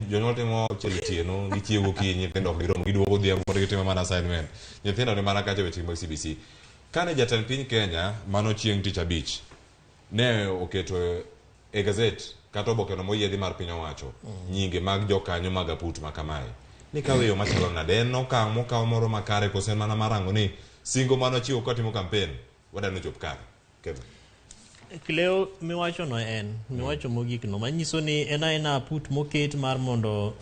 Jonyuol timo chiel otieno, gichiewo gokinyi, nyithindo ok girom, giduogo odhiambo mondo gitimo mana assignment. Nyithindo ni mana kacha weche mag CBC. Kane jatend piny Kenya mano chieng' tich abich ne oketo e gazet kata obokeno moyiedhi mar piny owacho nyinge mag jokanyo mag aput ma kamae ni kawo e yo machalo nade en okang' mokawo moro makare kose en mana mar rango ni singo mane ochiwo kotimo kampen wadwa ni ochop kare Kevin. Cleo miwachono en miwacho mogik no manyiso ni en aena aput moket mar mondo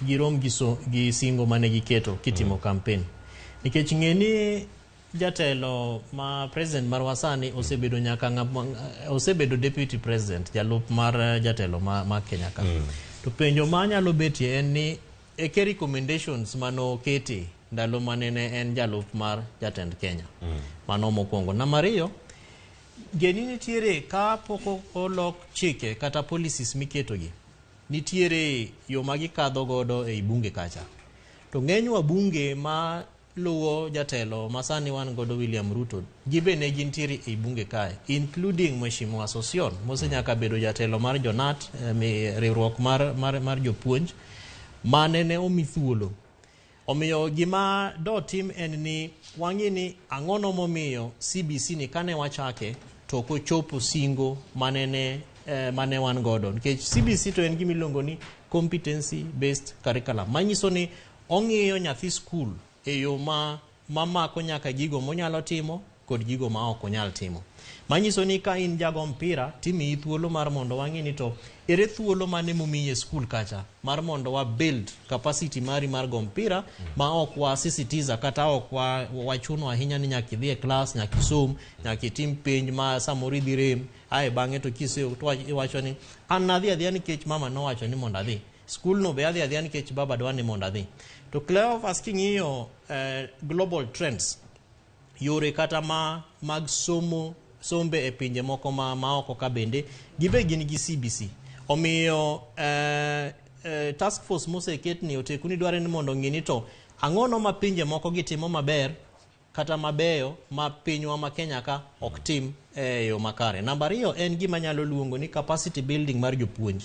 girom gi, so, gi singo mane giketo kitimo campaign nikech ng'e ni jatelo ma president marwa sani osebedo nyaka ng'ama osebedo deputy president jalup mar jatelo ma Kenya ka to penjo ma nyalo betie en ni eke recommendations manoketi ndalo mane ne en jalup mar jatend Kenya mano mokwongo namba ariyo geni nitiere ka pok olok chike kata policies miketogi nitiere yo ma gikadho godo ei bunge kacha to ng'eny wabunge ma luwo jatelo ma sani wan godo William Ruto gibe ne gintiere ei bunge kae including Mheshimiwa Sosion mosenyaka bedo jatelo mar Jonat riwruok mar jopuonj mane ne omi thuolo omiyo gima dotim en ni wang'i ni ang'ono momiyo CBC ni kane wachake to ok ochopo singo manene mane wan godo nikech CBC to en gima iluongo ni competency based curriculum manyiso ni ong'iyo nyathi skul e yo ma mamako nyaka gigo monyalo timo kod gigo ma ok onyal timo manyiso ni ka in jago mpira timiyi thuolo mar mondo wang'i ni to ere thuolo mane momiyi e skul kacha mar mondo wa build capacity mari mar go mpira ma ok wa sisitiza kata ok wa wachuno ahinya ni nyaka idhi e klas nyaka isom nyaka itim penj ma samoro idhi rem ae bang'e to kise to iwacho ni an nadhi adhiya nikech mama nowacho ni mondo adhi skul no be adhi adhiya nikech baba dwa ni mondo adhi to Cleophas king'iyo global trends yore kata ma mag somo sombe e pinje moko ma oko ka bende gibe gin gi CBC omiyo task force moseket ni oteku ni dware ni mondo ong'i ni to ang'ono ma pinje moko gitimo maber kata mabeyo ma pinywa ma Kenya ka ok tim e yo makare. Namba ariyo en gima nyalo luongo ni capacity building mar jopuonj.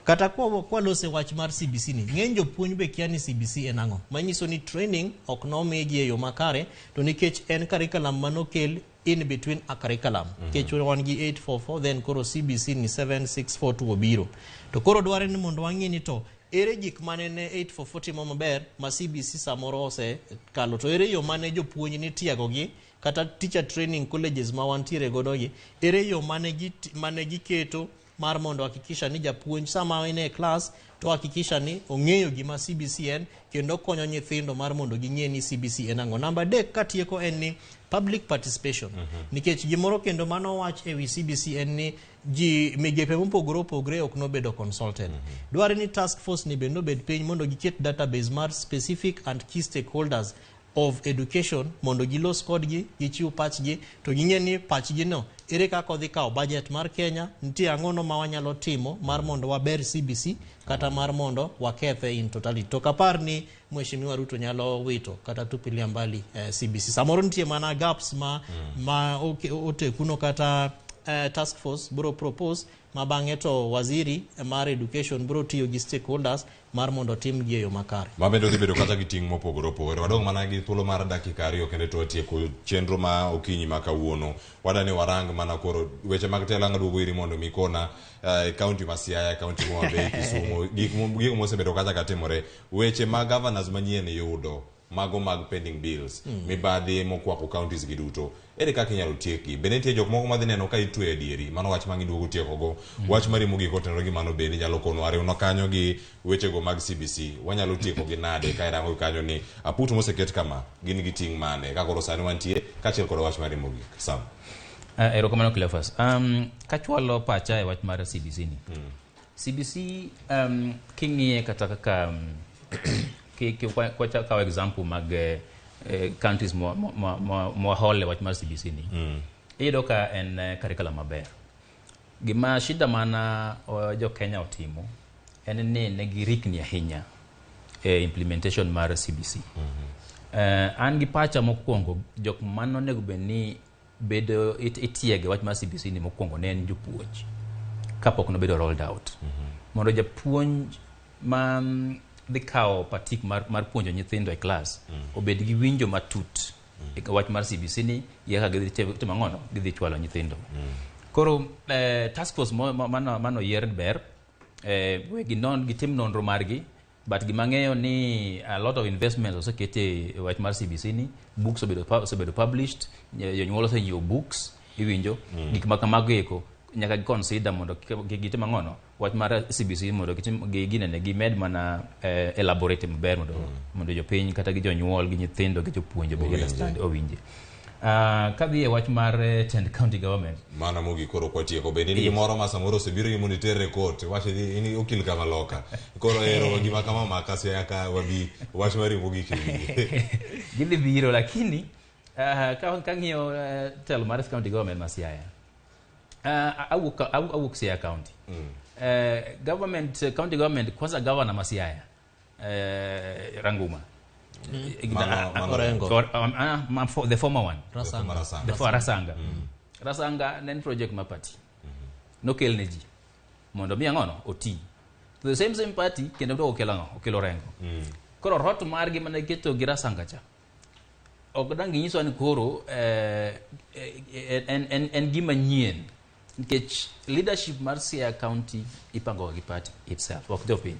Kata kwa lose wach mar CBC ni, ng'eny jopuonj be kia ni CBC en ang'o. Manyiso ni training ok nomigi e yo makare, to nikech en curriculum manokel in between a curriculum. Nikech wan gi 844 then koro CBC ni 7642 obiro. To koro dware ni mondo wang'i ni to ere gik mane ne 844 timo maber ma CBC samoro osekalo to ere yo mane jopuonj ni tiegogi kata teacher training colleges ma wantiere godo gi ere yo mane mane giketo mar mondo hakikisha ni japuonj sama en e class to hakikisha ni ong'eyo gima CBC en kendo konyo nyithindo mar mondo ging'e ni CBC en ang'o. Namba adek katieko en ni public participation nikech gimoro kendo mano wach ewi CBC en ni ji migepe mopogore opogore ok nobedo consulted. Dware ni task force ni bende obed piny mondo giket database mar specific and key stakeholders of education mondo gilos kodgi gichiw pachgi to ging'e ni pachgi no ere kaka odhi kawo budget mar Kenya nitie ang'ono ma wanyalo timo mar mondo waber CBC kata mar mondo wakethe in totality to kapar ni Mheshimiwa Ruto nyalo wito kata tupilia mbali CBC samoro nitie mana gaps ma otekuno kata task force bro propose ma bang'e to waziri mar education bro tiyo gi stakeholders mar mondo timgi e yo makare. Ma bende odhi bedo kata gi ting' mopogore opogore. Wadong' mana gi thuolo mar dakika 2 kende to watieko chenro ma okinyi ma kawuono. Wadani warang mana koro weche mag telo ang' duogo iri mondo mi kona e kaunti ma Siaya, kaunti ma Homa Bay, Kisumu, gik mosebedo kacha ka timore. Weche ma governors manyien yudo mago mag pending bills mibadhi mokwako counties gi duto ere kaka inyalo tiekgi bende nitie jok moko madhi neno ka itweyo adieri mano wach ma giduogo tiekogo wach mari mogik otenore gi mano bende inyalo kono ariwno kanyo gi wechego mag CBC wanyalo tieko gi nade ka irango kanyo ni aput moseket kama gin gi ting' mane ka koro sani wantie kaachiel kod wach mari mogik Sam. Erokamano Cleophas. Kachwalo pacha e wach mar CBC ni. CBC king'iye kata kaka kawo example mag countries mwahole wach mar CBC ni. Iyudo ka en curriculum maber. Gima shida mana jo Kenya otimo en ni ne girikni ahinya e implementation mar CBC. An gi pacha mokwongo jok manonego bed ni bedo itiege wach mar CBC ni mokwongo ne en jopuonj kapok nobedo rolled out. Mondo japuonj Ma dhi kawo patik mar puonjo nyithindo e klas obed gi winjo matut e wach mar CBC ni gi kaka gidhi timo ang'ono gidhi chwalo nyithindo. Koro task force mano yier ber we ginon gitim nonro margi, but gima ng'eyo ni a lot of investments osekete e wach mar CBC ni books osebedo published, jonyuol osenyiewo books, iwinjo gik ma kamago eko nyaka gi consider mondo gitim ang'ono wach mar CBC mondo gitim ginene gimed mana elaborate maber mondo jopiny kata gi jonyuol gi nyithindo gi jopuonj obed understand owinje. Kadhi e wach mar tend county government Mana mogik koro kwatieko bende in gimoro ma samoro osebiro gi mondo iter e court wach ni in okil kama loka koro ero gima kama maka Siaya ka wabi wach mari mogik e wiye. Gidhi biro lakini kang'iyo telo mar county government ma Siaya, awuok Siaya county. Government county government kwanza governor ma Siaya Ranguma. Orengo. Or, the former one. Rasanga. Rasanga. The for Rasanga. Rasanga ne en project mar party. Nokel ne ji mondo mi ang'ono oti. To the same party kendo to okelo ang'o? Okelo Orengo. Koro rot margi mane giketo gi Rasanga cha ok dang' ginyiswa ni koro en gima nyien nikech leadership mar Siaya County ipango gi party itself, ok jopiny.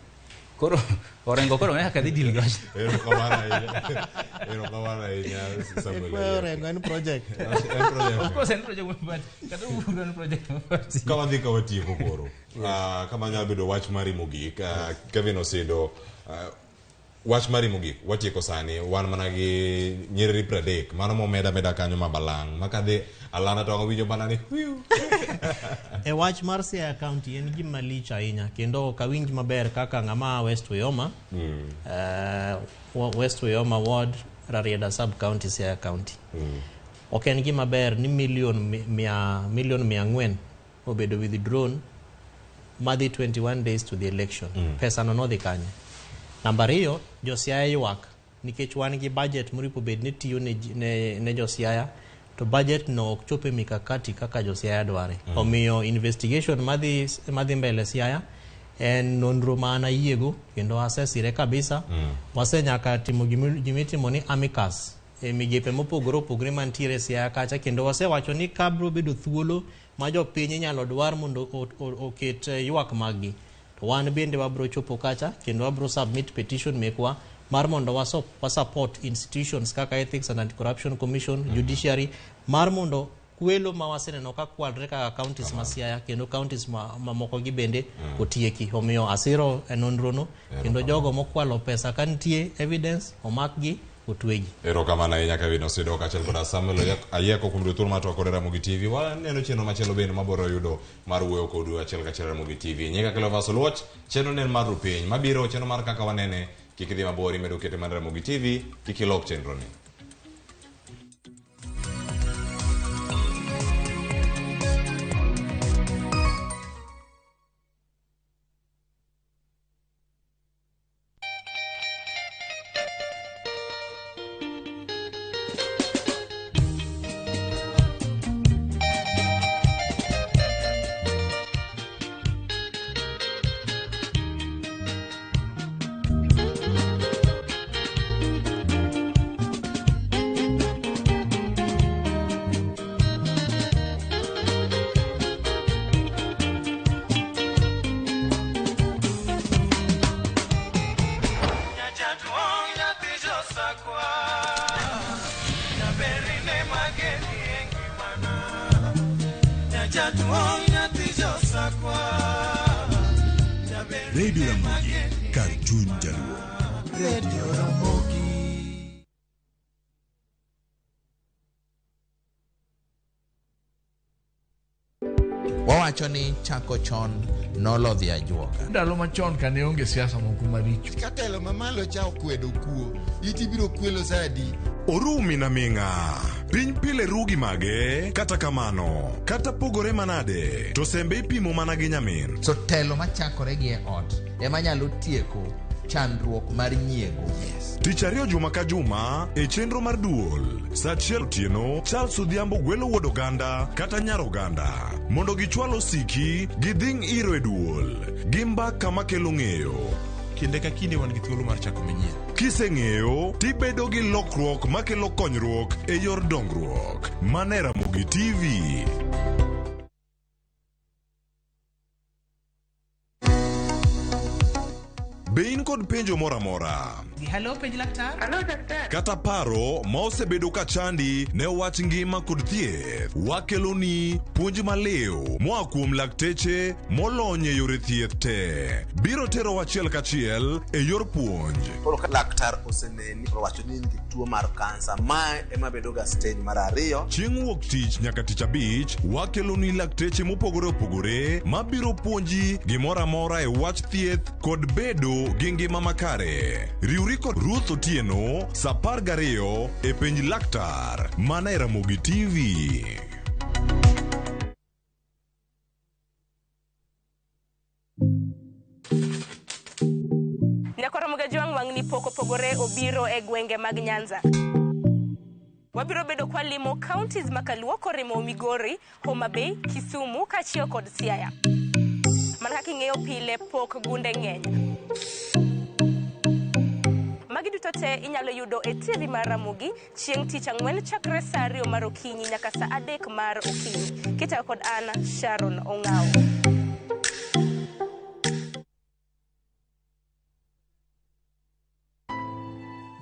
Koro Orengo koro ng'e kaka dhi deal gi wach. Erokamano ahinya. Erokamano ahinya, Samuel. Ikweyo Orengo en project. En project. Of course en project mar party. Kata Uhuru en project mar party. Ka wadhi ka watieko koro kama nyalo bedo wach mari mogik, Kevin Osido, wach mari mogik watieko sani wan mana gi nyiriri 30 mano momeda meda kanyo mabalang' makadhi alanda to awinjo mana ni wiu. E wach mar Siaya County en gima lich ahinya kendo ok awinj maber kaka ng'ama West Uyoma, West Uyoma Ward, Rarieda Sub County, Siaya County. Ok en gima ber ni milion 400 obedo withdrawn madhi 21 days to the election. Pesa no nodhi kanye? Namba ariyo, jo Siaya ywak nikech wan gi budget moripo bed ni tiyo ne jo Siaya to budget no ok chop e mikakati kaka jo Siaya dware. Omiyo investigation madhi mbele Siaya en nonro ma an ayiego kendo asesire kabisa. Wasenyaka timo gimitimo ni amicus e migepe mopogore opogore mantiere Siaya kacha kendo wasewacho ni ka biro bedo thuolo ma jopiny inyalo dwar mondo oket ywak maggi to wan bende wabiro chopo kacha kendo wabiro submit petition mekwa mar mondo wasupport institutions kaka Ethics and Anti-Corruption Commission, judiciary mar mondo kwelo ma waseneno ka kwalre kaka counties ma Siaya kendo counties mamoko gi bende otieki. Omiyo asiro e nonro no kendo jogo mokwalo pesa ka nitie evidence omakgi otwegi. Erokamano ahinya Kevin Osido kaachiel koda Samuel Ayieko kuom yudo thuolo mar twak kod Ramogi TV. Waneno chenro machielo bende mabiro yudo mar wuoyo kodu achiel kachiel Ramogi TV. Nyinga Cleophas Oluoch, chenro ne en mar Rupiny. Mabiro chenro mar kaka wanene, kik idhi mabor imedo kete mar Ramogi TV, kik ilok chenro ni. Radio Ramogi, kar chuny Jaluo. Radio Ramogi. Wawacho ni chako chon nolodhi ajuoga. Ndalo machon kane onge siasa moko maricho. Ka telo mamalo cha okwedo kuo, iti biro kwelo sa adi? Orumi na ming'a. Piny pile rugi mage, kata kamano, kata pogore manade, to sembe ipimo mana gi nyamin. So telo machakore gi e ot ema nyalo tieko chandruok mar nyiego. Yes. Tich ariyo juma ka juma e chenro mar duol sa 1 otieno, Charles Odhiambo gwelo wuod oganda kata nyar oganda mondo gichwal osiki gidhing' iro e duol gi mbaka makelo ng'eyo. Kinde ka kinde wan gi thuolo mar chako manyien. Kiseng'eyo tibedo gi lokruok makelo konyruok e yor dongruok. Mane Ramogi TV. Be in kod penjo moro amora? Halo, penj laktar. Halo, daktari. Kata paro ma osebedo ka chandi ne wach ngima kod thieth, wakeloni puonj maliw moa kuom lakteche molony e yore thieth te. Biro tero achiel kachiel e yor puonj. Koro ka laktar oseneni owacho ni in gi tuo mar kansa, mae ema bedo ga stage mar ariyo. Chieng' wuok tich nyaka tich abich, wakeloni lakteche mopogore opogore mabiro puonji gimoro amora e wach thieth kod bedo gi ngima makare. Riwri kod Ruth Otieno sa 12 e penj laktar mana e Ramogi TV. Nyakoro Mugajwang' wang'ni pok opogore obiro e gwenge mag Nyanza. Wabiro bedo kwalimo counties makaluo korimo Migori, Homa Bay, Kisumu kaachiel kod Siaya. Mana kaka ing'eyo pile pok gunde ng'eny. Magi duto te inyalo yudo e TV mar Ramogi chieng' tich ang'wen chakre saa 2 mar okinyi nyaka saa 3 mar okinyi. Kitayo kod an Sharon Ong'awo.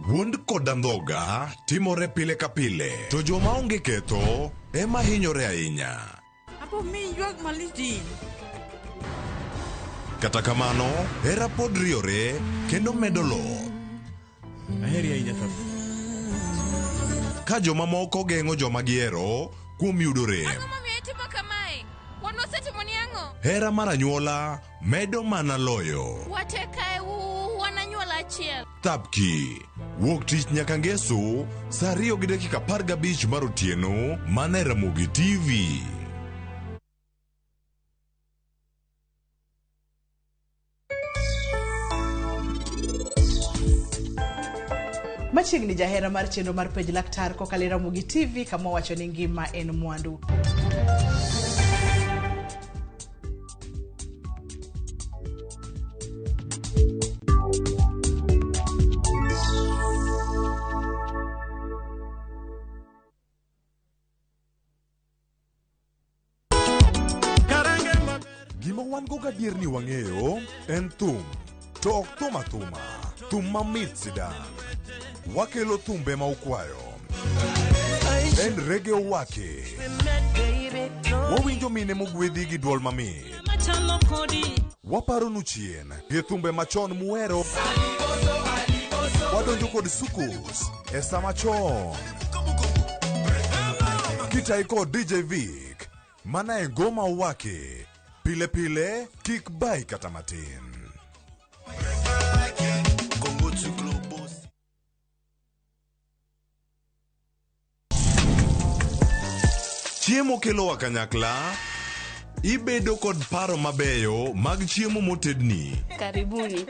Wuond kod andhoga timore pile ka pile, to joma onge ketho ema hinyore ahinya. Apo mi ywak malich din. Kata kamano, hera pod riore kendo medo loth. Aheri ahinya Fabi. Ka jomamoko geng'o joma gihero kuom yudo rem. Ang'o momiyo itimo kamae? Wan wasetimoni ang'o? Hera mar anyuola medo mana loyo. Wate kae wan anyuola achiel. Thapki wuok tich nyaka ngeso saa 2:15 mar otieno mana e Ramogi TV. Machiegni jahera mar chenro mar penj laktar kokalo e Ramogi TV kama wacho ni ngima en mwandu. Gima wan go gadier ni wang'eyo en thum, to ok thum athuma, thum mamit sidang'. Wakelo thumbe ma ukwayo. En rege owake. Wawinjo mine mogwedhi gi duol mamit. Waparonu chien gi thumbe machon muhero. Wadonjo kod sukus e sama chon. Kitai kod DJ Vic, mana e ngoma owake. Pile pile kik bai kata matin. Chiemo kelowa kanyakla, ibedo kod paro mabeyo mag chiemo motedni. Karibuni.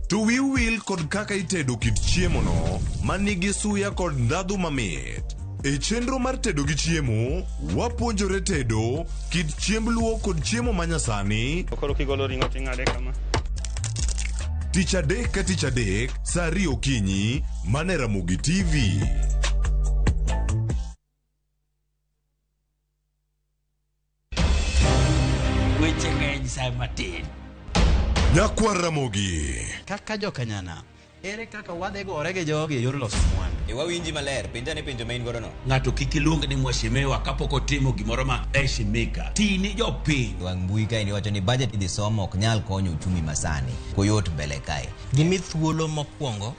To wiu wil kod kaka itedo kit chiemono manigi suya kod ndhadhu mamit. E chenro mar tedo gi chiemo, wapuonjore tedo kit chiemb luo kod chiemo manyasani. Koro kigolo ring'o ting'ade kama. Tich adek ka tich adek, saa 2 okinyi, mana e Ramogi TV. Weche ng'eny sa matin. Nyakwar Ramogi. Kaka jokanyana, ere kaka wadhi gore gi jogi e yor loso mwandu? E wawinji maler, penja ne penjo ma in godo no. Ng'ato kik iluong ni mheshimiwa kapok otimo gimoro ma heshimika. Tini jopiny. Wang' mbui kae ni wacho ni budget idhi somo ok nyal konyo uchumi masani. Koyot mbele kae. Gimi thuolo mokwongo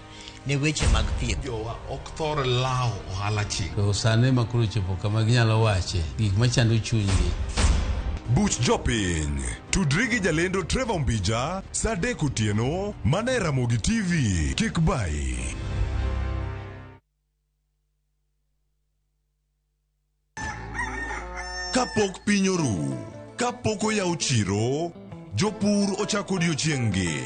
ne weche mag thieth. Jowa ok thor lawo ohala chik. To sani ma koro chopo kama ginyalo wache gik machando chunygi. Buch jopiny. Tudri gi jalendo Trevor Mbija saa 3 otieno mana e Ramogi TV. Kik bai. Kapok piny oru, kapok oyaw chiro, jopur ochako odiochieng'-gi.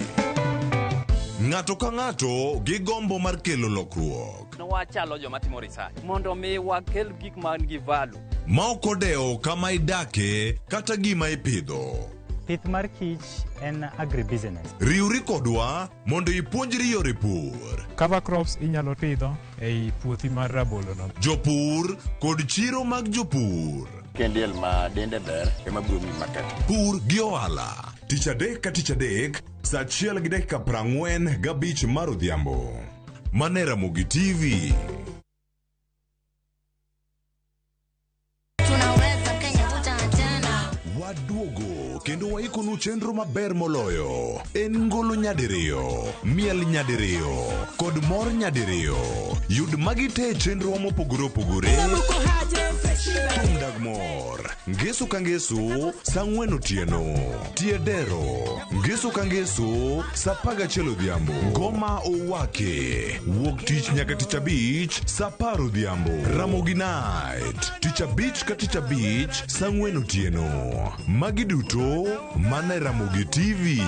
Ng'ato ka ng'ato gi gombo mar kelo lokruok. Wachalo joma timo research mondo mi wakel gik man gi value. Ma ok odewo kama idake kata gima ipidho. Pith mar kich en agribusiness. Riwri kodwa mondo ipuonjri yore pur. Cover crops inyalo pidho ei puothi mar rabolo no. Jopur kod chiro mag jopur. Kendiel ma dende ber ema biro miyi market. Pur gi ohala. Tich adek ka tich adek, saa 1:45 mar odhiambo. Mane Ramogi TV. Tunaweza Kenya tutaachana. Waduogo kendo waikonu chenro maber moloyo. En ngolo nyadiriyo, miel nyadiriyo, kod mor nyadiriyo. Yud magi te e chenro mopogore opogore. Thum dag mor. Ngeso ka ngeso, saa 4 otieno. Tie dero. Ngeso ka ngeso, saa 11 odhiambo. Ngoma owake. Wuok tich nyaka tich abich, saa 10 odhiambo. Ramogi Night. Tich abich ka tich abich, saa 4 otieno. Magi duto, mana e Ramogi TV.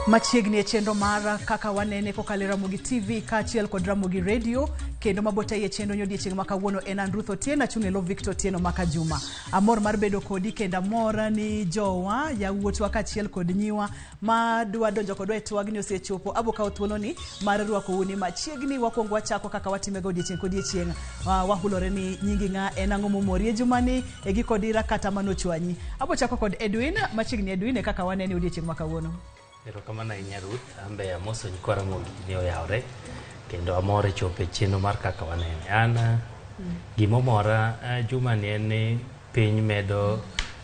Machiegni e chenro mar kaka wanene kokalo e Ramogi TV kaachiel kod Ramogi Radio kendo mabotai e chenro nyodiechieng' ma kawuono en an Ruth Otieno achung' e lo Victor Otieno maka Juma. Amor mar bedo kodi kendo amor ni jowa yawuotwa kaachiel kod nyiwa ma dwa donjo kodwa e twagni osechopo. Abo kawo thuoloni mar rwakou ni machiegni wakwongo wachako kaka watimega odiechieng' kodiechieng'. Wahulore ni nyingi ng'a en ang'o momori e jumani e giko dira kata manochwanyi. Abo chako kod Edwin machiegni Edwin e kaka wanene odiechieng' ma kawuono. Erokamano ahinya Ruth, an be amoso nyikwa Ramogi ni oyawre kendo amor e chopo e chenro mar kaka wanene. An gimomora juma ni en ni piny medo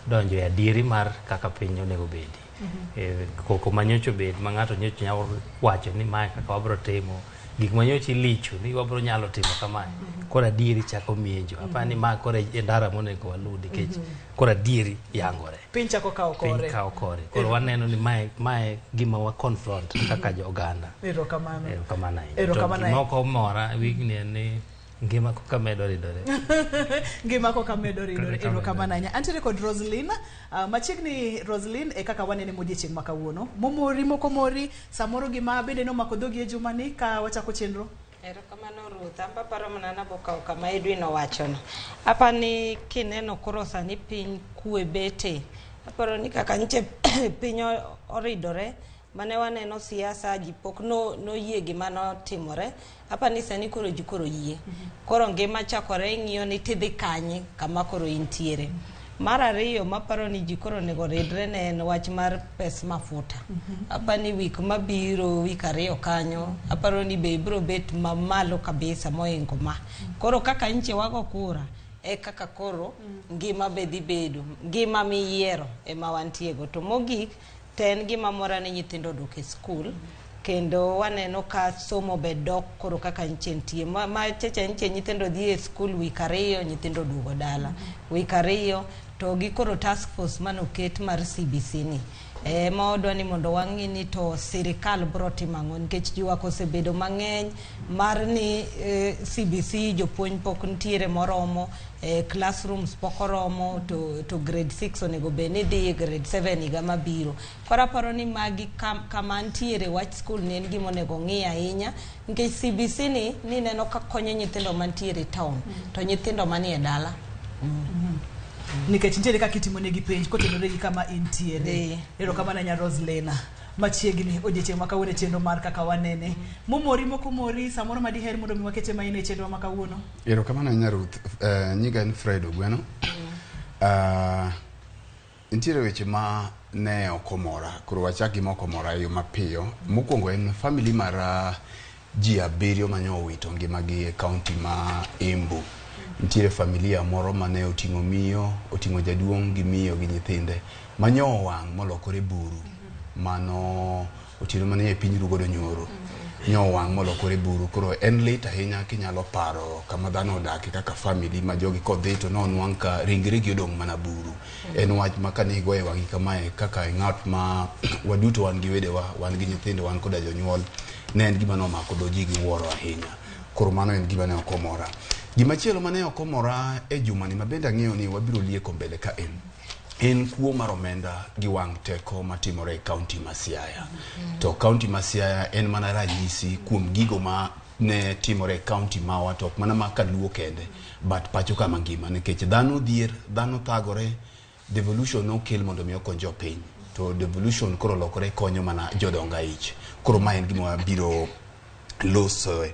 donjo e adieri mar kaka piny onego bedi. Koko manyocha obet ma ng'ato nyocha nyalo wacho ni mae kaka wabro timo, gik manyocha ilicho ni wabro nyalo timo kamae. Koro adieri chako mienjo. Apani ni ma koro e ndara monego waluw nikech koro adieri yangore. Piny chako kawo kore. Piny kawo kore. Koro waneno ni mae gima wa confront kaka jo oganda. Erokamano. Erokamano ahinya. Erokamano To gima ok omora wigni en ni ngima koka medo ridore. Ngima koka medo ridore. Erokamano ahinya. Antiere kod Roslyn. Machiegni Roslyn e kaka wanene modiechieng' ma kawuono. Momori moko mori samoro gima bende nomako dhogi e jumani ka wachako chenro. Erokamano Ruth, an aparo mana nabokawo kama Edwin owachono. Apani kineno koro sani piny kwe bete. Aparo ni kaka nche piny oridore mane waneno siasa ji pok noyie gima notimore. Apani sani koro ji koro yie. Koro ngima chakore ing'iyo ni tidhi kanye kama koro intiere. Mar ariyo maparo ni ji koro onego ridre ne en wach mar pes mafuta. Apani wik mabiro, wik ariyo kanyo, aparo ni bei biro bet mamalo kabisa moingo ma. Koro kaka nche wago kura, e kaka koro ngima be dhi bedo. Ngima miyiero ema wantiego. To mogik, to en gima mora ni nyithindo odok e skul. Kendo waneno ka somo be dok koro kaka nche nitie. Ma cheche nche nyithindo dhi e skul wik ariyo, nyithindo duogo dala. Wik ariyo, to gi koro task force manoket mar CBC ni. Ma odwa ni mondo wang'i ni to sirikal biro timo ang'o nikech ywak osebedo mang'eny mar ni CBC jopuonj pok nitiere moromo, classrooms pok oromo, to grade 6 onego bed ni dhi grade 7 higa mabiro. Koro aparo ni magi kama nitiere wach skul ni en gima onego ng'i ahinya nikech CBC ni nineno ka konyo nyithindo mantiere e town to nyithindo manie dala. Nikech nitiere kaka itimo negi penj kotenore gi kama intiere. Erokamano ahinya Roslyn. Machiegni odiechieng' ma kawuono e chenro mar kaka wanene. Momori moko mori samoro madiher mondo mi wakete maino e chenro ma kawuono. Erokamano ahinya Ruth. Nyinga en Fred Ogweno. Nitiere weche ma ne ok omora. Koro wachak gi ma ok omora e yo mapiyo. Mokwongo en family mar ji 7 mane owito ngimagi e kaunti ma Embu. Nitiere familia moro mane oting'o miyo, oting'o jaduong' gi miyo gi nyithinde manyo owang' molokore buru. Mano otieno mane e piny rugodo nyoro. Nyowang' molokore buru. Koro en lit ahinya kinyalo paro kama dhano odake kaka family ma jogi kodhi to nonwang' ka ringregi odong' mana buru. En wach ma kane igoye wang'i kamae kaka ng'at ma waduto wan gi wedewa, wan gi nyithindo, wan koda jonyuol, ne en gima nomako dho ji gi wuoro ahinya. Koro mano en gima ne ok omora. Gimachielo mane ok omora e jumani ma bende ang'eyo ni wabiro lieko mbele ka en kuo mar omenda gi wang' teko matimore e kaunti ma Siaya. To kaunti ma Siaya en mana ranyisi kuom gigo ma ne timore e kaunti mawa, to ok mana ma Kaluo kende, but pacho ka mangima, nikech dhano dhier, dhano thagore. Devolution nokel mondo mi okony jopiny, to devolution koro olokore konyo mana jodong aich. Koro ma en gima wabiro losoe.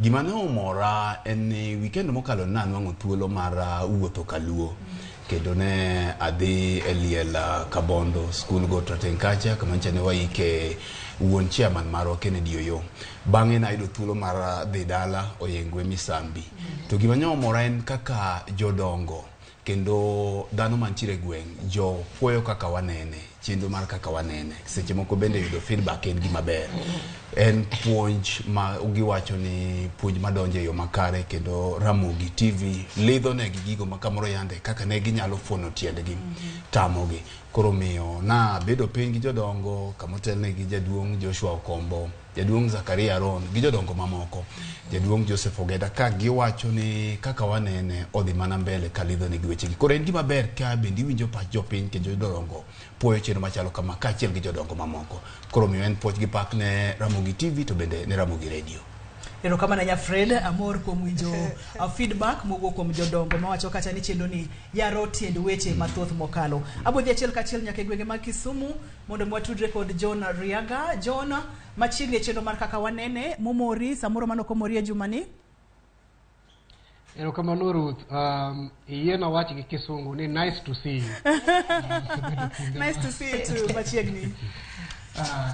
Gima ne omora en ni weekend mokalo ne anwang'o thuolo mar wuotho Kaluo, kendo ne adhi e liel Kabondo school Got Rateng' kacha kama nyicha ne waike wuon chairman marwa Kennedy Oyoo. Bang'e nayudo thuolo mar dhi dala Oyengwe Misambi. To gima ne omora en kaka jodongo kendo dhano mantiere e gweng' jo puoyo kaka wanene, chenro mar kaka wanene. Seche moko bende yudo feedback en gima ber. En puonj ma giwacho ni puonj madonjo e yo makare, kendo Ramogi TV lidho negi gigo ma kamoro yande kaka ne ginyalo fuono tiendgi tamogi. Koro miyo na bedo piny gi jodongo kamotelnegi jaduong' Joshua Okombo, jaduong' Zakaria Aron gi jodongo mamoko, jaduong' Joseph Ogeda, ka giwacho ni kaka wanene odhi mana mbele ka lidho negi wechegi. Koro en gima ber ka bende iwinjo pach jopiny kendo jodongo puoyo chenro machalo kama kaachiel gi jodongo mamoko. Koro miyo en puoch gi pak ne Ramogi TV to bende ne Ramogi Radio. Erokamano ahinya Fred, amor kuom winjo feedback mowuok kuom jodongo mawacho kacha ni chenro ni yaro tiend weche mathoth mokalo. Abodhi achiel kachiel nyaka e gwenge mag Kisumu mondo mi watudre kod John Riaga. John, machiegni e chenro mar kaka wanene, momori samoro mano ok omori e jumani. Erokamano Ruth, iyiena wach gi kisungu ni nice to see you. Nice to see you too, machiegni.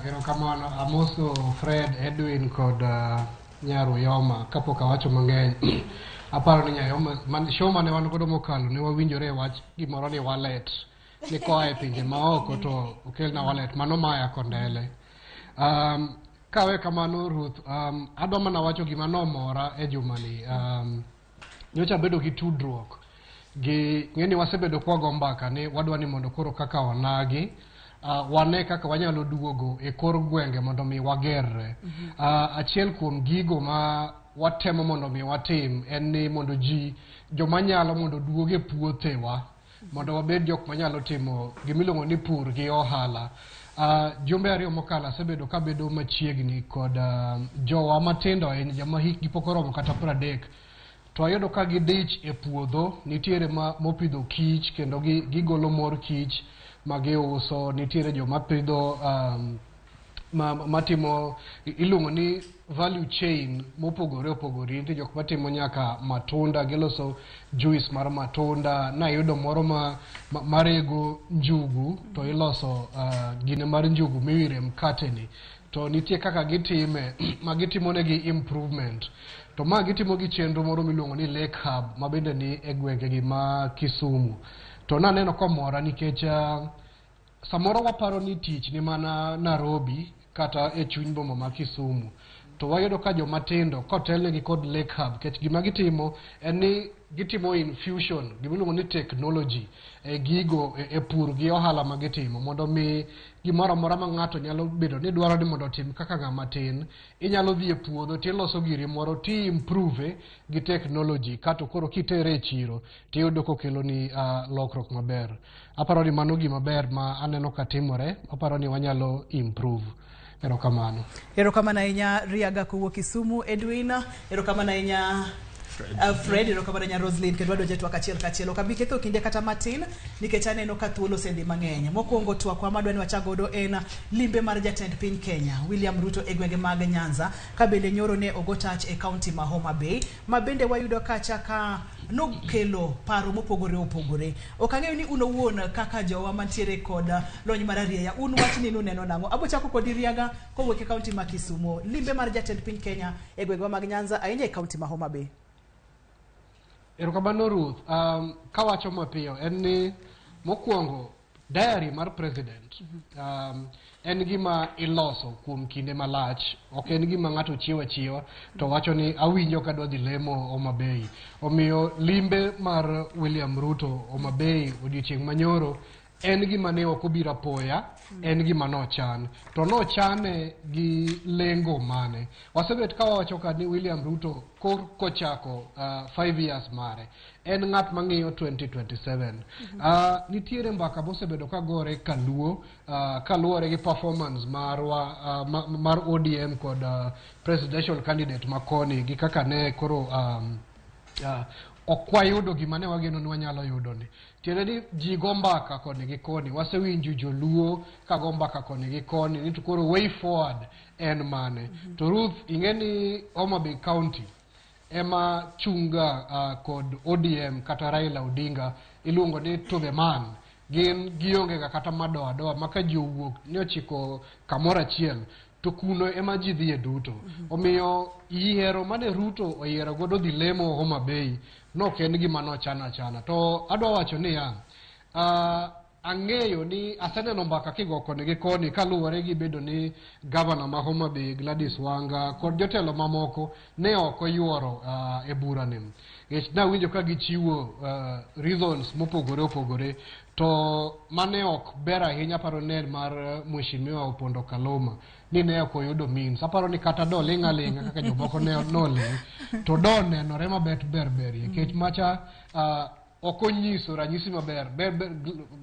Erokamano, amoso Fred, Edwin kod Nyar Uyoma. Kapok awacho mang'eny, aparo ni Nyayoma, man, show mane wan godo mokalo ne wawinjore e wach gimoro ni wallet, ni koa e pinje maoko to okelna wallet, mano maya kondele. Kawe kamano Ruth, adwa mana wacho gima nomora e jumani. Nyocha abedo gi tudruok gi ng'eni wasebedo kwago mbaka ni wadwa ni mondo koro kaka onagi wane kaka wanyalo duogo e kor gwenge mondo mi wagerre. Achiel kuom gigo ma watemo mondo mi watim en ni mondo ji joma nyalo mondo duog e puothewa mondo wabed jok manyalo timo gimiluongo ni pur gi ohala. Jumbe ariyo mokalo asebedo kabedo machiegni kod jowa matindo ahinya, joma hikgi pok oromo kata 30, to ayudo ka gidich e puodho. Nitiere ma mopidho kich kendo gigolo mor kich ma giuso. Nitiere joma pidho matimo iluongo ni value chain mopogore opogore. Nitie jok matimo nyaka matunda, giloso juice mar matunda. Nayudo moro ma marego njugu to iloso gine mar njugu miwire mkate ni. To nitie kaka gitime ma gitimo negi improvement. To ma gitimo gi chenro moro miluongo ni Lake Hub ma bende ni e gwengegi ma Kisumu. To naneno komora nikech samoro waparo ni tich ni mana Nairobi kata e chuny boma ma Kisumu. To wayudo ka joma tindo kotelnegi kod Lake Hub, nikech gima gitimo en ni gitimo infusion, gimiluongo ni technology e gigo e pur gi ohala ma gitimo, mondo mi gimoro amora ma ng'ato nyalo bedo ni dwaro ni mondo otim kaka ng'ama tin, inyalo dhi e puodho tiloso giri moro ti improve gi technology, kato koro kitere e chiro tiyudo kokeloni lokruok maber. Aparo ni mano gima ber ma aneno ka timore, aparo ni wanyalo improve. Erokamano. Erokamano ahinya Riaga kowuok Kisumu. Edwin, erokamano ahinya Fred, erokamano ahinya Roslyn, kendo wadonjo e twak achiel kachiel. Ok abi ketho kinde kata matin nikech aneno ka thuolo osedhi mang'eny. Mokwongo twakwa madwa ni wachak godo en limbe mar jatend piny Kenya William Ruto e gwenge mag Nyanza, ka bende nyoro ne ogo tach e kaunti ma Homa Bay, ma bende wayudo kacha ka nokelo paro mopogore opogore. Ok ang'eyo ni un owuon kaka jowa mantiere kod lony mar arieya, un wachni nuneno nang'o? Abo chako kodi Riaga kowuok e kaunti ma Kisumu. Limbe mar jatend piny Kenya e gwenge mag Nyanza, ahinya e kaunti ma Homa Bay. Erokamano Ruth. Kawacho mapiyo en ni mokwongo diary mar president. en gima iloso kuom kinde malach. Ok en gima ng'ato chiewo achiewa to wacho ni awinjo kadwa dhi lemo Homa Bay. Omiyo limbe mar William Ruto Homa Bay odiochieng' manyoro en gima ne ok obiro apoya, en gima nochan. To nochane gi lengo mane? Wasebet ka wawacho ka ni William Ruto kochako 5 years mare, en ng'at mang'iyo 2027. Nitiere mbaka mosebedo ka gore kaluo kaluwore gi performance marwa mar ODM kod presidential candidate makoni gi kaka ne koro ok wayudo gima ne wageno ni wanyalo yudo ni. Tiende ni ji go mbaka koni gi koni, wasewinjo joluo ka go mbaka koni gi koni ni to koro way forward en mane. To Ruth, ing'e ni Homa Bay County ema chunga kod ODM kata Raila Odinga iluongo ni to the man. Gin gionge ga kata madoa doa maka ji owuok ni ochiko kamoro achiel to kuno ema ji dhiye duto. Omiyo yiero mane Ruto oyiero godo dhi lemo Homa Bay nok en gima nochano achana. To adwa wacho niya, ang'eyo ni aseneno mbaka kigo koni gi koni kaluwore gi bedo ni gavana ma Homa Bay Gladys Wanga kod jotelo mamoko ne ok oyuoro e burani. Nikech nawinjo ka gichiwo reasons mopogore opogore, to mane ok ber ahinya aparo ne en mar Mheshimiwa Opondo Kaluma ni ne ok oyudo means. Aparo ni kata doling' aling'a kaka jomoko ne noling' to do nenore mabet ber berie nikech macha ok onyiso ranyisi maber.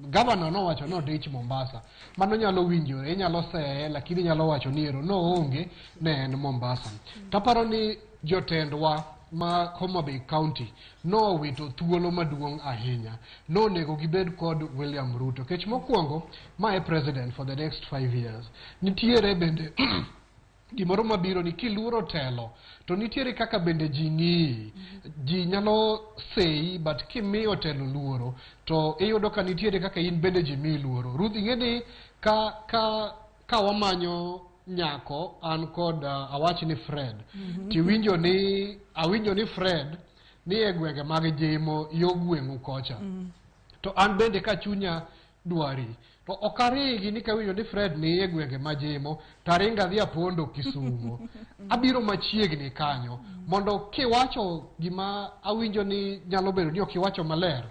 Gavana nowacho ni odich Mombasa. Mano nyalo winjore, inyalo seye, lakini nyalo wacho ni ero noonge ne en Mombasa. Taparo ni jotendwa ma Homa Bay County nowito thuolo maduong' ahinya. Nonego gibed kod William Ruto. Kech mokwongo, ma e president for the next 5 years. Nitiere bende gimoro mabiro ni kiluoro telo to nitiere kaka bende ji ng'iyi. Ji nyalo seyi but kimiyo telo luoro to iyudo ka nitiere kaka in bende ji miyi luoro. Ruth, ing'e ni ka wamanyo nyako an kod awach ni Fred. Tiwinjo ni awinjo ni Fred ni e gwenge mag Jimo yo gweng'u kocha. To an bende ka chunya dwari to ok arigi ni kawinjo ni Fred ni e gwenge ma Jimo taringa adhi apondo Kisumo. Abiro machiegni kanyo mondo kiwacho gima awinjo ni nyalo bedo ni ok iwacho maler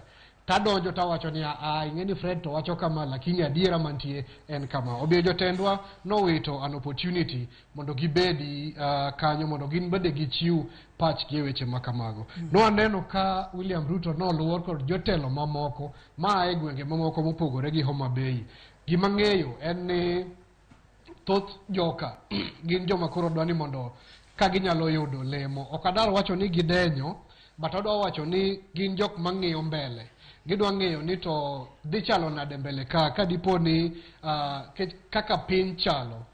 tadonjo tawacho ni a ing'e ni Fred to wacho kama lakini adiera mantie en kama. Omiyo jotendwa nowito an opportunity mondo gibedi kanyo mondo gin bende gichiw pachgi e weche ma kamago. Nwaneno ka William Ruto noluor kod jotelo mamoko maa e gwenge mamoko mopogore gi Homa Bay. Gima ng'eyo en ni thoth joka gin joma koro dwa ni mondo ka ginyalo yudo lemo. Ok adar wacho ni gidenyo, but adwa wacho ni gin jok mang'iyo mbele. Gidwa ng'eyo ni to dhi chalo nade mbele ka dipo ni kaka piny chalo.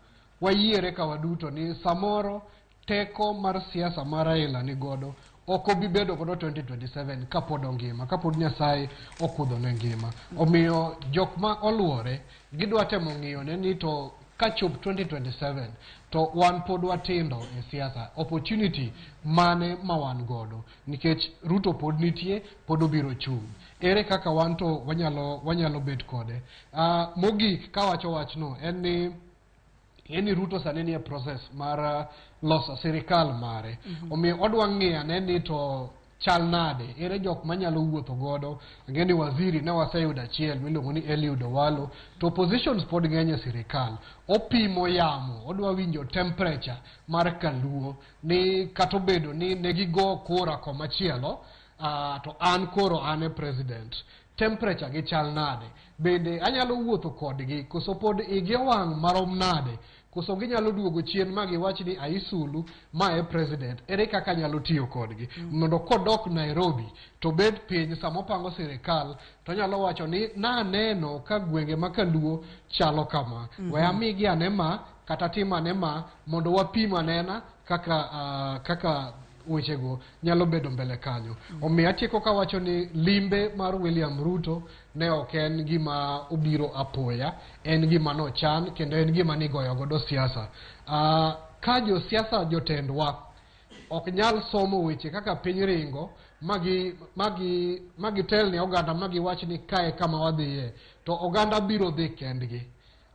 Wayiere ka waduto ni samoro teko mar siasa mar Raila ni godo ok obi bedo godo 2027 kapod ongima, kapod Nyasaye okudho ne ngima. Omiyo jok ma oluore gidwa temo ng'iyo ne ni to kachop 2027 to wan pod watindo e siasa, opportunity mane ma wan godo nikech Ruto pod nitie, pod obiro chung'. Ere kaka wan to wanyalo bet kode? Mogik kawacho wachno en ni Ruto sani nie process mar loso sirikal mare. Omiyo odwa ng'iyo ne ni to chal nade, ere jok manyalo wuotho godo. Ang'e ni waziri ne waseyudo achiel miluongo ni Eliud Owalo, to positions pod ng'eny e sirikal. Opimo yamo, odwa winjo temperature mar kaluo ni kata obedo ni ne gigo kura komachielo, to an koro an e president. Temperature gi chal nade? Bende anyalo wuotho kodgi koso pod igi owang' marom nade? Koso ginyalo duogo chien ma giwach ni Aisulu ma e president, ere kaka anyalo tiyo kodgi? Mondo kodok Nairobi to bed piny sama opango sirikal to nyalo wacho ni naneno ka gwenge ma kaluo chalo kama. We amigi ane ma kata tim ane ma mondo wapim anena kaka wechego nyalo bedo mbele kanyo. Omiyo atieko kawacho ni limbe mar William Ruto ne ok en gima obiro apoya, en gima nochan kendo en gima nigoyo godo siasa. Ka josiasa jotendwa ok nyal somo weche kaka piny ringo magi tel ne oganda magi wach ni kae kama wadhiye, to oganda biro dhi kendgi.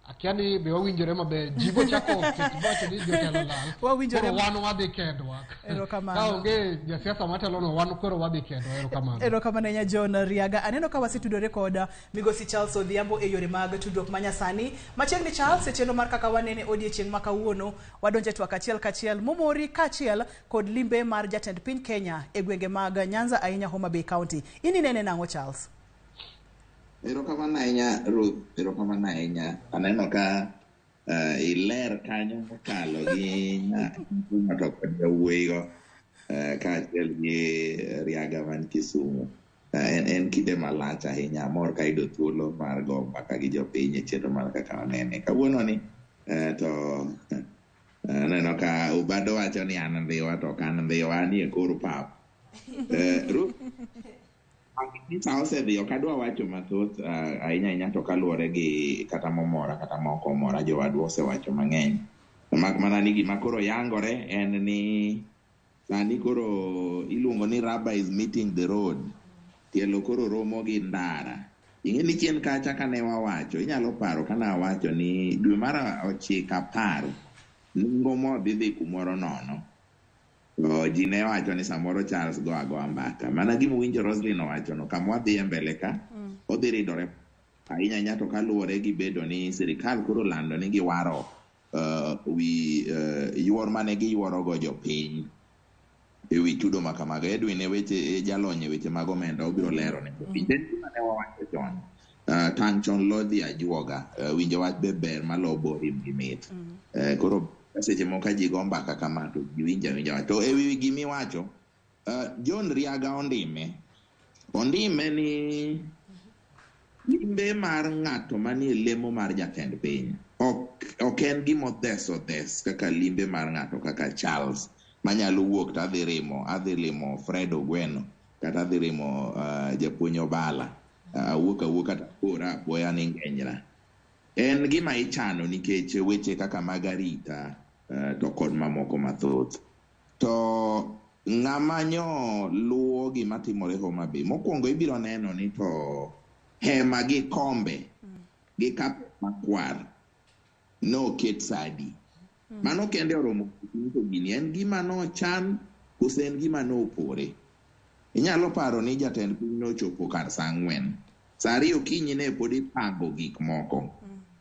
Akia ni be wawinjore maber. Jigo chako ket wacho ni jotelo lal. Wawinjore Koro wan wadhi kendwa. Erokamano. Ka onge jasiasa matelono wan koro wadhi kendwa. Erokamano. Erokamano ahinya John Riaga. Aneno ka wasetudore kod Migosi Charles Odhiambo e yore mag tudruok manyasani. Machiegni Charles, e chenro mar kaka wanene odiechieng' ma kawuono, wadonjo e twak achiel kachiel momori kaachiel kod limbe mar jatend piny Kenya e gwenge mag Nyanza ahinya Homa Bay County. In inene nang'o Charles? Erokamano ahinya Ruth, erokamano ahinya. Aneno ka iler kanyo mokalo gi ng'ato kod yawuoyigo kaachiel gi Riaga man Kisumu. En kinde malach ahinya, amor ka ayudo thuolo mar go mbaka gi jopiny e chenro mar kaka wanene. Kawuono ni to aneno ka Obado wacho ni an Ndhiwa to ok an Ndhiwa, anie kor pap. Ruth, sa osedhi ok adwa wacho mathoth ahinya ahinya to kaluwore gi kata momora kata ma ok omora jowadwa osewacho mang'eny. Mak mana ni gima koro yangore en ni sani koro iluongo ni rubber is meeting the road. Tielo koro romo gi ndara. Ing'e ni chien kacha kane wawacho, inyalo paro kane awacho ni dwe mar 9 10 nengo mo dhi dhi kumoro nono. To ji ne wacho ni samoro Charles go agoa mbaka. Mana gima uwinjo Roslyn owacho no, kama wadhi e mbele ka, odhi ridore ahinya ahinya to kaluwore gi bedo ni sirikal koro lando ni giwaro wi yuor mane giyuoro go jopiny e wi chudo ma kamago. Edwin e weche e jalony e weche mag omenda obiro lero ne jopiny. En gima ne wawacho chon. Tang' chon lo dhi ajuoga. Winjo wach be ber malo borim gi mit. Koro seche moko ka ji go mbaka kama to ji winjo awinja wach. To e wi gimiwacho, John Riaga ondime. Ondime ni limbe mar ng'ato manie lemo mar jatend piny ok en gima odhes odhes kaka limbe mar ng'ato kaka Charles manyalo wuok to adhi limo Fred Ogweno kata adhi limo japuonj Obala. Awuok awuoka to akora apoya ni ngenyra. En gima ichano nikech weche kaka mag arita to kod mamoko mathoth. To ng'ama nyo luwo gima timore Homa Bay, mokwongo ibiro neno ni to hema gi kombe gi kapet makwar noket sadi. Mano kende oromo nyiso gini en gima nochan kose en gima nopore. Inyalo paro ni jatend piny nochopo kar sa 4. Sa 2 okinyi ne pod ipango gik moko.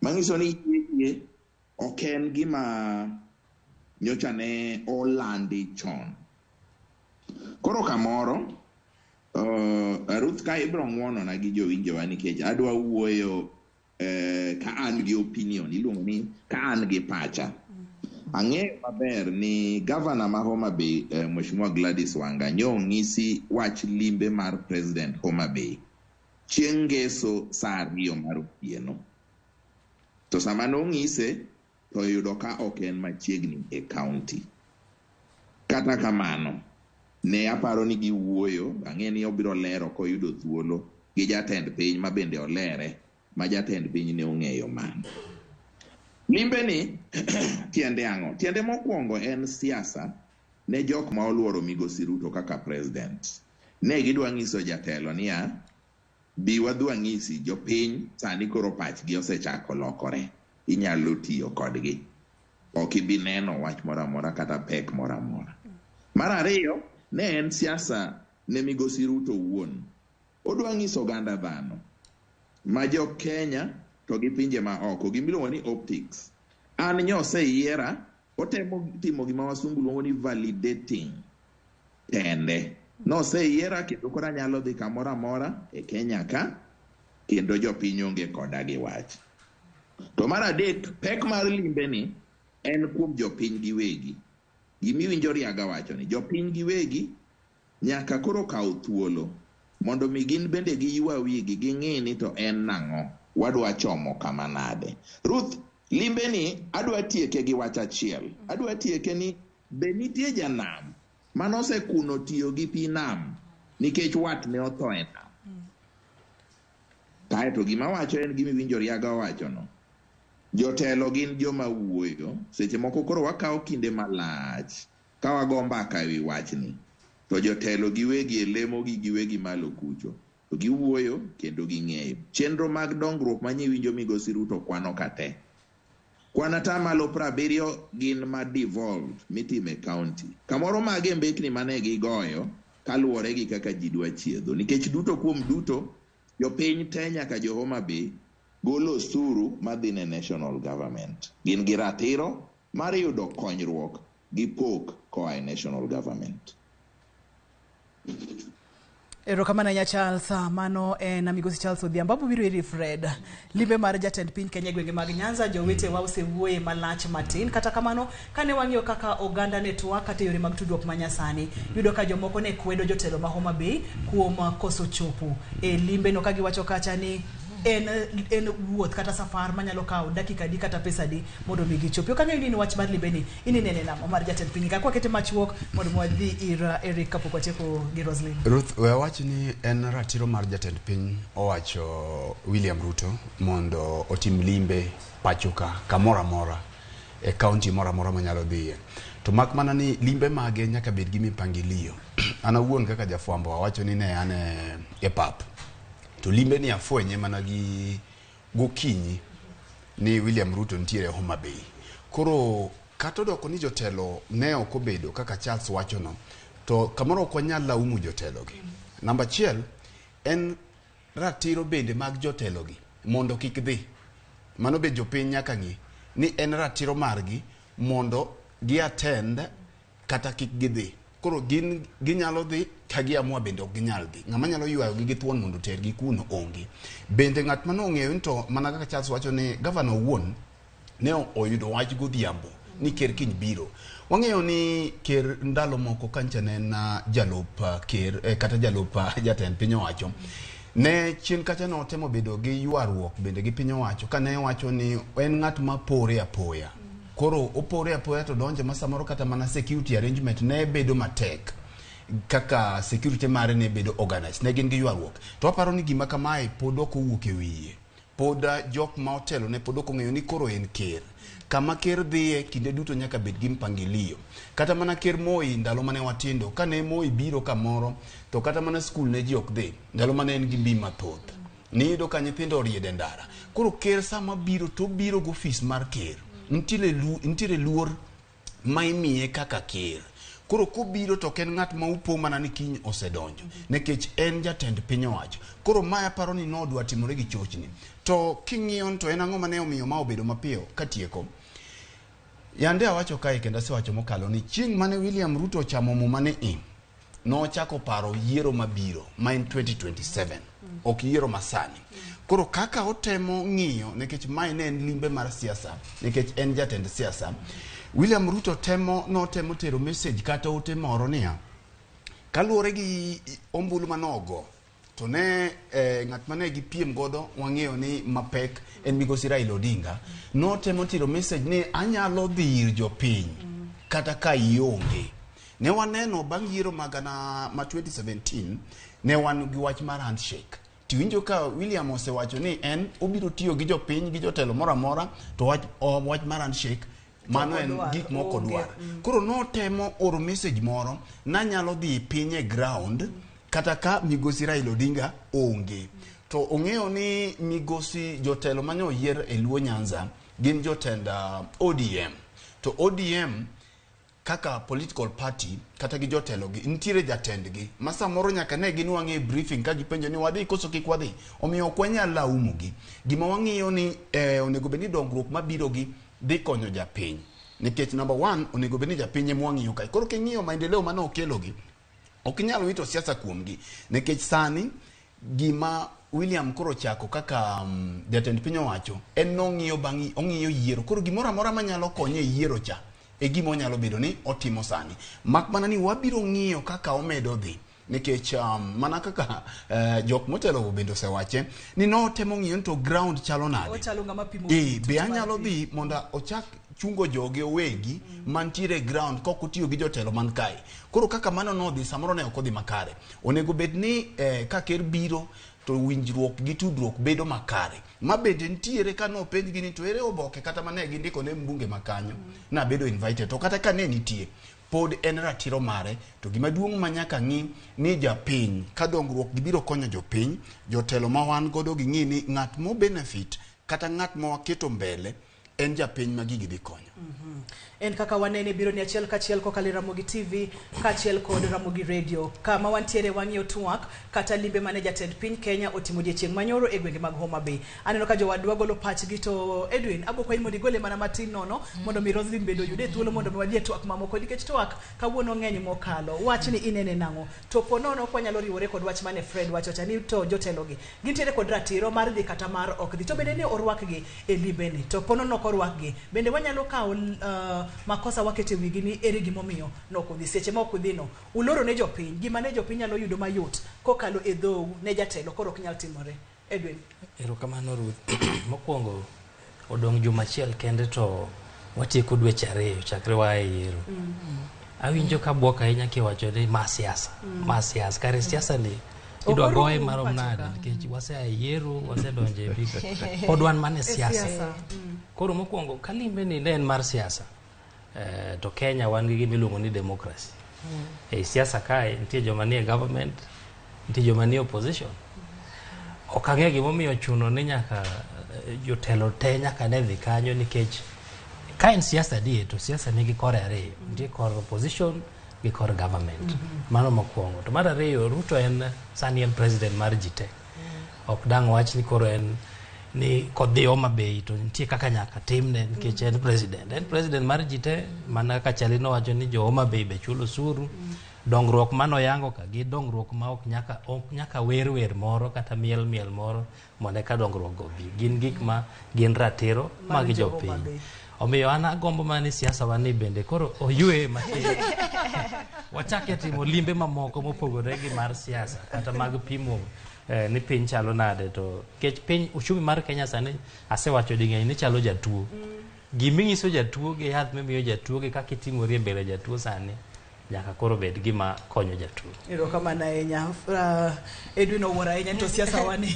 Manyiso ni yie ok en gima nyocha ne olandi chon. Koro kamoro, Ruth ka ibiro ng'wonona gi jowinjowa nikech adwa wuoyo ka an gi opinion, iluongo ni ka an gi pacha. Ang'eyo maber ni gavana ma Homa Bay, Mheshimiwa Gladys Wanga nyo onyisi wach limbe mar President Homa Bay chieng' ngeso sa 2 mar otieno. To sama nong'ise to oyudo ka ok en machiegni e county. Kata kamano, ne aparo ni giwuoyo, ang'e ni obiro lero koyudo thuolo gi jatend piny ma bende olere, ma jatend piny ne ong'eyo mano. Limbe ni tiende ang'o? Tiende mokwongo en siasa ne jok ma oluoro Migosi Ruto kaka president. Ne gidwa ng'iso jatelo niya, bi wadhi wang'isi jopiny sani koro pachgi osechako lokore. Inyalo tiyo kodgi. Ok ibi neno wach moro amora kata pek moro amora. Mar ariyo, ne en siasa ne Migosi Ruto owuon. Odwa ng'iso oganda dhano ma jo Kenya to gi pinje ma oko, gimiluongo ni optics. An nyoseyiera, otemo timo gima wasungu luongo ni validating tende. Noseyiera kendo koro anyalo dhi kamoro amora e Kenya ka, kendo jopiny onge koda gi wach. To mar adek, pek mar limbe ni en kuom jopiny giwegi. Gimiwinjo Riaga wacho ni jopiny giwegi nyaka koro kaw thuolo mondo mi gin bende giywa wigi ging'i ni to en nang'o, wadwa chomo kama nade. Ruth, limbe ni adwa tieke gi wach achiel. Adwa tieke ni be nitie janam manosekuno tiyo gi pi nam nikech wat ne otho e nam. Kaeto gima wacho en gima iwinjo Riaga owachono. Jotelo gin joma wuoyo, seche moko koro wakawo kinde malach ka wago mbaka ewi wachni. To jotelo giwegi e lemo gi giwegi malo kucho. To giwuoyo kendo ging'eyo. Chenro mag dongruok ma nyiwinjo Migosi Ruto kwano ka te. Kwan 70% gin ma devolved mitime county. Kamoro mage mbekni mane gigoyo kaluwore gi kaka ji dwa chiedho. Nikech duto kuom duto, jopiny te nyaka jo Homa Bay golo osuru madhi ne national government. Gin gi ratiro mar yudo konyruok gi pok koa e national government. Erokamano ahinya Charles, mano en migosi Charles Odhiambo. Abiro biro iri Fred. Limbe mar jatend piny Kenya e gwenge mag Nyanza, jowetewa osewuoye malach matin. Kata kamano, kane wang'iyo kaka oganda ne twak kata e yore mag tudruok manyasani, yudo ka jomoko ne kwedo jotelo ma Homa Bay kuom koso chopo e limbe no ka giwacho kacha ni en wuoth kata safar manyalo kawo dakika adi kata pesa adi mondo mi gichopi. Ok ang'eyo ni in wach mar limbe ni ininene nang'o mar jatend piny ka kwakete machuok mondo mi wadhi ir Eric kapok watieko gi Roslyn. Ruth, we awach ni en ratiro mar jatend piny owacho William Ruto mondo otim limbe pacho ka kamoro amora e kaunti moro amora monyalo dhiye. To mak mana ni limbe mage nyaka bed gi mipangilio. An awuon kaka jafwambo awacho ni ne an e pap. To limbe ni afwenye mana gi gokinyi ni William Ruto nitiere Homa Bay. Koro kata odoko ni jotelo ne ok obedo kaka Charles wachono, to kamoro ok wanyal laumu jotelogi. Namba achiel en ratiro bende mag jotelogi mondo kik dhi. Mano be jopiny nyaka ng'i ni en ratiro margi mondo gi attend kata kik gidhi. Koro gin ginyalo dhi ka giamua bende ok ginyal dhi. Ng'ama nyalo ywayogi gi thuon mondo otergi kuno onge. Bende ng'at mane ong'eyo ni to mana kaka Charles wacho ni gavana owuon ne oyudo wach godhiambo ni ker kiny biro. Wang'eyo ni ker ndalo moko kancha ne en jalup ker kata jalup jatend piny owacho. Ne chien kacha notemo bedo gi ywaruok bende gi piny owacho kane owacho ni en ng'at ma pore apoya. Koro opore apoya to donjo ma samoro kata mana security arrangement ne bedo matek kaka security mare ne bedo organized, ne gin gi ywaruok. To aparo ni gima kamae pod ok owuok e wiye. Pod jok ma otelo ne pod ok ong'eyo ni koro en ker. Kama ker dhiye kinde duto nyaka bed gi mpangilio. Kata mana ker Moi ndalo mane watindo, kane Moi biro kamoro to kata mana skul ne ji ok dhi, ndalo mane en gi mbi mathoth. Niyudo ka nyithindo oriedo e ndara. Koro ker sama biro to obiro gi ofis mar ker. Nitiere luor ma imiye kaka ker. Koro kobiro to ok en ng'at ma upo mana ni kiny osedonjo, nikech en jatend piny owacho. Koro mae aparo ni nodwa timore gi chochni. To king'iyo to en ang'o mane omiyo ma obedo mapiyo katieko? Yande awacho kae kendo asewacho mokalo ni chieng' mane William Ruto ochamo muma ni i, nochako paro yiero mabiro ma en 2027, ok yiero masani. Koro kaka otemo ng'iyo, nikech mae ne en limbe mar siasa, nikech en jatend siasa, William Ruto notemo tero message kata ote moro niya, kaluwore gi ombulu manogo, to ne ng'at mane gipiem godo wang'eyo ni mapek en migosi Raila Odinga, notemo tero message ni anyalo dhi ir jopiny kata ka ionge. Ne waneno bang' yiero magana ma 2017 ne wan gi wach mar handshake. Tiwinjo ka William osewacho ni en obiro tiyo gi jopiny gi jotelo moro amora, to wach mar handshake mano en gik moko dwar. Koro notemo oro message moro nanyalo dhi piny e ground kata ka migosi Raila Odinga onge. To ong'eyo ni migosi jotelo mane oyier e Luo Nyanza gin jotend ODM. To ODM kaka political party kata gi jotelo gi nitiere jatendgi ma samoro nyaka ne ginwang'e e briefing ka gipenjo ni wadhi koso kik wadhi. Omiyo ok wanyal laumo gi. Gima wang'iyo ni onego bed ni dongruok mabiro gi dhi konyo japiny. Nikech number 1 onego bed ni japiny ema wang'iyo kae. Koro king'iyo maendeleo mane okelo gi, ok inyal wito siasa kuomgi. Nikech sani gima William koro chako kaka jatend piny owacho en nong'iyo bang' ong'iyo yiero. Koro gimoro amora manyalo konye e yiero cha e gima onyalo bedo ni otimo sani. Mak mana ni wabiro ng'iyo kaka omedo dhi. Nikech mana kaka jok motelo go bende osewache ni notemo ng'iyo ni to ground chalo nade. Ochalo ng'ama pimo be anyalo dhi mondo ochak chungo joge owegi mantiere ground kok otiyo gi jotelo man kae. Koro kaka mano nodhi samoro ne ok odhi makare. Onego bed ni ka ker biro to winjruok gi tudruok bedo makare. Ma bende nitiere ka nopenjgi ni to ere oboke kata mane gindiko ne mbunge makanyo nabedo invited. To kata ka ne nitie pod en ratiro mare. To gima duong' ma nyaka ng'i ni japiny ka dongruok gibiro konyo jopiny, jotelo ma wan godo ging'i ni ng'at mo benefit kata ng'at ma waketo mbele En japiny ma gigi dhi konyo. En kaka wanene biro ni achiel kachiel kokalo e Ramogi TV kaachiel kod Ramogi Radio kama wantiere wang'iyo twak kata limbe mane jatend piny Kenya otimo odiechieng' manyoro e gwenge mag Homa Bay. Aneno ka jowadwa golo pachgi to Edwin abo kwayi mondo igole mana matin nono mondo mi Roslyn bende oyude thuolo mondo mi wadhi e twak mamoko nikech twak kawuono ng'eny mokalo. Wachni inene nang'o? To po nono kwanyalo riwore kod wach mane Fred wacho cha ni to jotelogi gintiere kod ratiro mar dhi kata mar ok dhi to bende ne orwakgi e limbeni to po nono ok orwakgi bende wanyalo kawo makosa wakete wigi ni ere gimomiyo nok udhi seche ma ok udhi no uloro ne jopiny gima ne jopiny nyalo yudo mayot kokalo e dhou ne jatelo koro ok nyal timore. Edwin. Erokamano Ruth. Mokwongo odong' juma achiel kende to watieko dweche 2 chakre waa e yiero. Awinjo ka buok ahinya kiwacho ni ma siasa, ma siasa. Kare siasa ni idwa goye marom nade nikech wasea e yiero, wasedonjo e big. Pod wan mana e siasa. Koro mokwongo kalimbe ni ne en mar siasa. To Kenya wan gi gima iluongo ni democracy. E siasa kae nitie joma nie government, nitie joma nie opposition. Ok ang'e gimomiyo ochuno ni nyaka jotelo te nyaka ne dhi kanyo nikech ka en siasa adier to siasa nigi kore ariyo. Nitie kor opposition gi kor government. Mano mokwongo. To mar ariyo, Ruto en sani en president mar ji te. Ok dang' wach ni koro en ni kodhi Homa Bay to nitie kaka nyaka timne nikech en president. En president mar ji te mana kaka Chali nowacho ni jo Homa Bay be chulo osuru. Dongruok manoyango ka gi dongruok ma ok nyaka wer wer moro kata miel miel moro mondo eka dongruok go bi. Gin gik ma gin ratiro mag jopiny. Omiyo an agombo mana ni siasa wa ni bende koro oywe matin. Wachake timo limbe mamoko mopogore gi mar siasa kata mag pimo ni piny chalo nade to nikech piny uchumi mar Kenya sani asewacho ding'eny ni chalo jatuo. Giming'iso jatuo gi yath mimiyo jatuo gi kaka iting'ori e mbele jatuo sani nyaka koro bed gima konyo jatuo. Erokamano ahinya. Edwin owuoro ahinya ni to siasa wani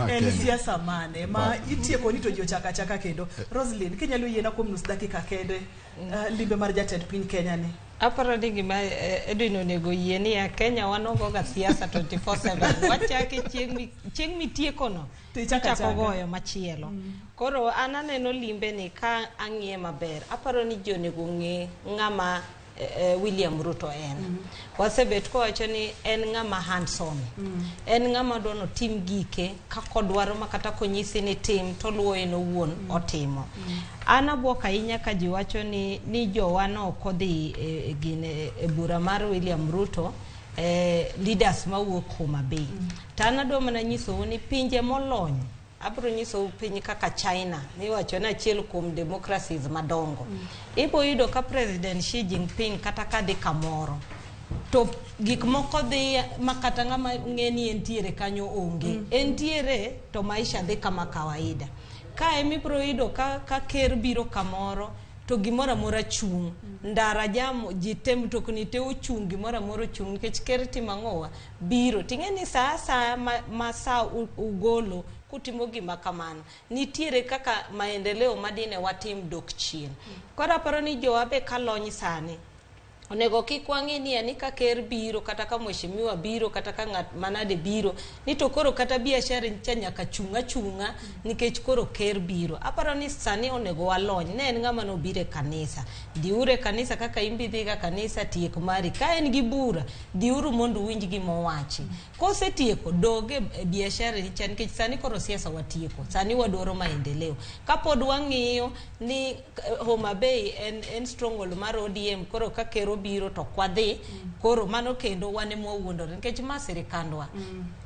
en siasa mane ma itieko ni to ji ochako achaka kendo. Roslyn, kinyalo yiena kuom nus dakika kende limbe mar jatend piny Kenya ni. Aparo ni gima Edwin onego yie ni ya Kenya wanogoga siasa 24/7. Wachake chieng' mitiekono tichako goyo machielo. Koro an aneno limbe ni ka ang'iye maber. Aparo ni ji onego ng'e ng'ama William Ruto en. Wasebet kowacho ni en ng'ama hands-on. En ng'ama dwaro tim gike kaka odwaro ma kata konyisi ni tim to luwo en owuon otimo. An abuok ahinya ka ji wacho ni jowa no ok odhi e bura mar William Ruto, leaders mawuok Homa Bay. To an adwa mana nyisou ni pinje molony, abiro nyisou piny kaka China, miwacho ni achiel kuom democracies madongo. Ibo yudo ka President Xi Jinping kata kadhi kamoro, to gik moko dhi ma kata ng'ama ng'e ni entiere kanyo onge. Entiere to maisha dhi kama kawaida. Kae mibiro yudo ka ker biro kamoro, to gimoro amora chung'. Ndara jam, ji te mtokni te ochung', gimoro amora ochung' nikech ker timo ang'owa biro. Ting'e ni sa asaya ma sa ugolo kutimo gima kamano, nitiere kaka maendeleo madine watim dok chien. Koro aparo ni jowa be kalony sani, onego kik wang'i ni ani ka ker biro kata ka mheshimiwa biro kata ka ng'at manade biro ni to koro kata biashara cha nyaka chung' achung'a nikech koro ker biro. Aparo ni sani onego walony. Ne en ng'ama nobiro e kanisa, dhiuru e kanisa kaka in bidhi ga kanisa, tiek mari. Ka en gi bura, dhiuru mondo uwinj gima owachi. Kosetieko, dog e biashara ni cha nikech sani koro siasa watieko. Sani wadwaro maendeleo. Kapod wang'iyo ni Homa Bay en stronghold mar ODM, koro ka ker obiro to kwadhi, koro mano kendo wan ema wawuondore nikech ma sirikandwa.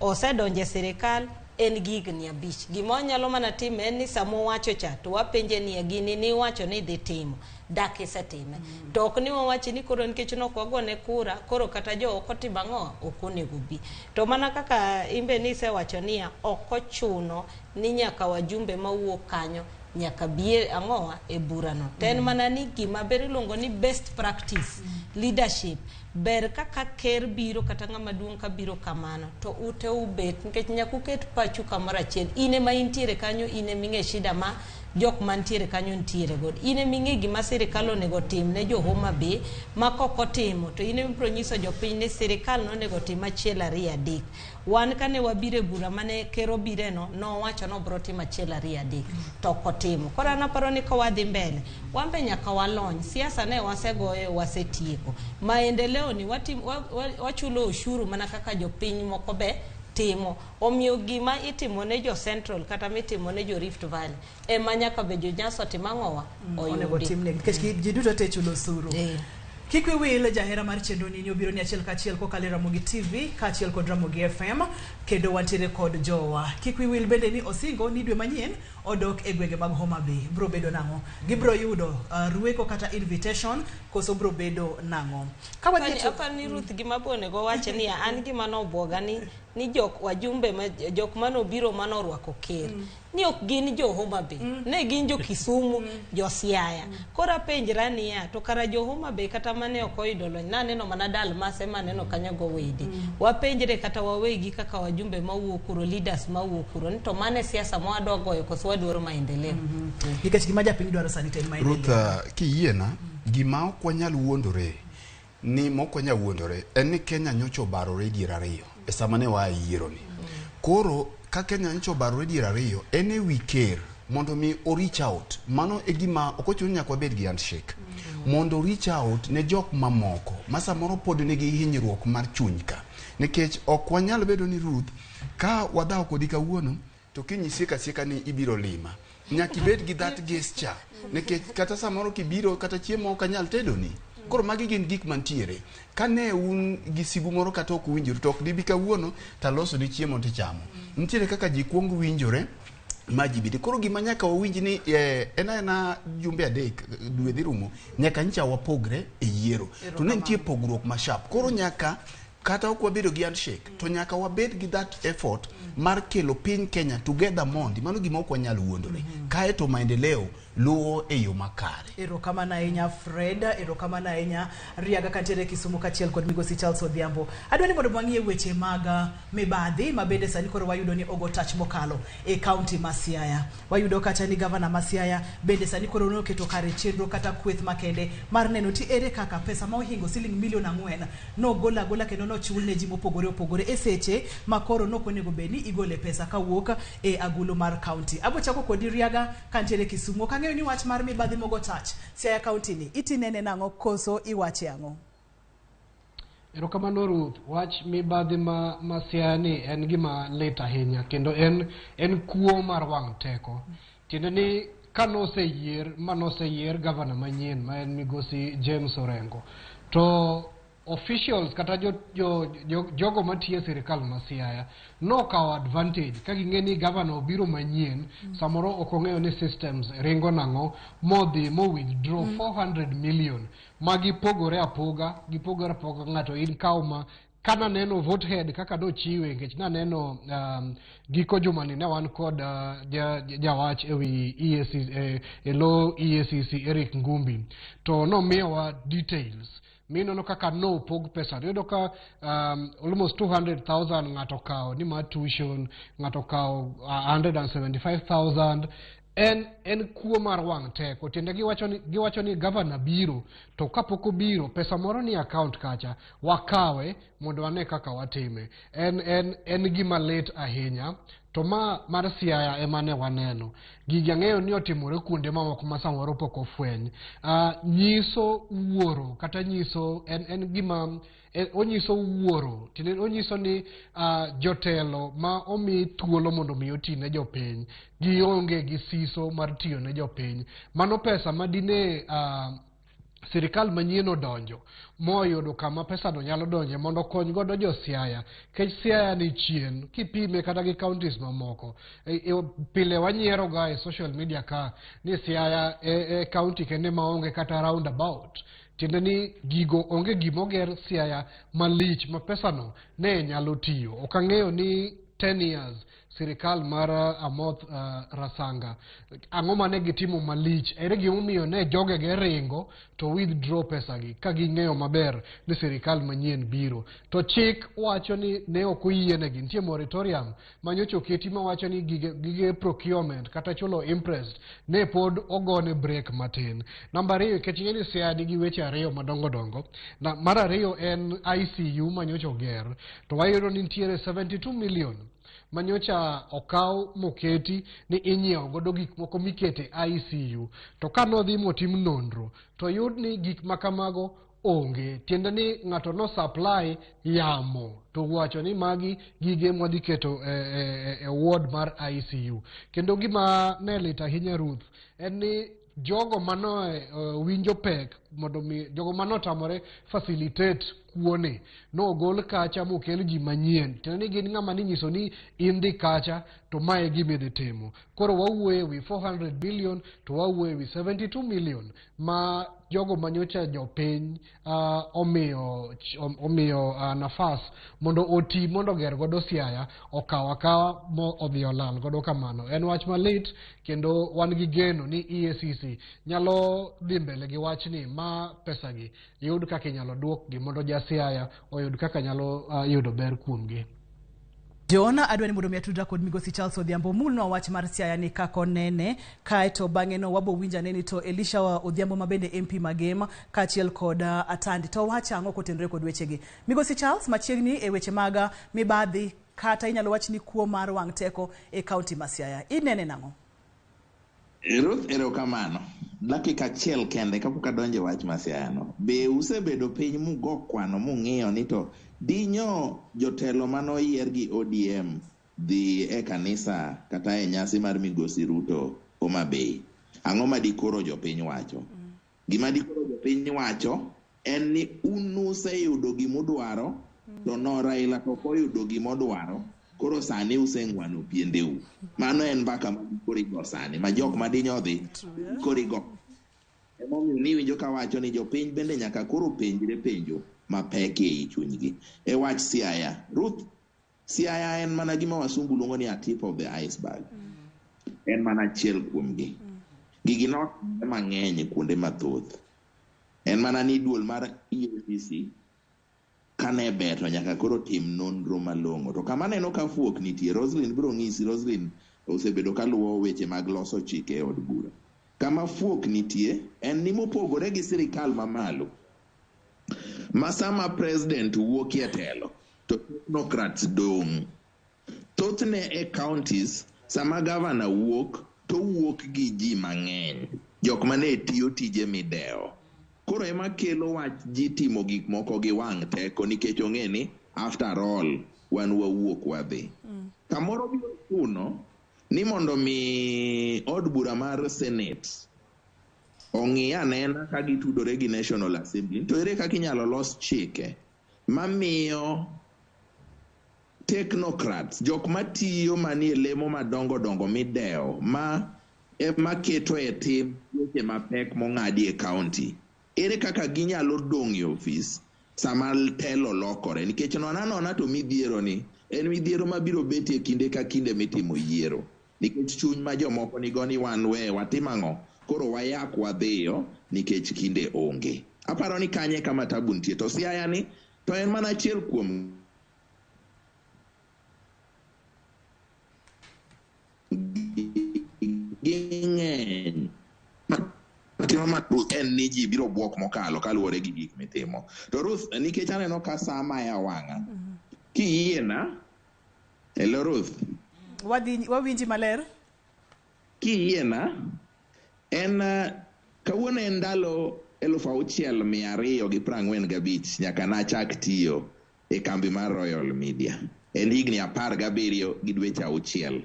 Osedonjo e sirikal en gi higni 5. Gima wanyalo mana timo en ni sama owacho cha to wapenje ni gini niwacho ni idhi timo, dak isetime. To ok ni wawachi ni koro nikech nok wagone kura, koro kata jo ok otimo ang'o, ok onego bi. To mana kaka imbe nisewacho niya, ok ochuno ni nyaka wajumbe mawuok kanyo nyaka bi ang'owa e burano. To en mana ni gima ber iluongo ni best practice leadership. Ber kaka ker biro kata ng'ama duong' ka biro kamano to ute ubet nikech nyaka uket pachu kamoro achiel. In ema intiere kanyo, in ema ing'e shida ma jok mantiere kanyo nitiere godo. In ema ing'e gima sirikal onego otim ne jo Homa Bay ma kok otimo to in ema ibiro nyiso jopiny ni sirikal nonego otim achiel ariyo adek. Wan kane wabiro e bura mane ker obire no, nowacho ni obiro timo achiel ariyo adek to ok otimo. Koro an aparo ni ka wadhi mbele, wan be nyaka walony. Siasa ne wasegoyo wasetieko. Maendeleo ni wachulo ushuru mana kaka jopiny moko be timo. Omiyo gima itimo ne jo Central kata mitimo ne jo Rift Valley ema nyaka be jo Nyasa otim ang'owa? Onego Oyudi. timnegi nikech ji duto te chulo osuru. Kik wiwil jahera mar chenro ni obiro ni achiel kachiel kokalo e Ramogi TV kaachiel kod Ramogi FM kendo wantiere kod jowa. Kik wiwil bende ni Osingo ni dwe manyien odok e gwenge mag Homa Bay. Bro bedo nang'o? Gibro yudo rweko kata invitation koso bro bedo nang'o? Ka wadhi to Aparo ni Ruth gima bo onego wach ni an gima nobwoga ni jok wajumbe ma jok manobiro manorwako ker ni ok gin jo Homa Bay, ne gin jo Kisumu, jo Siaya. Koro apenjra niya, to kara jo Homa Bay kata mane ok oyudo lony, naneno mana Dalmas ema aneno kanyo go wede. Wapenjre kata wawegi kaka wajumbe mawuok kuro, leaders mawuok kuro, ni to mane siasa ma wadwa goyo koso wadwaro maendeleo? Nikech gima japiny dwaro sani to en maendeleo. Ruth, kiyiena, gima ok wanyal wuondore ni mok wanyal wuondore en ni Kenya nyocha obarore dier ariyo e sama ne waa e yiero ni. Koro ka Kenya nyocha obarore dier ariyo en e wi ker mondo mi o reach out. Mano e gima ok ochuno ni nyaka wabed gi handshake. Mondo reach out ne jok mamoko ma samoro pod nigi hinyruok mar chuny ka. Nikech ok wanyal bedo ni Ruth ka wadhawo kodi kawuono to kiny isieko asieka ni ibiro lima. Nyaka ibed gi that gesture. Nikech kata samoro kibiro kata chiemo ok anyal tedoni. Koro magi gin gik mantiere. Kane un gi sigu moro kata ok uwinjoru to ok dibi kawuono taloso ni chiemo tichamo. Nitiere kaka ji kuongo winjore ma ji bidi. Koro gima nyaka wawinj ni en aena jumbe 3 dwe dhi rumo nyaka nyicha wapogre e yiero. To ne nitie pogruok ma sharp. Koro nyaka kata ok wabedo gi handshake to nyaka wabed gi that effort mar kelo piny Kenya together mondi. Mano gima ok wanyal wuondore. Kae to maendeleo luwo e yo makare. Erokamano ahinya Fred, erokamano ahinya Riaga kantiere Kisumu kaachiel kod migosi Charles Odhiambo. Adwa ni mondo wang'iye weche mag mibadhi ma bende sani koro wayudo ni ogo tach mokalo e kaunti ma Siaya. Wayudo kacha ni gavana ma Siaya bende sani koro noketo kare chenro kata kweth makende mar neno ti ere kaka pesa ma ohingo siling milion 4 nogol agola kendo nochul ne ji mopogore opogore e seche ma koro nok onego bed ni igole pesa kawuok e agulu mar kaunti. Abo chako kodi Riaga kantiere Kisumu. Ok ang'eyo ni wach mar mibadhi mogo tach Siaya kaunti ni itinene nang'o koso iwache ang'o? Erokamano Ruth, wach mibadhi ma Siaya ni en gima lit ahinya kendo en kuo mar wang' teko. Tiende ni ka noseyier ma noseyier gavana manyien ma en migosi James Orengo to officials kata jogo matiyo e sirikal ma Siaya nokawo advantage ka ging'e ni gavana obiro manyien, samoro ok ong'eyo ni systems ringo nang'o, modhi mo withdraw 400 million ma gipogore apoga, gipogore apoga ng'ato in kaw ma kana neno vote head kaka nochiwe nikech naneno giko jumani ne wan kod jawach ewi EACC, e lo EACC Eric Ngumbi to nomiyowa details mineno kaka nopog pesa. Iyudo ka almost 200,000 ng'ato okawo ni mar tuition, ng'ato okawo 175,000. En kuo mar wang' teko. Tiende giwacho ni gavana biro to kapok obiro pesa moro ni account kacha wakawe mondo wane kaka watime. En gima lit ahinya. To ma mar Siaya ema ne waneno. Gigi ang'eyo ni otimore kuonde mamoko ma samoro pok ofweny. Nyiso wuoro kata nyiso en gima onyiso wuoro. Tiende onyiso ni jotelo ma omi thuolo mondo mi oti ne jopiny gionge gi siso mar tiyo ne jopiny. Mano pesa ma dine sirikal manyien odonjo moyudo kama pesa no nyalo donje mondo okony godo jo Siaya. Nikech Siaya ni chien kipime kata gi counties mamoko. Pile wanyiero ga e social media ka ni Siaya e county kende maonge kata roundabout. Tiende ni gigo onge gimoger Siaya malich ma pesa no ne nyalo tiyo. Ok ang'eyo ni 10 years sirikal mar Amoth Rasanga. Ang'o mane gitimo malich? Ere gimomiyo ne jogege ringo to withdraw pesagi ka ging'eyo maber ni sirikal manyien biro? To chik wacho ni ne ok oyienegi. Nitie moratorium manyocha oketi mawacho ni gige procurement kata chulo imprest ne pod ogone break matin. Namba ariyo, nikech ing'e ni Siaya nigi weche ariyo madongo dongo. Mar ariyo en ICU manyocha oger, to wayudo ni nitiere 72 million manyocha okaw moketi ni inyiewo godo gik moko mikete ICU. To ka nodhi motim nonro to yud ni gik ma kamago onge. Tiende ni ng'ato no supply yamo to wacho ni magi gige mwadhi keto e ward mar ICU. Kendo gima ne lit ahinya Ruth en ni jogo mano winjo pek mondo mi jogo manotamore facilitate kuone nogol kacha mokel ji manyien. Tiende ni gin ng'ama ninyiso ni in dhi kacha to mae gima idhi timo. Koro wawuoyo ewi 400 billion to wawuoyo ewi 72 million ma jogo manyocha jopiny omiyo nafas mondo oti mondo oger godo Siaya okaw akawa mo odhi olal godo kamano. En wach malit kendo wan gi geno ni EACC nyalo dhi mbele gi wachni ma pesagi yud kaka inyalo duokgi mondo ja Siaya oyud kaka nyalo yudo ber kuomgi. Jona adwa ni mondo mi atudra kod migosi Charles Odhiambo mulnwa wach mar Siaya ni kaka onene, kaeto bang'e no wabo winjo ane ni to Elisha Odhiambo ma bende MP Magem kaachiel kod Atandi to wacho ang'o kotenore kod wechegi. Migosi Charles, machiegni e weche mag mibadhi kata inyalo wach ni kuo mar wang' teko e kaunti ma Siaya, inene nang'o? Ruth, erokamano. Dakika achiel kende kapok adonjo e wach ma Siaya no. Be usebedo piny mugo kwano mung'iyo ni to dinyo jotelo manoyier gi ODM dhi e kanisa kata e nyasi mar Migosi Ruto Homa Bay? Ang'o ma dikoro jopiny wacho? Gima dikoro jopiny wacho en ni un useyudo gimudwaro to no Raila to ok oyudo gimodwaro. Koro sani useng'wano piendeu. Mano en mbaka ma koro igo sani, ma jok madinyo dhi koro igo. Emomiyo niwinjo kawacho ni jopiny bende nyaka koro penjre penjo mapek ei chunygi. E wach Siaya, Ruth, Siaya en mana gima wasungu luongo ni a tip of the iceberg. En mana achiel kuomgi. Gigi notimore mang'eny kuonde mathoth. En mana ni duol mar EACC kane ber to nyaka koro tim nonro malong'o. To kama aneno ka fuok nitie, Roslyn biro ng'isi, Roslyn osebedo kaluwo weche mag loso chike e od bura. Kama fuok nitie en ni mopogore gi sirikal mamalo, ma sama president wuokie telo to technocrats dong'. Thothne e counties sama governor wuok to wuok gi ji mang'eny, jok mane tiyo tije midewo. Koro ema kelo wach ji timo gik moko gi wang' teko nikech ong'e ni after all wan wawuok wadhi. Kamoro biro chuno ni mondo mi od bura mar Senate ong'i anena ka gitudore gi National Assembly to ere kaka inyalo los chike mamiyo technocrats, jok matiyo manie lemo madongo dongo midewo ma ema keto e tim weche mapek mong'adi e county. Ere kaka ginyalo dong' e ofis sama telo lokore? Nikech nona nona to midhiero ni en midhiero mabiro betie kinde ka kinde mitimo yiero. Nikech chuny ma jomoko nigo ni wan we watim ang'o? Koro wayak wadhiyo nikech kinde onge. Aparo ni kanye kama tabu nitie. To Siaya ni to en mana achiel kuom ging'eny. Timo ma Ruth en ni ji biro buok mokalo kaluwore gi gik mitimo. To Ruth, nikech aneno ka sa maya wang'a, kiyiena, hello Ruth. Wawinji maler. Kiyiena, en kawuono en ndalo 6245 nyaka nachak tiyo e kambi mar Royal Media. En higni 17 gi dweche 6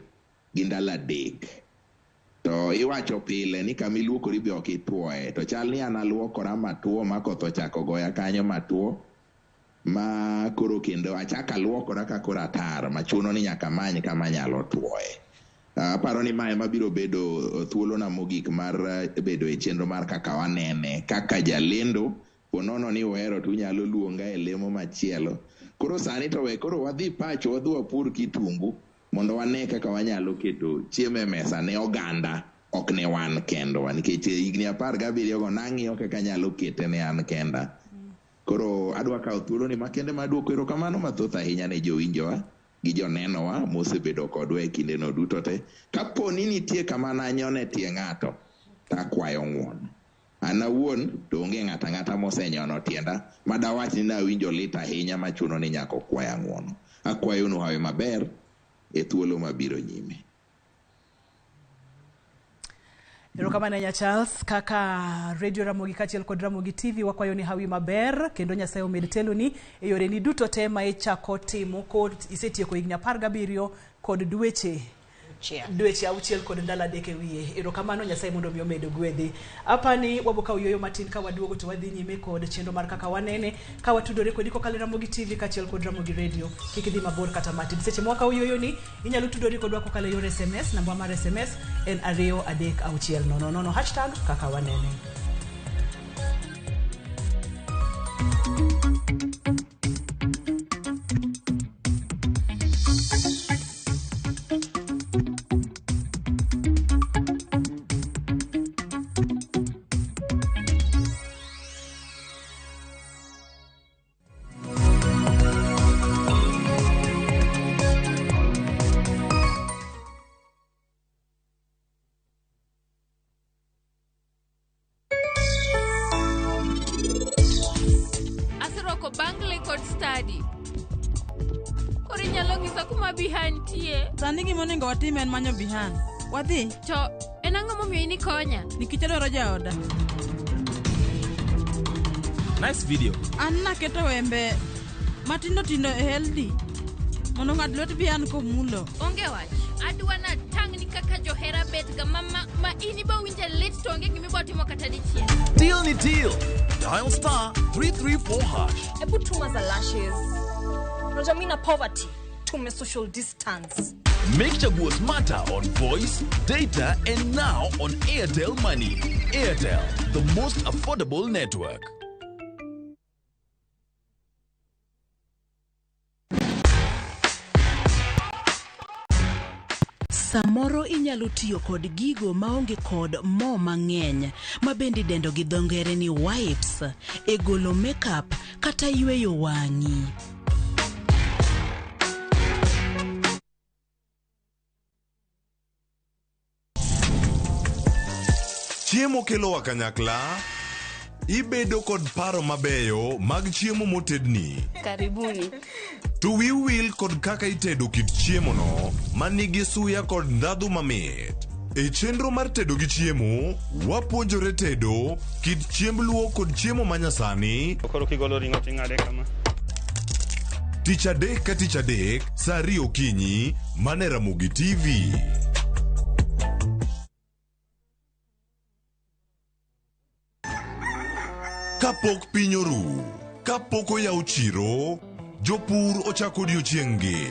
gi ndalo 3. To iwacho pile ni kama iluokori be ok ituoye. To chal ni an aluokora matuo ma koth ochako goya kanyo matuo ma koro kendo achako aluokora ka koro atar machuno ni nyaka amany kama anyalo tuoye. Aparo ni mae mabiro bedo thuolona mogik mar bedo e chenro mar kaka wanene kaka jalendo. Ponono ni uhero to unyalo luonga e lemo machielo. Koro sani to we koro wadhi pacho wadhi wapur kitungu. Mondo wane kaka wanyalo keto chiemo e mesa ne oganda, ok ne wan kendwa. Nikech higni 17 go nang'iyo kaka anyalo kete ne an kenda. Koro adwa kawo thuoloni makende mar duoko erokamano mathoth ahinya ne jowinjowa gi jonenowa mosebedo kodwa e kindeno duto te. Kapo ni nitie kama nanyone tie ng'ato, takwayo ng'uono. An awuon to onge ng'ato ang'ata mosenyono tienda madawach ni nawinjo lit ahinya machuno ni nyaka okwaya ng'uono. Akwayonu hawi maber e thuolo mabiro nyime. Erokamano ahinya Charles, kaka Radio Ramogi kaachiel kod Ramogi TV wakwayo ni hawi maber kendo Nyasaye omed teloni e yoreni duto te ma ichako timo kod isetieko higni 17 kod dweche 6 kod ndalo 3 e wiye. Erokamano, Nyasaye mondo mi omed gwedhi. Apani wabokawo yueyo matin ka waduogo to wadhi nyime kod chenro mar kaka wanene ka watudore kodi kokalo e Ramogi TV kaachiel kod Ramogi Radio. Kik idhi mabor kata matin. Seche ma wakawo yueyo ni inyalo tudori kodwa kokalo e yor SMS. Namba mar SMS en 23600 hashtag kaka wanene. Aserwako bangle kod study. Koro inyalo nyisa kuma Biha nitie. Sani gima onego watim en manyo Bihan. Wadhi. To en ang'o momiyo in ikonya? Nikech adwaro jaoda. Nice video. An naketo wembe matindo tindo e LD mondo ng'ad lwet Bihan komulo. Onge wach. Adwa na tang'ni kaka johera bet ga mama ma in ibo winje lit to onge gima ibo timo kata dichiel. Deal ni deal. Dial star 334 hash. Hebu tuma za lashes. Unajua mimi na poverty. Tume social distance. Make Chaguo smarter on voice, data, and now on Airtel Money. Airtel, the most affordable network. Samoro inyalo tiyo kod gigo maonge kod mo mang'eny ma bende idendo gi dho ngere ni wipes e golo makeup kata yweyo wang'i. Chiemo kelowa kanyakla, ibedo kod paro mabeyo mag chiemo motedni. Karibuni. To wiu wil kod kaka itedo kit chiemono manigi suya kod ndhadhu mamit. E chenro mar tedo gi chiemo, wapuonjore tedo kit chiemb luo kod chiemo manyasani. Koro kigolo ring'o ting'ade kama. Tich adek ka tich adek, saa 2 okinyi, mane Ramogi TV. Kapok piny oru, kapok oyaw chiro, jopur ochako odiochieng'-gi.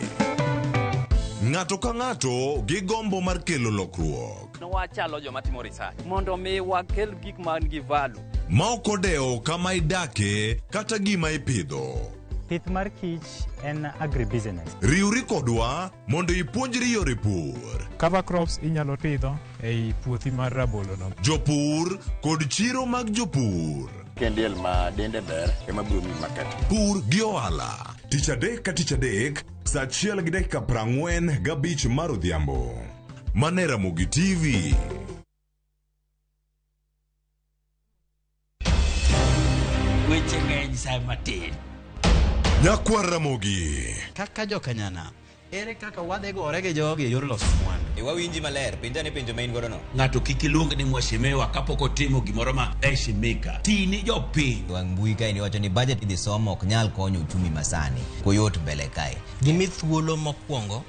Ng'ato ka ng'ato gi gombo mar kelo lokruok. Wachalo joma timo research mondo mi wakel gik man gi value. Ma ok odewo kama idake kata gima ipidho. Pith mar kich en agribusiness. Riwri kodwa mondo ipuonjri yore pur. Cover crops inyalo pidho ei puothi mar rabolo no. Jopur kod chiro mag jopur. Kendiel ma dende ber ema biro miyi market. Pur gi ohala. Tich adek ka tich adek, saa 1:45 mar odhiambo. Mane Ramogi TV. Weche ng'eny sa matin. Nyakwar Ramogi. Kaka jokanyana, ere kaka wadhi gore gi jogi e yor loso mwandu? Wawinji maler, penja ni penjo ma in godo no. Ng'ato kik iluong ni mheshimiwa kapok otimo gimoro ma heshimika. Tini jopiny. Wang' mbui kae ni wacho ni budget idhi somo ok nyal konyo uchumi masani. Koyot mbele kae. Gimi thuolo mokwongo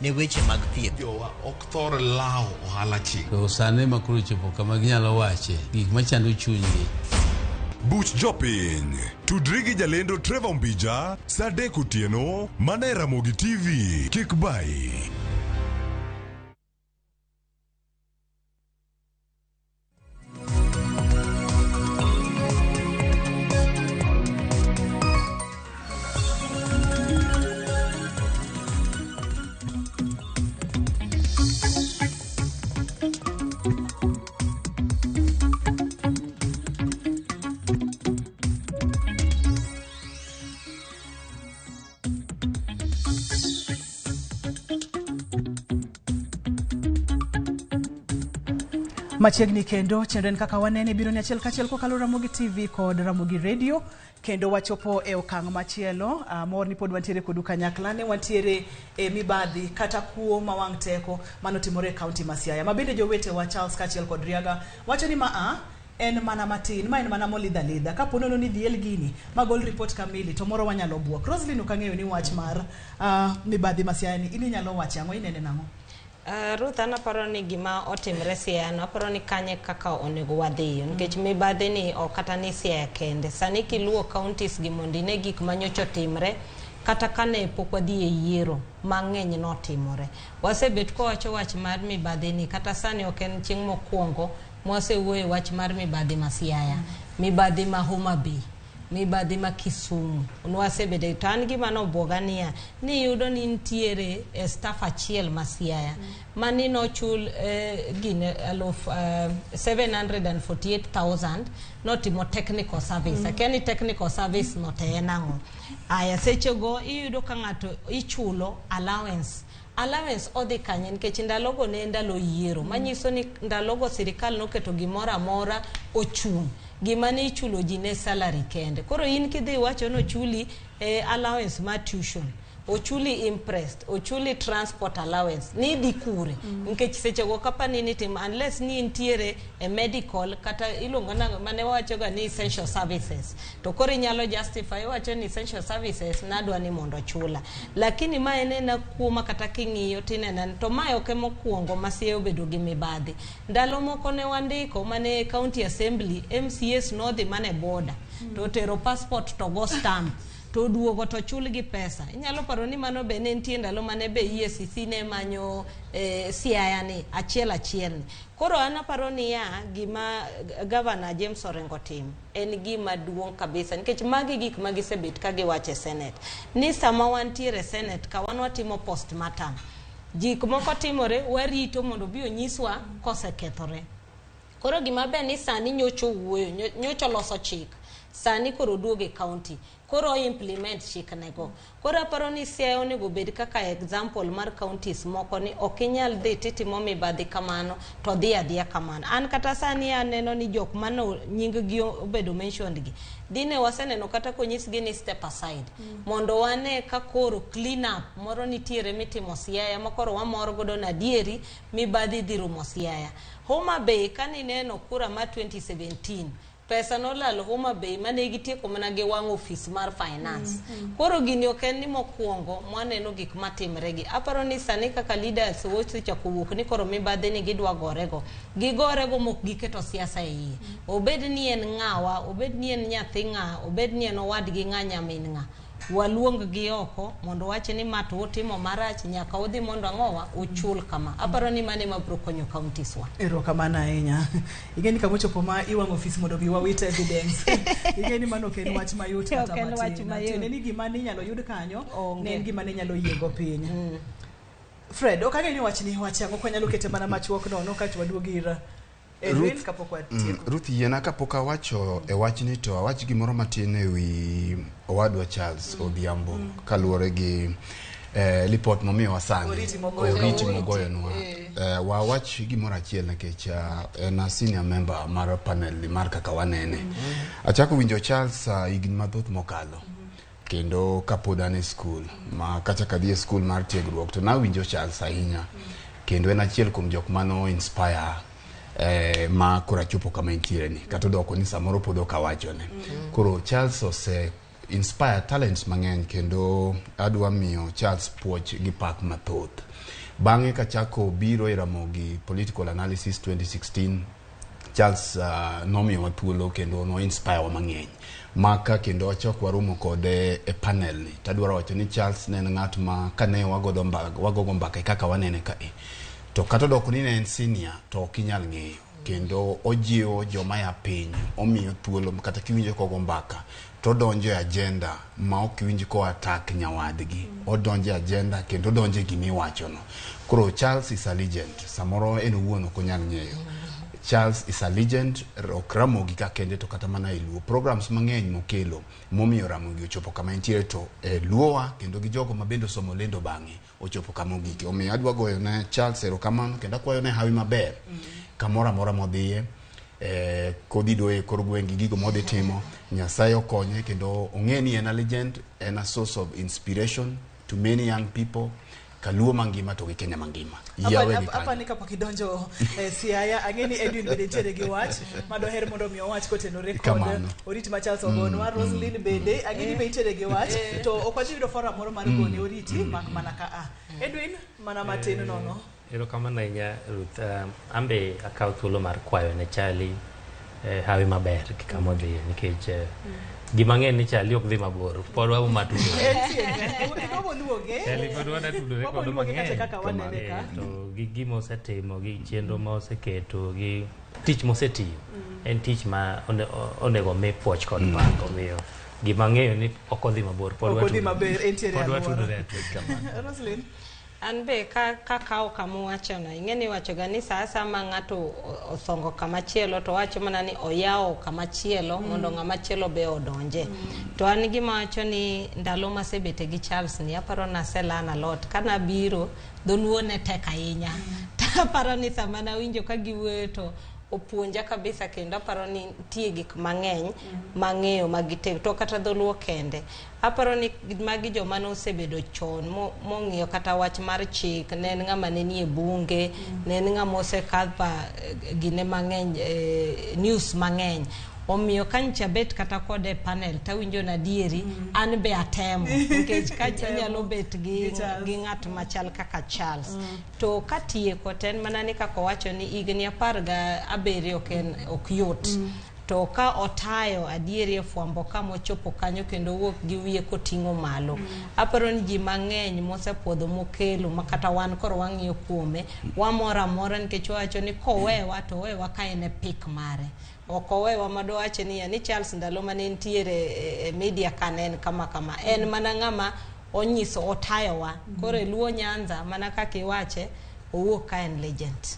ne weche mag thieth. Jowa ok thor lawo ohala chik. To sani ma koro ochopo kama ginyalo wache gik machando chunygi. Buch jopiny. Tudri gi jalendo Trevor Mbija saa 3 otieno mane Ramogi TV. Kik bayi. Machiegni kendo chenro en kaka wanene biro ni achiel kachiel kokalo Ramogi TV kod Ramogi Radio kendo wachopo e okang' machielo. Mor ni pod wantiere kodu kanyakla ne wantiere e mibadhi kata kuo ma wang' teko manotimore e kaunti ma Siaya. Ma bende jowetewa Charles kaachiel kod Riaga wacho ni maa en mana matin, ma en mana molidh alidha. Kapo nono ni dhi el gini magol ripot kamili to moro wanyalo buok. Roslyn ok ang'eyo ni wach mar mibadhi ma Siaya ni in inyalo wacho ang'o, inene nang'o? Ruth, an aparo ni gima otimre Siaya no, aparo ni kanye kaka onego wadhiyo nikech mibadhi ni ok kata ni Siaya kende. Sani kiluwo counties gi mondo ine gik manyocha otimre kata kane pok wadhi e yiero mang'eny notimore. Wasebet kwawacho wach mar mibadhi ni kata sani ok en chieng' mokwongo mwasewuoyo wach mar mibadhi ma Siaya, mibadhi ma Homa Bay, mibadhi ma Kisumu. Nwasebede to an gima nobwoga niya, niyudo ni nitiere e staff achiel ma Siaya mani nochul gine aluf 748,000 notimo technical service. Akia ni technical service no to en ang'o. Aya sechego iyudo ka ng'ato ichulo allowance. Allowance odhi kanye nikech ndalogo ne en ndalo yiero manyiso ni ndalogo sirikal noketo gimoro amora ochung'. Gima ne ichulo ji ne salary kende. Koro in kidhi iwacho ni ochuli allowance mar tuition, ochuli imprest, ochuli transport allowance, ni idhi kure? Nikech sechego kapani nitimo unless ni intiere e medical kata iluongo nang'o mane wawachoga ni essential services. To koro inyalo justify iwacho ni essential services nadwa ni mondo ochula. Lakini ma en ena kuo ma kata king'iyo tineno to mae ok emokwongo ma Siaya obedo gi mibadhi. Ndalo moko ne wandiko mane county assembly MCAs nodhi mane border to otero passport to go stamp to oduogo to chul gi pesa. Inyalo paro ni mano be ne nitie ndalo mane be EACC ne manyo Siaya ni achiel achiel ni. Koro an aparo niya gima Governor James Orengo timo en gima duong' kabisa nikech magi gik ma gisebet ka giwacho e Senate. Ni sama wantiere e Senate ka wan watimo postmortem. Gik moko timore warito mondo obi onyiswa kosekethore. Koro gima ber ni sani nyocha owuoyo, nyocha oloso chik. Sani koro oduogo e county. Koro implement chiknego. Koro aparo ni Siaya onego bed kaka example mar counties moko ni ok inyal dhi titimo mibadhi kamano to dhi adhiya kamano. An kata sani aneno ni jok mano nying gi obedo mentioned gi. Dine waseneno kata konyisgi ni step aside. Mondo wane ka koro clean up moro nitiere mitimo Siaya ma koro wamor godo na adieri mibadhi dhi rumo Siaya. Homa Bay kanineno kura mar 2017 pesa nolal Homa Bay mane gitieko mana gi wang' ofis mar finance. Koro gini ok en ni mokwongo mwaneno gik matimre gi. Aparo ni sani kaka leaders osechako wuok ni koro mibadhi ni gidwa gorego. Gigorego mok giketo siasa e iye. Obed ni en ng'awa, obed ni en nyathi ng'a, obed ni en owadgi ng'a, nyamin ng'a. Waluong gi oko mondo wach ni ma to utimo marach nyaka udhi mondo ang'owa uchul kama. Aparo ni mano ema biro konyo counties wa. Erokamano ahinya. Ing'e ni kamochopo ma iwang'o ofis mondo bi wawit evidence. Ing'e ni mano ok en wach mayot kata Ok en wach matin. mayot. Tiende ni gima ne inyalo yud kanyo Onge. ne en gima ne nyalo yiego piny. Fred, ok ang'eyo ni wachni wach ang'o kwanyalo kete mana machuok nono kaeto waduog ir Edwin kapok watieko. Ruth yiena kapok awacho e wachni to awach gimoro matin e wi owadwa Charles Odhiambo kaluwore gi lipot momiyowa sani. Oriti mogoyo. Oriti mogoyonwa. Wawach gimoro achiel nikech en a senior member mar panel ni mar kaka wanene. Achako winjo Charles higni mathoth mokalo. Kendo kapod an e skul ma kachako adhi e skul mar tiegruok to nawinjo Charles ahinya. Kendo en achiel kuom jok mano inspire ma koro achopo kama entiere ni kata odoko ni samoro pod ok awachone. Koro Charles ose inspire talents mang'eny kendo adwa miyo Charles puoch gi pak mathoth. Bang'e kachako biro e Ramogi Political Analysis 2016 Charles nomiyowa thuolo kendo no inspire wa mang'eny. Maka kendo wachak waromo kode e panel ni. Tadwaro wacho ni Charles ne en ng'at ma kane wagogo mbaka e kaka wanene kae. To kata odoko ni ne en senior to ok inyal ng'eyo. Kendo ojiwo joma ya piny, omiyo thuolo kata kiwinjo kogo mbaka to odonjo e agenda ma ok iwinj ko attack nyawadgi. Odonjo e agenda kendo odonjo e gima iwachono. Koro Charles is a legend. Samoro en owuon ok onyal ng'eyo. Charles is a legend, ok Ramogi ka kende to kata mana e Luo. Programs mang'eny mokelo momiyo Ramogi ochopo kama entiere to e Luowa kendo gi jogo ma bende osomo lendo bang'e ochopo kama ogike. Omiyo adwa goyo ne Charles erokamano kendo akwayo ne hawi maber kamoro amora modhiye. Kodhi doye kor gweng' gi gigo modhi timo, Nyasaye okonye kendo ong'e ni en a legend, en a source of inspiration to many young people Kaluo mangima to gi Kenya mangima. Yawe gi kanyo. Apani kapok idonjo Siaya, ang'e ni Edwin bende nitiere gi wach ma doher mondo mi owach kotenore kod Kamano. oriti ma Charles ogonwa. Roslyn bende ang'e ni be nitiere gi wach to ok wadhi yudo forum moro mar gone oriti mak mana ka a. Edwin, mana matin nono. Erokamano ahinya Ruth. Ambe akawo thuolo mar kwayo ne Charlie hawi maber gi kama odhiye nikech gima ng'e ni Charlie ok dhi mabor. Pod wabo matudore. Entie. Wabo luonge. Charlie pod wadwa tudore Wabo kodo luonge kata mang'eny. kaka wanene ka. To gi gima osetimo, gi chenro ma oseketo, gi tich mosetiyo en tich ma onego mi puoch kod pak. Omiyo gima ang'eyo ni ok odhi mabor. Pod Ok odhi watudore. maber, entiere Pod alwora. watudore atudo. Roslyn. An be ka kakawo kama uwachono, ing'e ni iwachoga ni sa asaya ma ng'ato osongo kama chielo to wacho mana ni oyawo kama chielo mondo ng'ama chielo be odonje. To an gima wacho ni ndalo masebete gi Charles ni aparo naselearn a lot. Kanabiro, dholuo ne tek ahinya. To aparo ni sama nawinjo ka giwuoyo to opuonja kabisa kendo aparo ni nitie gik mang'eny mang'eyo magitego to kata dholuo kende. Aparo ni magi joma nosebedo chon mong'iyo kata wach mar chik, ne en ng'ama ne nie bunge, ne en ng'ama osekadha gine mang'eny, news mang'eny. Omiyo ka nyicha bet kata kode e panel tawinjo na adieri an be atemo nikech ka inyalo bet gi ng'at machal kaka Charles. To katieko to en mana ni kaka owacho ni higni 17 ok en ok yot. To ka otayo adieri e fwambo kama ochopo kanyo kendo owuok gi wiye koting'o malo. Aparo ni ji mang'eny mosepuodho mokelo ma kata wan koro wang'iyo kuome, wamor amora nikech owacho ni kowewa to owewa ka en e pik mare. Ok owewa madowache niya ni Charles ndalo mane entiere e media ka ne en kama kama. En mana ng'ama onyiso otayowa. Koro e Luo Nyanza mana kaka iwache owuok ka en legend.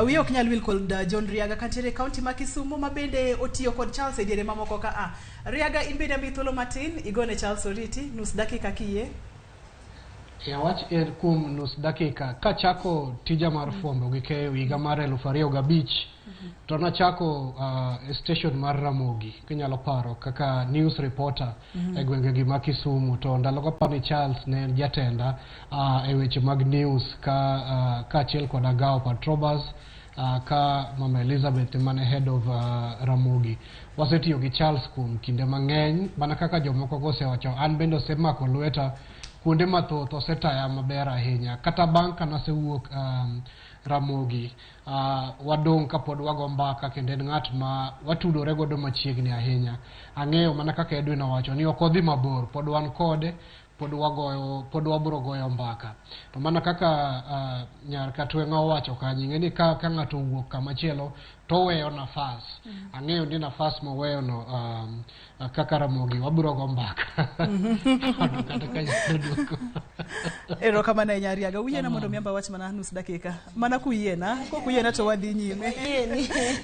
Wiya ok nyal wil kod John Riaga kantiere e kaunti ma Kisumu ma bende otiyo kod Charles e diere mamoko ka a. Riaga, in bende amiyi thuolo matin igone Charles oriti nus dakika kiyie. Awach en kuom nus dakika. Kachako tija mar fwambo gi keyo higa mar 2005 to nachako e station mar Ramogi kinyalo paro kaka news reporter e gwenge gi ma Kisumu. To ndalo go aparo ni Charles ne en jatenda e weche mag news ka kaachiel kod Agao Patrobas ka Mama Elizabeth mane head of Ramogi. Wasetiyo gi Charles kuom kinde mang'eny mana kaka jomoko go osewacho, an bende osemako lweta kuonde mathoth, osetaya maber ahinya. Kata bang' ka nasewuok Ramogi, wadong' kapod wago mbaka kendo en ng'at ma watudore godo machiegni ahinya. Ang'eyo mana kaka Edwin owacho ni ok odhi mabor, pod wan kode, pod wagoyo, pod wabro goyo mbaka. To mana kaka nyar Katweng'a owacho kanyo, ing'e ni ka ng'ato owuok kamachielo to oweyo nafas. Ang'eyo ni nafas moweyo no kaka Ramogi wabro go mbaka. Kata ka nyalo duoko. Erokamano ahinya Riaga. Uyiena mondo mi amba wach mana nus dakika. Mana kuyiena, kok uyiena to wadhi nyime.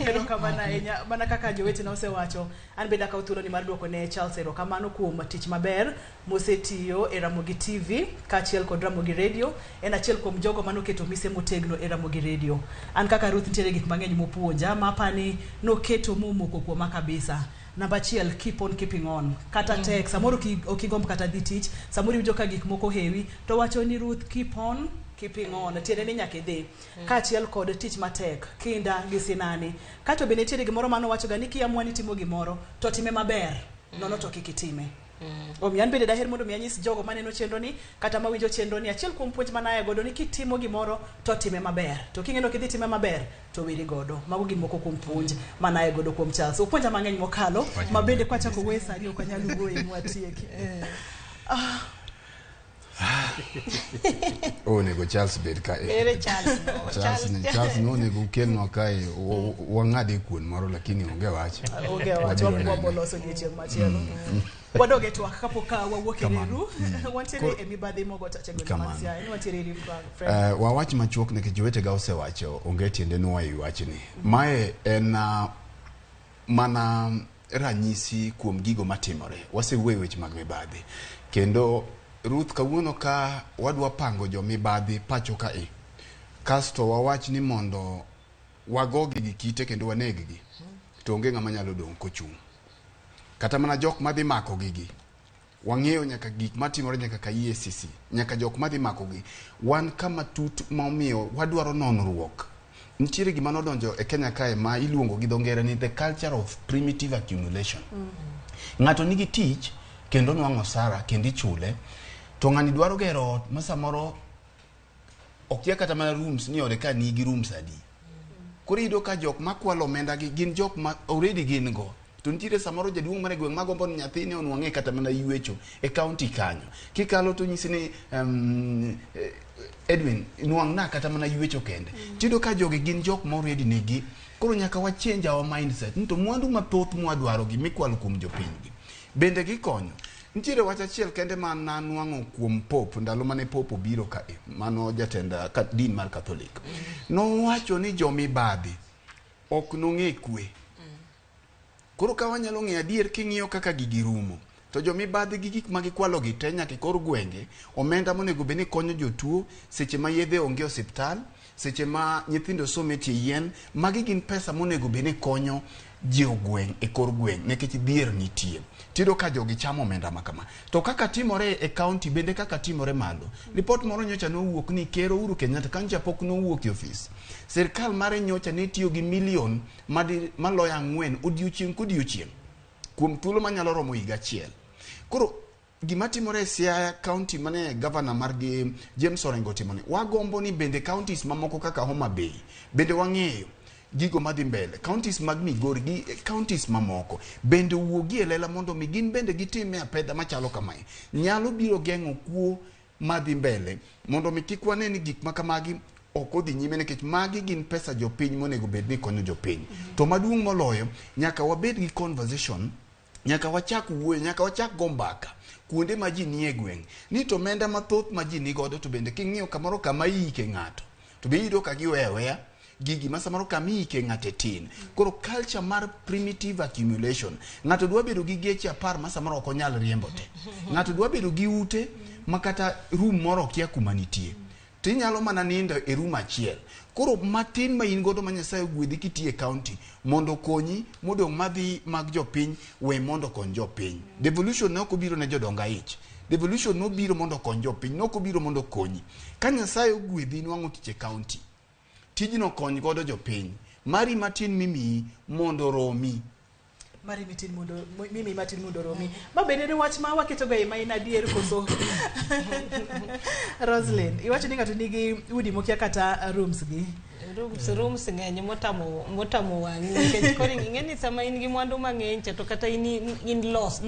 Erokamano ahinya. Mana kaka jowetena osewacho, an bende akawo thuolo ni mar duoko ne Charles erokamano kuom tich maber mosetiyo e Ramogi TV kaachiel kod Ramogi Radio. En achiel kuom jogo manoketo mise motegno e Ramogi Radio. An kaka Ruth nitiere gik mang'eny mopuonja ma apani noketo momoko kuoma kabisa. Namba achiel, keep on keeping on. Kata tek, samoro ok igomb kata dhi tich, samoro iwinjo ka gik moko hewi, to wacho ni Ruth keep on keeping on. Tiende ni nyaka idhi. Kaachiel kod tich matek, kinda gi sinani. Kato be nitiere gimoro manowacho ga ni kiamua ni timo gimoro, to time maber, nono to kik itime. Omiyo an bende daher mondo mi anyis jogo maneno chenro ni kata mawinjo chenro ni achiel kuom puonj manaye godo ni kitimo gimoro to time maber, to king'eno kidhi time maber to weri godo. Mago gin moko kuom puonj manaye godo kuom Charles. Opuonja mang'eny mokalo ma bende kwachako wuoye sani ok anyal wuoye mwatieki. Onego Charles bed ka. Ere Charles no? Charles no onego ukelnwa kae wang'ade kuon moro lakini onge wach. Onge wach, wabiro loso odiechieng' machielo. Wadog e twak kapok ka wawuok e Kamano. reru. Wantiere e mibadhi mogo tache gwenge mag Kamano. Siaya. Ni wantiere iri Fred. Wawach machuok nikech jowetega osewacho onge tiende nwayo wachni. Mae en mana ranyisi kuom gigo matimore. Wasewuoyo e weche mag mibadhi. Kendo Ruth, kawuono ka wadwa pango jomibadhi pacho kae, kasto wawach ni mondo wagogi gi kite kendo waneg-gi, to onge ng'ama nyalo dong' kochung'. Kata mana jok madhi mako gigi, wang'eyo nyaka gik matimore nyaka ka EACC, nyaka jok madhi makogi. Wan kama tut ma omiyo wadwaro nonruok. Nitiere gima nodonjo e Kenya kae ma iluongo gi dho ngere ni the culture of primitive accumulation. Ng'ato nigi tich kendo nwang'o osara kendo ichule, to ng'ani dwaro gero ot ma samoro okia kata mana rooms ni ode ka nigi rooms adi. Koro iyudo ka jok makwalo omenda gi gin jok ma already gin go. To nitiere samoro jaduong' mar e gweng' magombo ni nyathine onwang'e kata mana ywecho e county kanyo. Kikalo to nyisi ni Edwin, nwang'na kata mana ywecho kende. Tiyudo ka jogi gin jok ma already nigi. Koro nyaka wa change our mindset. Ni to mwandu mathoth mwadwaro gi mikwalo kuom jopiny gi. Bende gikonyo. Nitiere wach achiel kende ma nanwang'o kuom Pope ndalo mane Pope obiro ka mano jatend din mar Catholic. Nowacho ni jomibadhi ok nong'e kwe. Koro ka wanyalo ng'eyo adier king'iyo kaka gigi rumo, to jomibadhi gi gik ma gikwalo gi te nyaka e kor gwenge, omenda monego bed ni konyo jotuo seche ma yedhe onge e osiptal, seche ma nyithindo somo e tie yien, magi gin pesa monego bed ni konyo jogweng' e kor gweng' nikech dhier nitie. Tiyudo ka jogi chamo omenda ma kama. To kaka timore e county bende kaka timore malo. Ripot moro nyocha nowuok ni Ker Uhuru Kenyatta kanyocha pok nowuok e ofis. Sirkal mare nyocha ne tiyo gi milion maloyo 4 odiochieng' kodiochieng' kuom thuolo manyalo romo higa achiel. Koro gima timore e Siaya county mane governor margi James Orengo otimone, wagombo ni bende counties mamoko kaka Homa Bay bende wang'eyo gigo madhi mbele, counties mag Migori gi counties mamoko bende owuogi e lela mondo mi gin bende gitime apedha machalo kamae. Nyalo biro geng'o kuo madhi mbele mondo mi kik wane ni gik makamagi ok odhi nyime nikech magi gin pesa jopiny monego bed ni konyo jopiny. To maduong' moloyo, nyaka wabed gi conversation, nyaka wachak wuoyo, nyaka wachak go mbaka kuonde ma ji nie gweng' ni to omenda mathoth ma ji nigodo to bende king'iyo kamoro kama iike ng'ato to be iyudo ka giweyo aweya gigi ma samoro kama iike ng'ato e tin. Koro culture mar primitive accumulation, ng'ato dwa bedo gi geche 10 ma samoro ok onyal riembo te, ng'ato dwa bedo gi ute ma kata room moro okia kuma nitie, to inyalo mana nindo e room achiel. Koro matin ma in godo ma Nyasaye ogwedhi kitiyo e county mondo okonyi, modong' madhi mag jopiny we mondo okony jopiny. Devolution ne ok obiro ne jodong aich. Devolution nobiro mondo okony jopiny, ne ok obiro mondo okonyi. Ka Nyasaye ogwedhi nwang'o tich e county, tijno kony godo jopiny. Mari matin mimiyi mondo oromi. Mari matin mondo mimi matin mondo oromi. Ma bende en wach ma waketo ga e ma in adier koso? Roslyn, iwacho ni ng'ato nigi udi mokia kata rooms gi. Rooms ng'eny motamo wang'i nikech koro ing'e ni sama in gi mwandu mang'eny cha to kata in lost.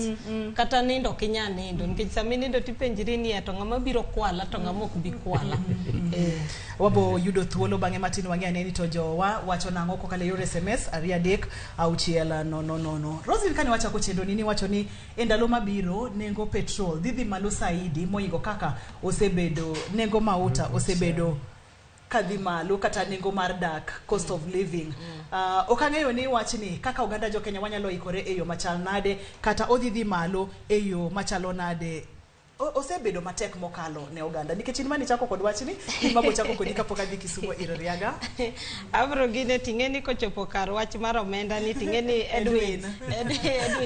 Kata nindo ok inyal nindo nikech sama inindo tipenjri ni to ng'ama biro kwala to ng'ama ok bi kwala. Wabo yudo thuolo bang'e matin wang'e ane ni to jowa wacho nang'o kokalo e yor SMS 2 3 6 0 0. Roslyn, kane wachako chenro ni niwacho ni e ndalo mabiro nengo petrol dhi malo saidi moingo kaka osebedo nengo mauta osebedo kadhi malo kata nengo mar dak, cost of living. Ok ang'eyo ni wachni kaka oganda jo Kenya wanyalo ikore e yo machal nade kata odhi dhi malo e yo machalo nade. Osebedo matek mokalo ne oganda nikech in mane ichako kod wachni, in mabo chako kodi kapok adhi Kisumo ir Riaga. Abro gine ting'e ni kochopo kar wach mar omenda ni ting'e ni Edwin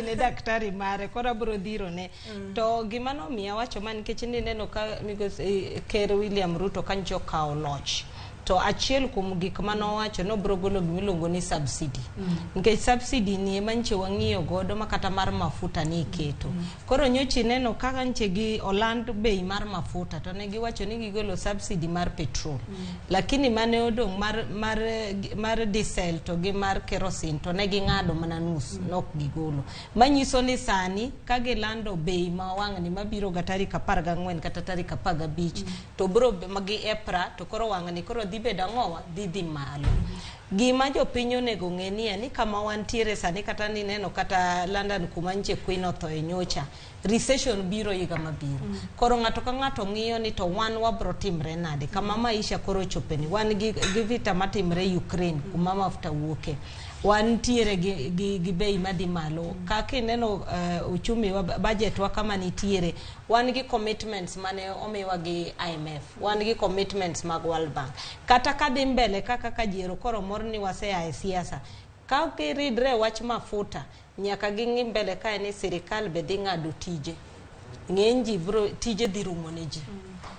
e daktari mare koro abro dhirone. To gima nomiya wacho ma nikech nineno ka migosi Ker William Ruto kanyo okawo loch, to achiel kuom gik manowacho nobro golo gimiluongo ni subsidy. Nikech subsidy ni ema nche wang'iyo godo ma kata mar mafuta ni iketo. Koro nyocha ineno kaka nche gi oland bei mar mafuta to ne giwacho ni gigolo subsidy mar petrol. Lakini mane odong' mar diesel to gi mar kerosene to ne ging'ado mana nus, nok gigolo. Manyiso ni sani ka gilando bei ma wang'ni mabiro ga tarik 14 kata tarik 15 to bro magi EPRA to koro wang'ni koro dhi bedo ang'owa dhi malo. Gima jopiny onego ng'e ni en ni kama wantiere sani kata nineno kata London kuma nche Queen otho e nyocha, recession biro higa mabiro. Koro ng'ato ka ng'ato ng'iyo ni to wan wabro timre nade kama maisha koro ochope ni wan gi vita matimre Ukraine kuma mafuta wuoke wantiere gi bei madhi malo. Kaka ineno uchumi wa budget wa kama nitiere, wan gi commitments mane omiwa gi IMF, wan gi commitments mag World Bank. Kata kadhi mbele kaka ka ji ero koro mor ni wasea e siasa, ka giridre wach mafuta nyaka ging'i mbele kae ni sirikal be dhi ng'ado tije ng'eny ji bro tije dhi rumo ne ji.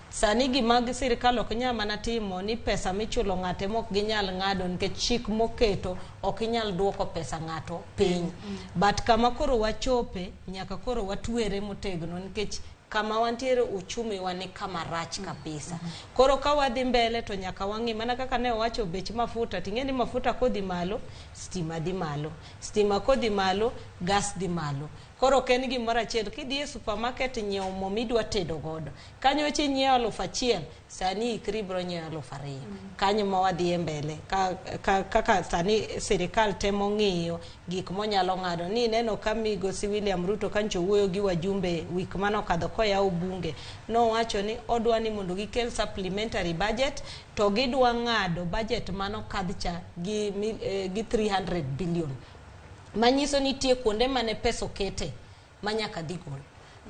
Sani gima sirikal ok nyal mana timo ni pesa michulo ng'ato ema ok ginyal ng'ado nikech chik moketo ok inyal duoko pesa ng'ato piny. But kama koro wachope nyaka koro watwere motegno nikech kama wantiere uchumi wa ni kama rach kabisa. Koro ka wadhi mbele to nyaka wang'i mana kaka ne owacho bech mafuta ting'e ni mafuta kodhi malo, stima dhi malo, stima kodhi malo, gas dhi malo. Koro ok en gimoro achiel. Kidhi e supermarket nyiewo mo midwa tedo godo, kanyocha inyiewo 1000, sani ikri bro nyiewo 2000. Kanyo ma wadhiye mbele kaka sani sirikal temo ng'iyo gik monyalo ng'ado ni ineno ka migosi William Ruto kancho wuoyo gi wajumbe wik manokadho koyawo bunge, nowacho ni odwa ni mondo gikel supplementary budget to gidwa ng'ado budget manokadh cha gi 300 billion, manyiso ni nitie kuonde mane pesa okete manyaka dhi gol.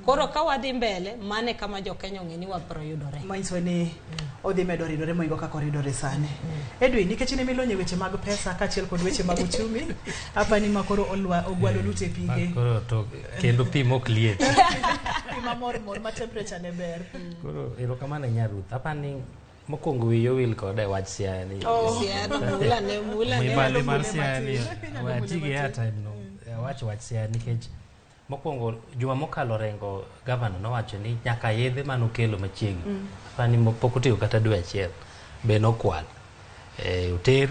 Koro ka wadhi mbele, mane kama jokenya ong'e ni wabro yudore. Manyiso ni odhi medo ridore moingo kaka oridore sani. Edwin, nikech in emilony e weche mag pesa kaachiel kod weche mag uchumi, apani ma koro ogwalo lute pige. Koro to kendo pi mok liet. Pi mamor mor ma temperature ne ber. Koro erokamano ahinya Ruth. Apani mokwongo wiyi owil koda e wach Siaya ni. Oh. Siaya no mula ne. Mibadhi mar Siaya ni we ati gi airtime no. Awach wach Siaya nikech mokwongo juma mokalo Orengo gavana nowacho ni nyaka yedhe manokelo machiegni. Apani pok otiyo kata dwe achiel be nokwal. Oter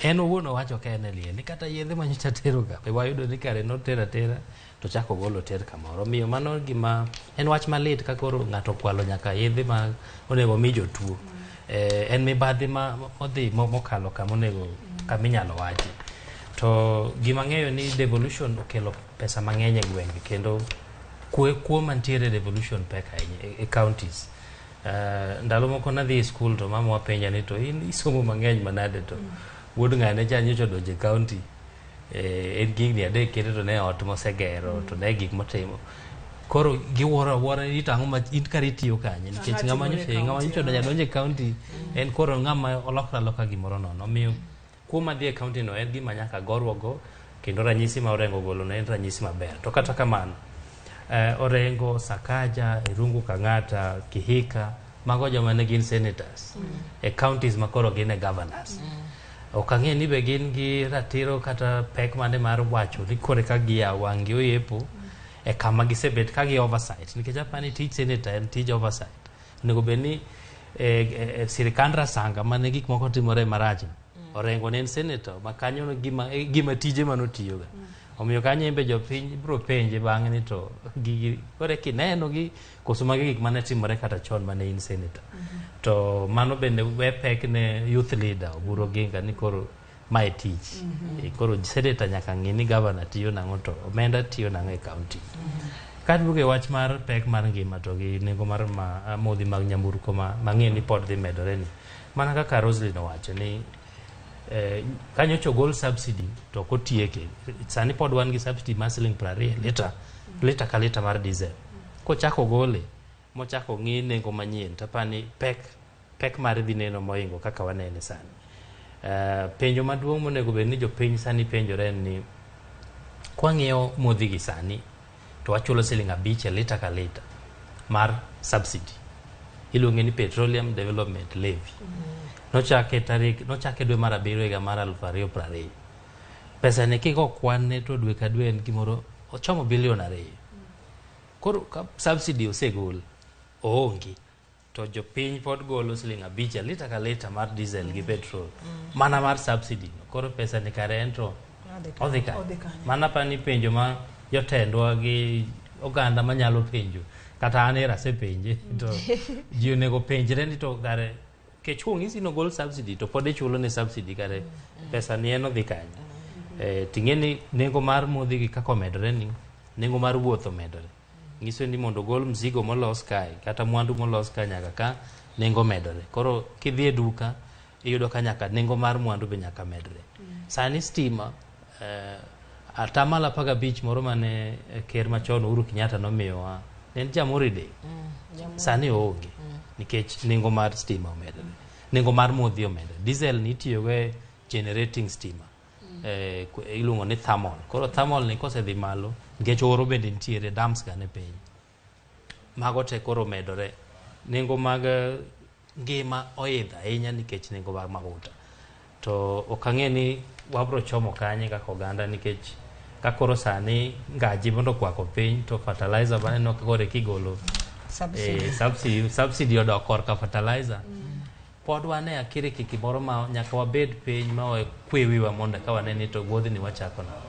en owuon owacho ka en e liel ni kata yedhe manyocha tero ga be wayudo ni kare notero atera to chako golo ter kamoro. Omiyo mano gima en wach malit ka koro ng'ato okwalo nyaka yedhe ma onego mi jotuo. En mibadhi ma odhi mokalo kama onego kama inyalo wachi. To gima ng'eyo ni devolution okelo pesa mang'eny e gwenge kendo kuo mantiere devolution pek ahinya e counties. Ndalo moko nadhi e skul to mama wapenja ni to in isomo mang'eny manade to wuod ng'ane cha nyocha odonjo e county en gi higni 3 kende to ne ot mosegero to ne gik motimo. Koro giwuoro awuora ni to ang'o ma in kare itiyo kanye nikech ng'ama nyocha odonjo e county en koro ng'ama olokre aloka gimoro nono. Omiyo kuo madhi e county no en gima nyaka goruogo kendo ranyisi ma Orengo ogolo no en ranyisi maber. To kata kamano Orengo, Sakaja, Irungu Kang'ata, Kihika, mago joma ne gin senators e counties ma koro gin e governors. Ok ang'e ni be gin gi ratiro kata pek mane mar wacho ni kore ka giya wang' gi oyepo e kama gisebet ka gi oversight nikech apani tij senator en tij oversight. Onego bed ni sirikand Rasanga mane gik moko timore marach. Orengo ne en senator ma kanyo gima tije manotiyoga. Omiyo kanyo embe jopiny biro penje bang'e ni to gigi kore kineno gi koso magi gik mane timore kata chon mane in senator. To mano bende we pek ne youth leader Oburu Oginga ni koro mae tich. Koro senator nyaka ng'i ni governor tiyo nang'o to omenda tiyo nang'o e county. Kaduogo e wach mar pek mar ngima to gi nengo mar modhi mag nyamburko mang'e ni pod dhi medore ni. Mana kaka Roslyn owacho ni kanyocha ogol subsidy to ok otieke. Sani pod wan gi subsidy mar siling 20 lita ka lita mar diesel. Kochako gole mochako ng'i nengo manyien tapani pek mar dhi neno moingo kaka wanene sani. Penjo maduong' monego bed ni jopiny sani penjore en ni kwang'iyo modhi gi sani to wachulo siling 5 e lita ka lita mar subsidy. Iluonge ni Petroleum Development Levy. Nochake dwe mar 7 higa mar 2020. Pesa ne kiko kwan to dwe ka dwe en gimoro ochomo bilion 2. Koro ka subsidy osegol oonge to jopiny pod golo siling 5 lita ka lita mar diesel gi petrol mana mar subsidy. Koro pesa ni kare en to odhi kanye? Mana pani penjo ma jotendwa gi oganda manyalo penjo kata an era asepenje to ji onego penjre ni to kare Kech kong'isi ni ogol subsidy to pod ichulo ne subsidy kare pesa ni en odhi kanye. Ting'e ni nengo mar modhi gi kaka omedore ni nengo mar wuoth omedore. Nyiso ni mondo ogol mzigo molos kae kata mwandu molos kae nyaka ka nengo medore. Koro kidhi e duka iyudo ka nyaka nengo mar mwandu be nyaka medre. Sani stima 15% moro mane ker machon Uhuru Kenyatta nomiyowa ne en Jamhuri Day. Sani oonge nikech nengo mar stima omedore. Nengo mar modhi omedore. Diesel ni itiyogo e generating stima. Iluongo ni thermal. Koro thermal ni kosedhi malo nikech oro bende nitiere dams ga ne piny. Mago te koro omedore. Nengo mag ngima oidho ahinya nikech nengo mag mafuta. To ok ang'e ni wabro chomo kanye kaka oganda nikech ka koro sani ngaji mondo okwako piny to fertilizer baneno ka koro kigolo Subsidy. Subsidy odok korka fertilizer. Pod wane akirikiki moro ma nyaka wabed piny ma wakwe wiwa mondo ka wane ni to wuodhni wachako nade.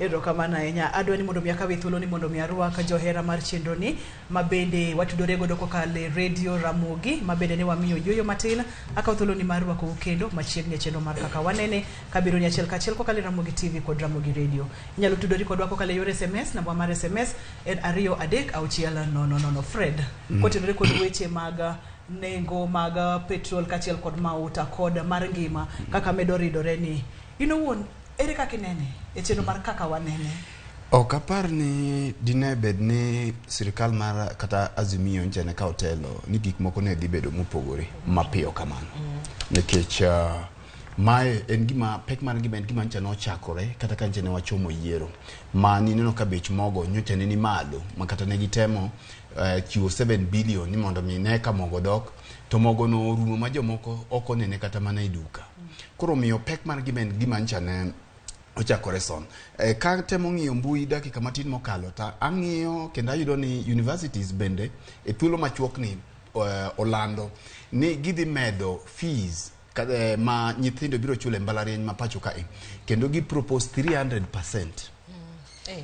Erokamano ahinya. Adwa ni mondo mi akawe thuolo ni mondo mi arwak johera mar chenro ni ma bende watudore godo kokalo e Radio Ramogi ma bende ne wamiyo yueyo matin. Akawo thuolo ni mar rwakou kendo machiegni e chenro mar Kaka Wanene kabiro ni achiel kachiel kokalo e Ramogi TV kod Ramogi Radio. Inyalo tudori kodwa kokalo e yor SMS, namba mar SMS en 2 3 6 0 0. Fred, kotenore kod weche mag nengo mag petrol kaachiel kod mauta kod mar ngima kaka medo ridore ni in owuon ere kaka inene e chenro mar Kaka Wanene? Ok apar ni dine bed ni sirikal mar kata Azimio nche ne kawo telo ni gik moko ne dhi bedo mopogore mapiyo kamano. Nikech mae en gima pek mar ngima en gima nche nochakore kata ka nche ne wachomo yiero ma nineno ka bech mogo nyocha ne ni malo ma kata ne gitemo chiwo 7 billion ni mondo mi ne ka mogo dok to mogo no orumo ma jomoko ok onene kata mana e duka. Koro omiyo pek mar ngima en gima ncha ne ochakore son. Ka temo ng'iyo mbui dakika matin mokalo ta ang'iyo kendo ayudo ni universities bende e thuolo machuok ni olando ni gidhi medo fees ma nyithindo biro chulo e mbalariany ma pacho kae kendo gi propose 300%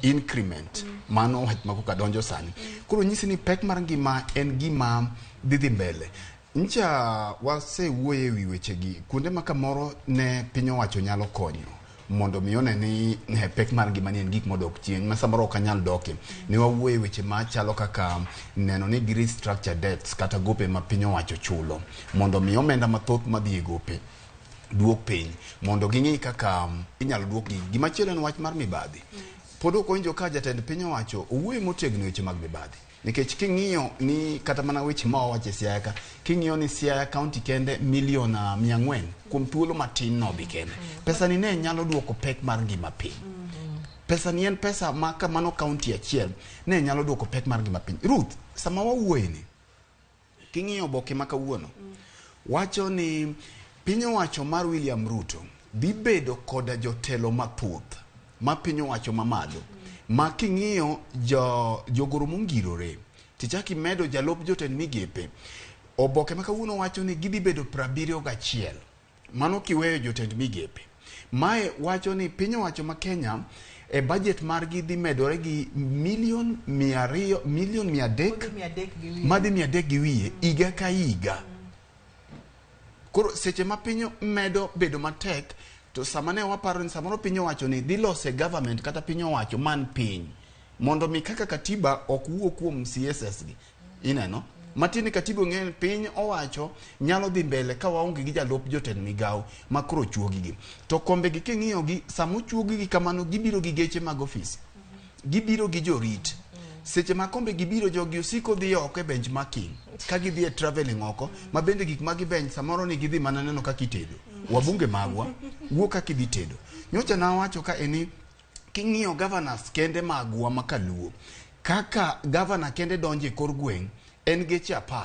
increment. Mano wach ma koka donjo sani. Koro nyisi ni pek mar ngima en gima dhi mbele. Ncha wasewuoyo e wi wechegi kuonde ma kamoro ne piny owacho nyalo konyo mondo mi one ni pek mar ngima ni en gik modok chien ma samoro ok anyal doke. Ne wawuoyo e weche machalo kaka neno ni gi restructure debts kata gope ma piny owacho chulo mondo mi omenda mathoth madhi e gope duok piny mondo ging'i kaka inyalo duok gi. Gimachielo en wach mar mibadhi. Pod ok owinjo ka jatend piny owacho owuoyo motegno e weche mag mibadhi. Nikech king'iyo ni kata mana weche ma wawacho e Siaya ka, king'iyo ni Siaya County kende milion 400 kuom thuolo matin nodhi kende. Pesa ni ne nyalo duoko pek mar ngima piny. Pesa ni en pesa ma kamano county achiel ne nyalo duoko pek mar ngima piny. Ruth, sama wawuoye ni, king'iyo oboke ma kawuono, wacho ni piny owacho mar William Ruto dhi bedo koda jotelo mathoth ma piny owacho mamalo ma king'iyo jogoro mongirore tichak imedo jalup jotend migepe. Oboke ma kawuono wacho ni gidhi bedo 71 mano kiweyo jotend migepe. Mae wacho ni piny owacho ma Kenya e budget margi dhi medore gi milion 200 milion 300 madhi 300 gi wiye higa ka higa. Koro seche ma piny medo bedo matek to sama ne waparo ni samoro piny owacho ni dhi lose government kata piny owacho man piny mondo mi kaka katiba ok wuo kuom CSS gi. Ineno? Matin katiba ong'eyo ni piny owacho nyalo dhi mbele ka waonge gi jalup jotend migawo ma koro chuogi gi. To kombe gi king'iyo gi sama ochuogi gi kamano gibiro gi geche mag ofis. Gibiro gi jorit. Seche ma kombe gibiro jogi osiko dhi oko e benchmarking ka gidhi e traveling oko ma bende gik ma gibench samoro ni gidhi mana neno kaka itedo. Wabunge magwa wuo kaka idhi tedo. Nyocha nawacho ka eni king'iyo governors kende magwa ma kaluo kaka governor kende donjo e kor gweng' en geche 10.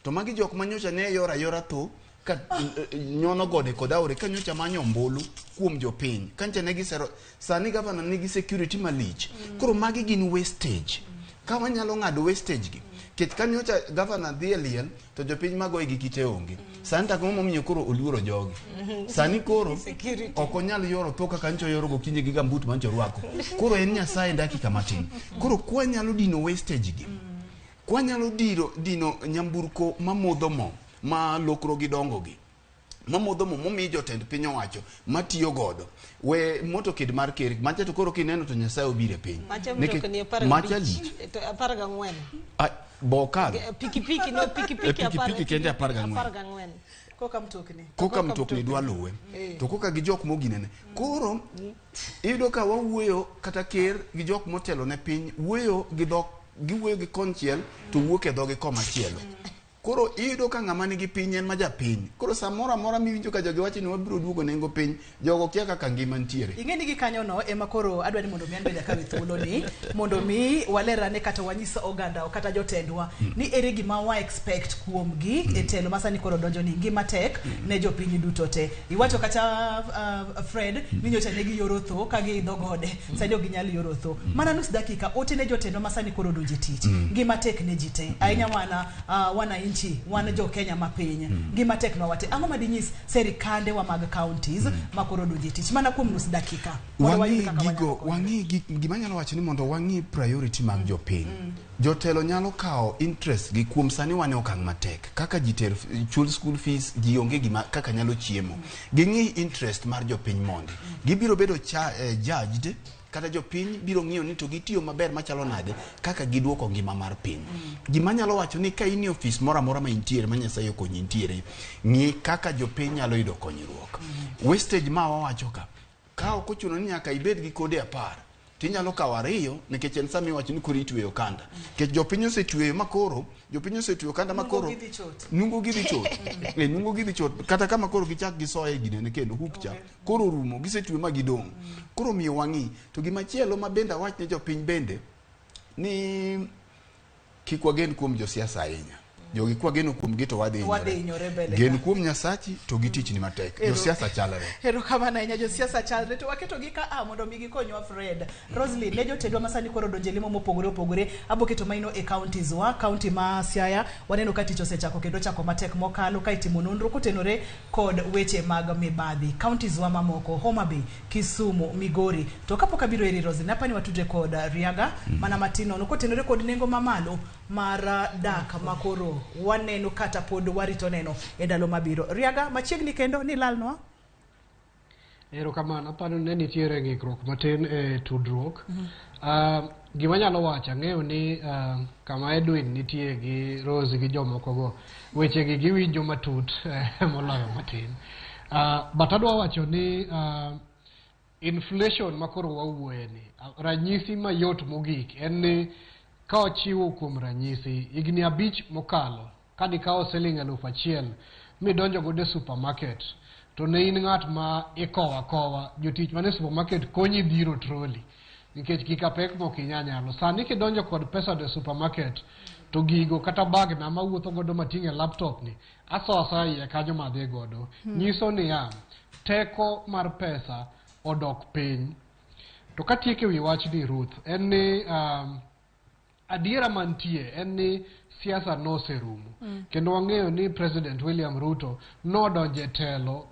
To magi jok ma nyocha ne yora yora tho ka nyono gode kod aore ka nyocha manyo ombulu kuom jopiny ka nyocha ne gisero sani governor nigi security malich. Koro magi gin wastage. Ka wanyalo ng'ado wastage gi ket ka nyocha governor dhi e liel to jopiny magoye gi kite onge. Sani to ang'o momiyo koro oluoro jogi? Sani koro ok onyal yoro tho kaka nyocha oyoro gokinyi gi gambut manyocha orwako. Koro en Nyasaye dakika matin. Koro kwanyalo dino wastage gi, kwanyalo dino nyamburko mamodho mo ma lokro gi dongo gi mamodho mo momi jotend piny owacho matiyo godo we motorcade mar ker macha to koro kineno to Nyasaye obiro e piny. Macha Nikech- mtokni apar macha gabich, lich. to 14. Ah, bokalo Pikipiki no pikipiki E, pikipiki kende 14. 14. Koka mtokni. Koka mtokni dwa luwe. Eh. To koka gi jok moginene. Koro iyudo ka wawuoyo kata ker gi jok motelo ne piny wuoyo gi dhok giwuoyo gi konchiel to wuok e dhogi komachielo. Koro iyudo ka ng'ama nigi piny en ma japiny. Koro samoro amora miwinjo ka jogi wacho ni wabiro duogo nengo piny, jogo kia kaka ngima nitiere. Ing'e ni gikanyo no ema koro adwa ni mondo mi an bende akawe thuolo ni mondo mi walerane kata wanyis oganda kata jotendwa ni ere gima wa expect kuom gi e telo ma sani koro donjo ni ngima tek ne jopiny duto te. Iwacho kata Fred ni nyocha ne giyoro tho ka giidho gode, sani ok ginyal yoro tho. Mana nus dakika ote ne jotendwa ma sani koro donjo e tich. Ngima tek ne ji te. Ahinya wana wananchi, wan jo Kenya ma piny. Ngima tek nwa wate. Ang'o ma dinyis serikande wa mag counties ma koro donjo e tich mana kuom nus dakika mondo wayud Wang'i kaka wanyalo gigo, wang'i gima anyalo wacho ni mondo wang'i priority mag jopiny. Jotelo nyalo kawo interest gi kuom sani wan e okang' matek. Kaka ji ter chul school fees, ji onge gima kaka nyalo chiemo. Ging'i interest mar jopiny mondi. Gibiro bedo judged kata jopiny biro ng'iyo ni to gitiyo maber machalo nade kaka giduoko ngima mar piny. Gima anyalo wacho ni ka in e ofis moro amora ma intiere ma Nyasaye okonyi intiere, ng'i kaka jopiny nyalo yudo konyruok. Wastage ma wawacho ka, ka ok ochuno ni nyaka ibed gi kode 10, tinyalo kawo 2 nikech en sama iwacho ni koro itweyo okanda. Nikech jopiny osetweyo makoro, jopiny osetweyo okanda makoro Nungo gidhi chot. nungo gidhi chot. Nungo gidhi chot. Kata kama koro gichak gisoye ginene kendo hook cha. Koro rumo, gisetweyo ma gidong'. Koro miyo wang'i. To gimachielo ma bende awach ne jopiny bende ni kik wagen kuom josiasa ahinya. Jogi kwageno kuom gi to wadhi Wadhi hinyore. hinyore mbele Gen ka. kuom Nyasachi to gi tichni matek. Josiasa chalre. Erokamano ahinya josiasa chalre to waketo gi ka a mondo mi gikonywa Fred. Roslyn ne jotendwa ma sani koro donje lemo mopogore opogore abo keto maino e counties wa, county ma Siaya waneno ka tich osechako kendo chako matek mokalo ka itimo nonro kotenore kod weche mag mibadhi. Counties wa mamoko Homa Bay, Kisumu, Migori. To kapok abiro iri Roslyn apani watudre kod Riaga mana matin nono kotenore kod nengo mamalo mar dak makoro waneno kata pod warito neno e ndalo mabiro. Riaga machiegni kendo ni lalnwa. Erokamano, aparo ni ne nitiere ng'ikruok matin e tudruok. Gima anyalo wacho, ang'eyo ni kama Edwin nitie gi Rose gi jomoko go, weche gi giwinjo matut moloyo matin. But adwa wacho ni inflation makoro wawuoye ni, ranyisi mayot mogik en ni ka wachiwo kuom ranyisi, higni 5 mokalo, ka nikawo siling 1000 midonjo godo e supermarket, to ne in ng'at ma ikowo akowa, jotich mane supermarket konyi dhiro troli nikech gika pek mok inya nyalo. Sani kidonjo kod pesa e supermarket, to gigo kata bag na mawuotho godo mating'e laptop ni, aso asoya iye kanyo madhi godo. Nyiso niya, teko mar pesa odok piny. To katieko ewi wachni Ruth, en ni adiera mantie en ni siasa noserumo. Kendo wang'eyo ni President William Ruto nodonjo e telo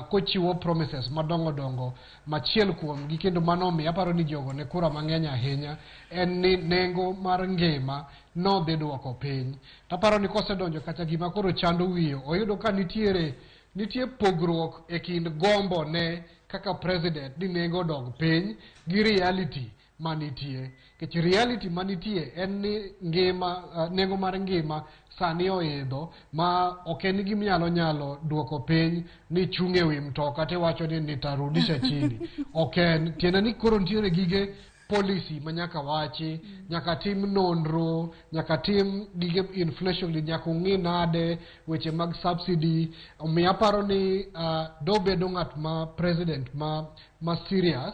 kochiwo promises madongo dongo, machiel kuomgi kendo mano omiyo aparo ni jogo ne kura mang'eny ahinya en ni nengo mar ngima nodhi duoko piny. Taparo ni kosedonjo kacha gima koro chando wiye, oyudo ka nitie pogruok e kind gombo ne kaka president ni nengo odog piny gi reality manitie. Nikech reality manitie en ni ngima, nengo mar ngima sani oidho ma ok en gima nyalo duoko piny ni chung' e wi mtoka tiwacho ni nitarudisha chini. Ok en, tiende ni koro nitiere gige policy ma nyaka wachi, nyaka tim nonro, nyaka tim gige inflation ni nyaka ung'i nade weche mag subsidy. Omiyo aparo ni dobedo ng'at ma president ma serious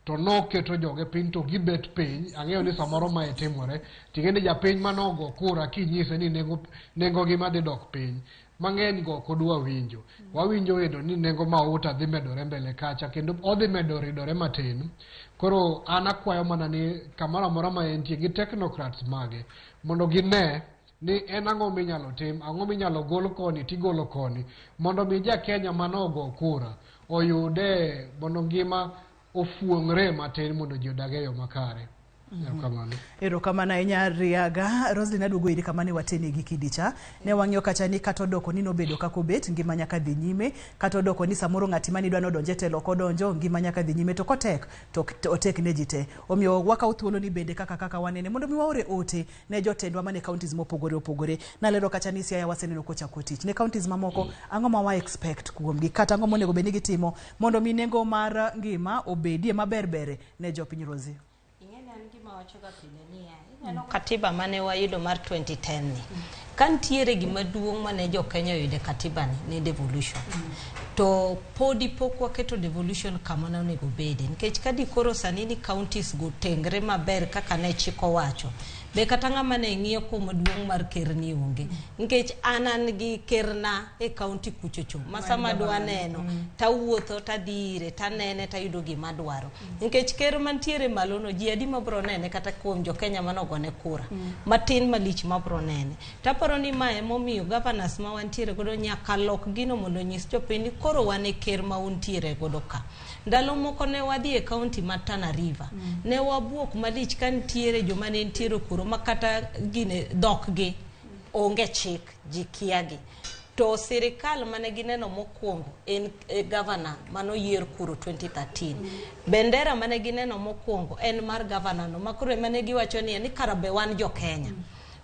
to noketo joge piny to gibet piny. Ang'eyo ni samoro mae timore, ting'e ni japiny manogo kura kinyise ni nengo ngima dhi dok piny, mang'eny go ok odwa winjo. Wawinjo endo ni nengo mauta dhi medore mbele kacha kendo odhi medo ridore matin. Koro an akwayo mana ni kamoro amora ma entie gi technocrats mage mondo gine ni en ang'o minyalo tim, ang'o minyalo gol koni tigolo koni mondo mi ja Kenya manogo kura oyude mondo ngima ofuong're matin mondo ji odag e yo makare. Erokamano. Erokamano ahinya Riaga. Roslyn aduogo iri kama ne watene gi kidi cha. Ne wang'iyo kacha ni kata odoko ni nobedo kaka obet, ngima nyaka dhi nyime. Kata odoko ni samoro ng'ati mane idwa nodonj e telo ok odonjo, ngima nyaka dhi nyime. To kotek, to otek ne ji te. Omiyo wakawo thuolo ni bende kaka wanene mondo mi waore ote ne jotendwa mane counties mopogore opogore. Nalero kacha ni Siaya waseneno kochako tich. Ne counties mamoko, ang'o ma wa expect kuomgi? Kata ang'o monego bed ni gitimo mondo mi nengo mar ngima obedie maber bere ne jopiny Rosie? Ing'eni an gima wachoga pile niya, ineno katiba mane wayudo mar 2010 ni, ka nitiere gima duong' mane jo Kenya oyudo e katiba ni, ne devolution. To podi pok waketo devolution kama ne onego obede, nikech ka dikoro sani ni counties go tengre maber kaka ne chik owacho, be kata ng'ama ne ng'iyo kuma duong' mar ker ni onge. Nikech an gi kerna e county kuchocho, ma sama adwa neno, tawuotho tadhi ire, tanene, tayudo gima adwaro. Nikech ker mantiere malo no, ji adi mabro nene kata kuom jo Kenya manogone kura, matin malich mabro nene. Taparo ni mae emomiyo governors ma wantiere godo nyaka lok gino mondo onyis jopiny ni koro wan e ker ma untiere godo ka. Ndalo moko ne wadhi e county mar Tana River. Ne wabuok malich ka nitiere joma ne nitiere kuro ma kata gine dhokgi onge chik, ji kiagi. To sirikal mane gineno mokwongo en governor manoyier kuro 2013. Bendera mane gineno mokwongo en mar governor no, ma koro ema ne giwacho ni kara be wan jo Kenya.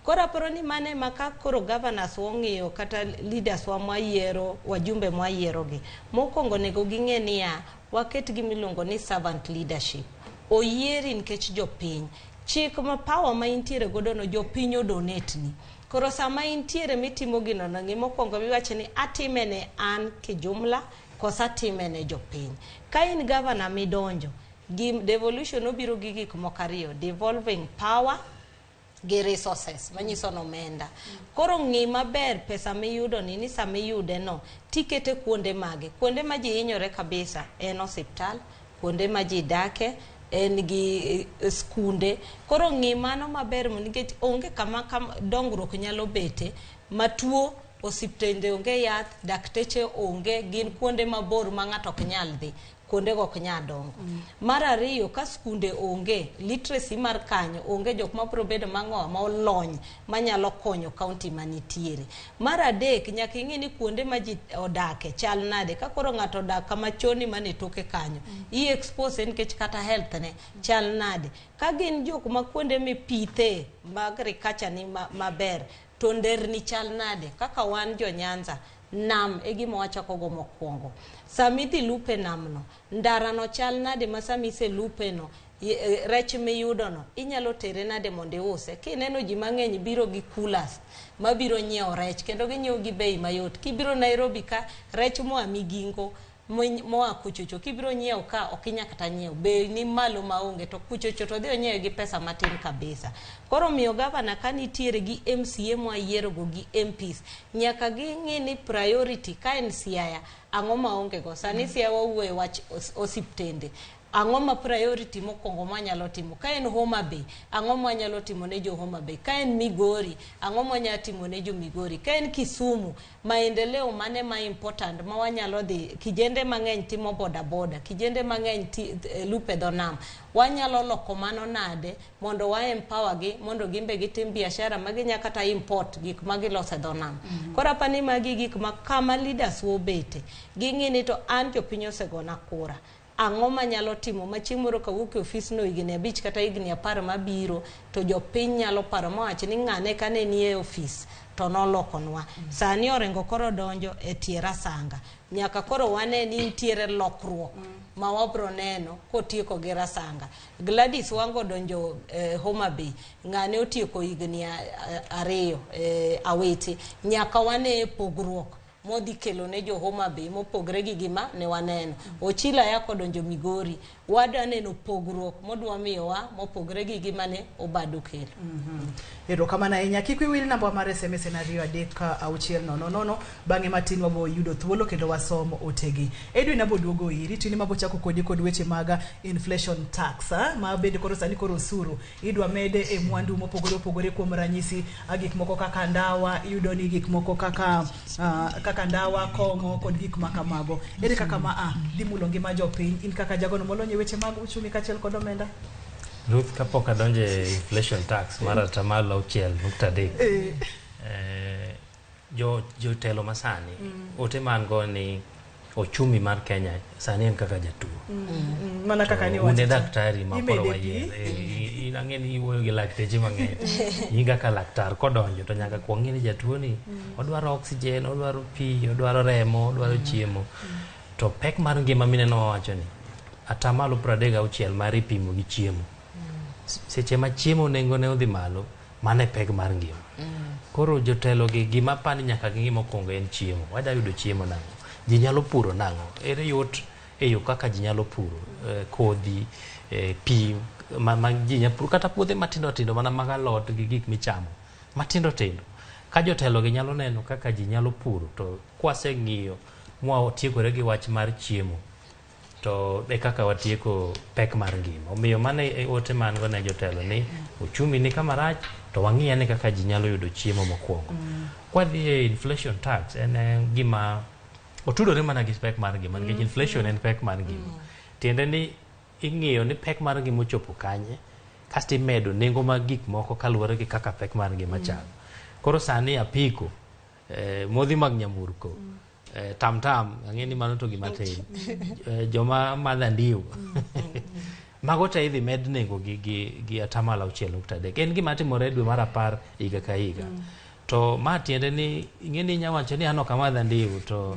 Koro aparo ni mane ema ka koro governors wong'iyo kata leaders wa mwayiero, wajumbe mwayiero gi, mokwongo onego ging'e niya, waket gimiluongo ni servant leadership. Oyieri nikech jopiny. Chik ma power ma intiere godo no jopiny odonate ni. Koro sama intiere mitimo gino no, ng'i mokwongo miwacho ni atime ne an kijumla kosa atime ne jopiny. Ka in governor midonjo, gi devolution obiro gi gik moko ariyo, devolving power gi resources manyiso nomenda. Koro ng'i maber pesa miyudo ni sama iyude no tikete kuonde mage. Kuonde ma ji hinyore kabisa en osiptal, kuonde ma ji dake, en gi skunde. Koro ng'i mano maber nikech onge kama dongruok nyalo bete matuo, osiptende onge yath, dakteche onge, gin kuonde mabor ma ng'ato ok nyal dhi. Kuondego ok nyal dongo. Mar ariyo, ka skunde onge, literacy mar kanyo onge jok mabiro bedo mang'o ma olony manyalo konyo county manitiere. Mar adek, nyaka ing'i ni kuonde ma ji odake chal nade. Ka koro ng'ato odak kama choni mane toke kanyo, i expose nikech kata health ne chal nade. Ka gin jok ma kuonde mipithe mag agriculture ni maber, to nderni chal nade. Kaka wan jo Nyanza, nam e gima wachako go mokwongo. Sama idhi lupe namno, ndara no chal nade ma sama iselupe no, rech miyudo no, inyalo tere nade mondo iuse. Kineno ji mang'eny biro gi coolers mabiro nyiewo rech, kendo ginyiewo gi bei mayot. Kibiro Nairobi ka, rech moa Migingo, moa kuchocho, kibiro nyiewo ka, ok inyal kata nyiewo, bei ni malo maonge, to kuchocho to dhi onyiewe gi pesa matin kabisa. Koro miyo gavana ka nitiere gi MCA mwayiero go gi MPs, nyaka ging'i ni priority ka en Siaya, ang'o maonge go. Sani Siaya wawuoye wach osiptende. Ang'o ma priority mokwongo mwanyalo timo? Ka en Homa Bay, ang'o mwanyalo timo ne jo Homa Bay? Ka en Migori, ang'o mwanyalo timo ne jo Migori? Ka en Kisumu, maendeleo mane ma important ma wanyalo dhi? Kijende mang'eny timo boda boda, kijende mang'eny lupe dho nam. Wanyalo loko mano nade mondo wa empower gi mondo gimbe gitim biashara ma ginya kata import gik ma giloso e dho nam. Koro apani magi gik ma kama leaders wobete, ging'i ni to an jopiny osegona kura. Ang'o manyalo timo ma chieng' moro kawuok e ofis no higni 5 kata higni 10 mabiro to jopiny nyalo paro mawach ni ng'ane kane nie ofis to nolokonwa. Sani Orengo koro donjo e tie Rasanga. Nyaka koro wane ni nitiere lokruok ma wabro neno kotieko gi Rasanga. Gladys Wanga donjo Homa Bay, ng'ane otieko higni 2 Awiti. Nyaka wane pogruok modhi kelo ne jo Homa Bay mopogre gi gima ne waneno. Ochila Yako donjo Migori, wadwa neno pogruok modwa miyowa mopogre gi gima ne Obado kelo. Erokamano ahinya. Kik wiyi wil namba mar SMS en 2 3 6 0 0. Bang'e matin wabo yudo thuolo kendo wasom otegi. Edwin abo duogo iri, tini mabo chako kodi kod weche mag inflation tax, ma bende koro sani koro osuru idwa mede e mwandu mopogore opogore, kuom ranyisi gik moko kaka ndawa, iyudo ni gik moko kaka kaka ndawa, kong'o kod gik ma kamago. Ere kaka ma dhi mulo ngima jopiny? In kaka jagono molony e weche mag uchumi kaachiel kod omenda? Ruth, kapok adonjo e inflation tax mar 6.3%, jotelo masani, ote man go ni ochumi mar Kenya sani en kaka jatuo. Mana kaka ni Un e wacho cha. daktari ma koro Imede wayier. pi. In ang'e ni iwuoyo gi lakteche mang'eny. In kaka laktar kodonjo to nyaka kuong ng'i ni jatuo ni odwaro oxygen, odwaro pi, odwaro remo, odwaro chiemo. To pek mar ngima mineno wawacho ni 36% mar ipimo gi chiemo. Seche ma chiemo nengone odhi malo, mano e pek mar ngima. Koro jotelo gi gima pani nyaka ging'i mokwongo en chiemo. Wada yudo chiemo nang'o? Ji nyalo puro nang'o? Ere yot e yo kaka ji nyalo puro? Kodhi, pi ma ji nyalo puro kata puothe matindo tindo mana mag alot gi gik michamo matindo tindo. Ka jotelo gi nyalo neno kaka ji nyalo puro to kwaseng'iyo mwatiekore gi wach mar chiemo to e kaka watieko pek mar ngima. Omiyo mano e ote man go ne jotelo ni uchumi ni kama rach to wang'i ane kaka ji nyalo yudo chiemo mokwongo. Kwadhi e inflation tax en gima otudore mana gi pek mar ngima nikech inflation en pek mar ngima. Tiende ni ing'iyo ni pek mar ngima ochopo kanye kasto imedo nengo mag gik moko kaluwore gi kaka pek mar ngima chalo. Koro sani apiko, modhi mag nyamburko, tamtam, ang'e ni mano to gima tin. Joma madho andiwo. Mago te idhi med nengo gi 6.3%. En gima timore dwe mar 10 higa ka higa. To ma tiende ni ing'e ni inya wacho ni an ok amadh andiwo to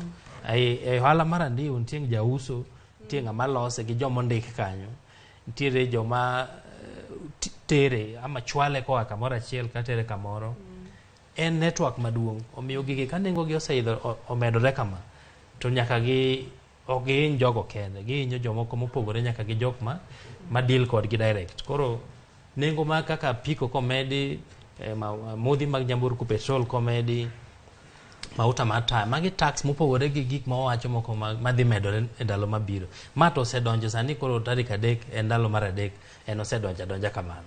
e ohala mar andiwo nitie jauso, nitie ng'ama lose gi joma ondik kanyo, nitiere joma tere ama chwale koa kamoro achiel katere kamoro. En network maduong', omiyo gigi ka nengo gi oseidho omedore kama to nyaka gi ok gihiny jogo kende, gihinyo jomoko mopogore nyaka gi jok ma deal kodgi direct. Koro nengo mag kaka apiko komedi, modhi mag nyamburko, petrol komedi, mauta mar taya, magi tax mopogore gi gik ma wawacho moko madhi medore e ndalo mabiro. Ma to osedonjo sani koro tarik 3 en ndalo mar 3 en osedonjo adonja kamano.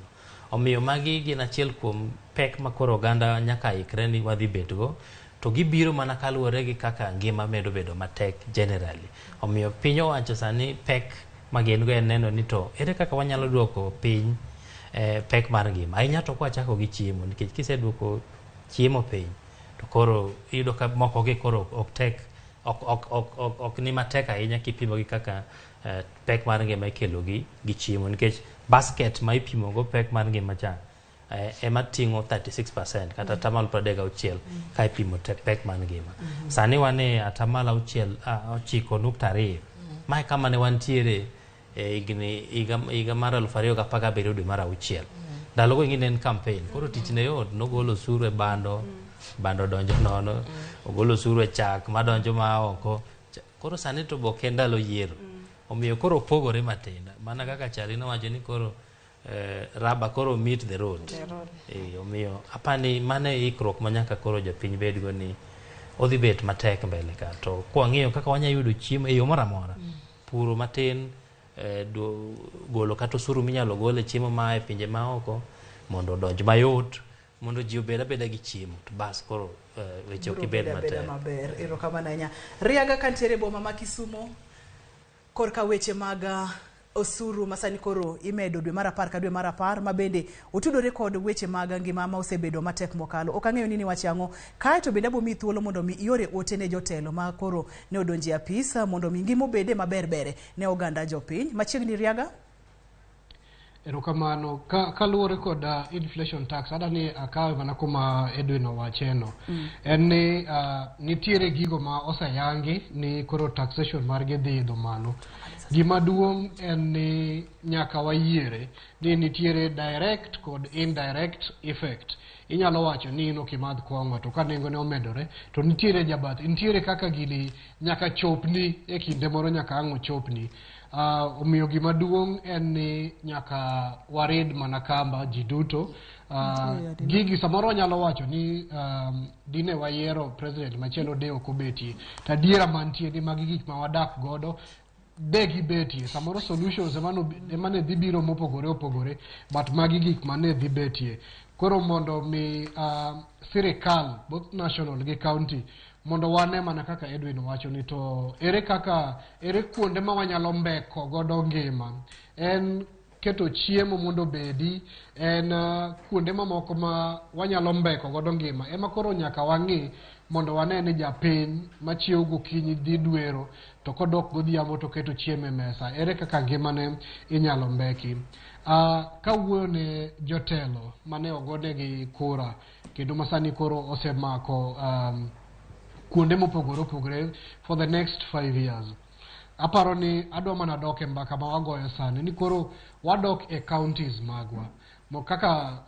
Omiyo magi gin achiel kuom pek ma koro oganda nyaka ikre ni wadhi betgo, to gibiro mana kaluwore gi kaka ngima medo bedo matek generally. Omiyo piny owacho sani pek ma gin go en neno ni to ere kaka wanyalo duoko piny pek mar ngima. Ahinya to kwachako gi chiemo, nikech kiseduoko chiemo piny to koro iyudo ka moko gi koro ok tek, ok ni matek ahinya kipimo gi kaka pek mar ngima ikelo gi chiemo, nikech basket ma ipimo go pek mar ngima cha ema ting'o 36% kata 36% ka ipimo pek mar ngima. Sani wan e 9.2%. Mae kama ne wantiere e higa mar 2017 dwe mar 6. Ndalogo ing'e ne en campaign, koro tich ne yot, nogolo osuru e bando, bando donjo nono, ogolo osuru e chak madonjo ma oko. Koro sani to bok en ndalo yiero. Omiyo koro opogore matin. Mana kaka Charlie nowacho ni koro raba koro meet the road. Omiyo apani mano e ikruok ma nyaka koro jopiny bedgo ni odhi bet matek mbele ka. To kwang'iyo kaka wanyalo yudo chiemo e yo moro amora, puro matin, golo kata osuru minyalo gol e chiemo maa e pinje maoko mondo odonj mayot, mondo ji obed abeda gi chiemo to bas koro weche ok ibed matek. Maber, erokamano ahinya. Riaga kantiere boma ma Kisumo korka weche mag osuru masani koro imedo dwe mar 10 ka dwe mar 10 ma bende otudore kod weche mag ngima ma osebedo matek mokalo. Ok ang'eyo ni niwacho ang'o. Kae to bende abomiyi thuolo mondo mi iore ote ne jotelo ma koro ne odonje apis mondo mi ngima obede maber bere ne oganda jopiny. Machiegni Riaga. Erokamano. Kaluwore kod inflation tax, ada ni akawe mana kuma Edwin owacheno. En ni nitiere gigo ma oseyangi ni koro taxation margi dhi idho malo. Gima duong' en ni nyaka wayiere ni nitiere direct kod indirect effect. Inyalo wacho ni in ok imadh kong'o to ka nengone omedore to nitiere jabath, nitiere kaka gini nyaka chopni e kinde moro nyaka ang' ochopni. Omiyo gima duong' en ni nyaka warid mana kamba ji duto. Gigi samoro wanyalo wacho ni dine wayiero president machielo de ok obetie. To adiera mantie ni magi gik ma wadak godo de gibetie. Samoro solutions ema ne dhi biro mopogore opogore, but magi gik mane dhi betie. Koro mondo mi sirikal both national gi county mondo wane mana kaka Edwin owacho ni to ere kaka ere kuonde ma wanyalo mbeko godo ngima. En keto chiemo mondo obedi, en kuonde mamoko ma wanyalo mbeko godo ngima. Ema koro nyaka wang'i mondo wane ni japiny machiew gokinyi dhi dwero to kodok godhiambo to keto chiemo e mesa. Ere kaka ngimane inyalo mbeki? Kawuoyo ne jotelo mane ogonegi kura kendo masani koro osemako kuonde mopogore opogore for the next 5 years. Aparo ni adwa mana dok e mbaka ma wagoyo sani ni koro wadok e counties magwa. Mo kaka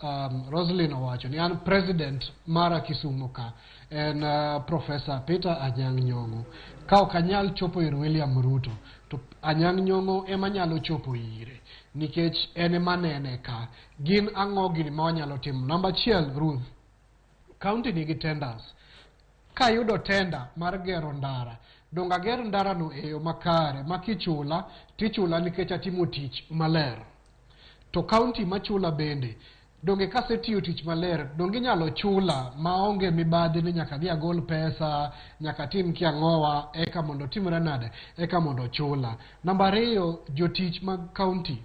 Roslyn owacho ni an president mara Kisumu ka en Professor Peter Anyang' Nyong'o. Ka ok anyal chopo ir William Ruto to Anyang' Nyong'o ema nyalo chopo ire nikech en ema nene ka. Gin ang'o gini ma wanyalo timo? Namba achiel, Ruth, county nigi tenders. Kayudo tender mar gero ndara, donge ager ndarano e yo makare ma kichula tichula nikech atimo tich maler. To county machula bende, donge kasetiyo tich maler, donge inyalo chula maonge mibadhi ni nyaka adhi agol pesa, nyaka atim kiang'owa, eka mondo otimre nade, eka mondo ochula. Namba ariyo, jotich mag county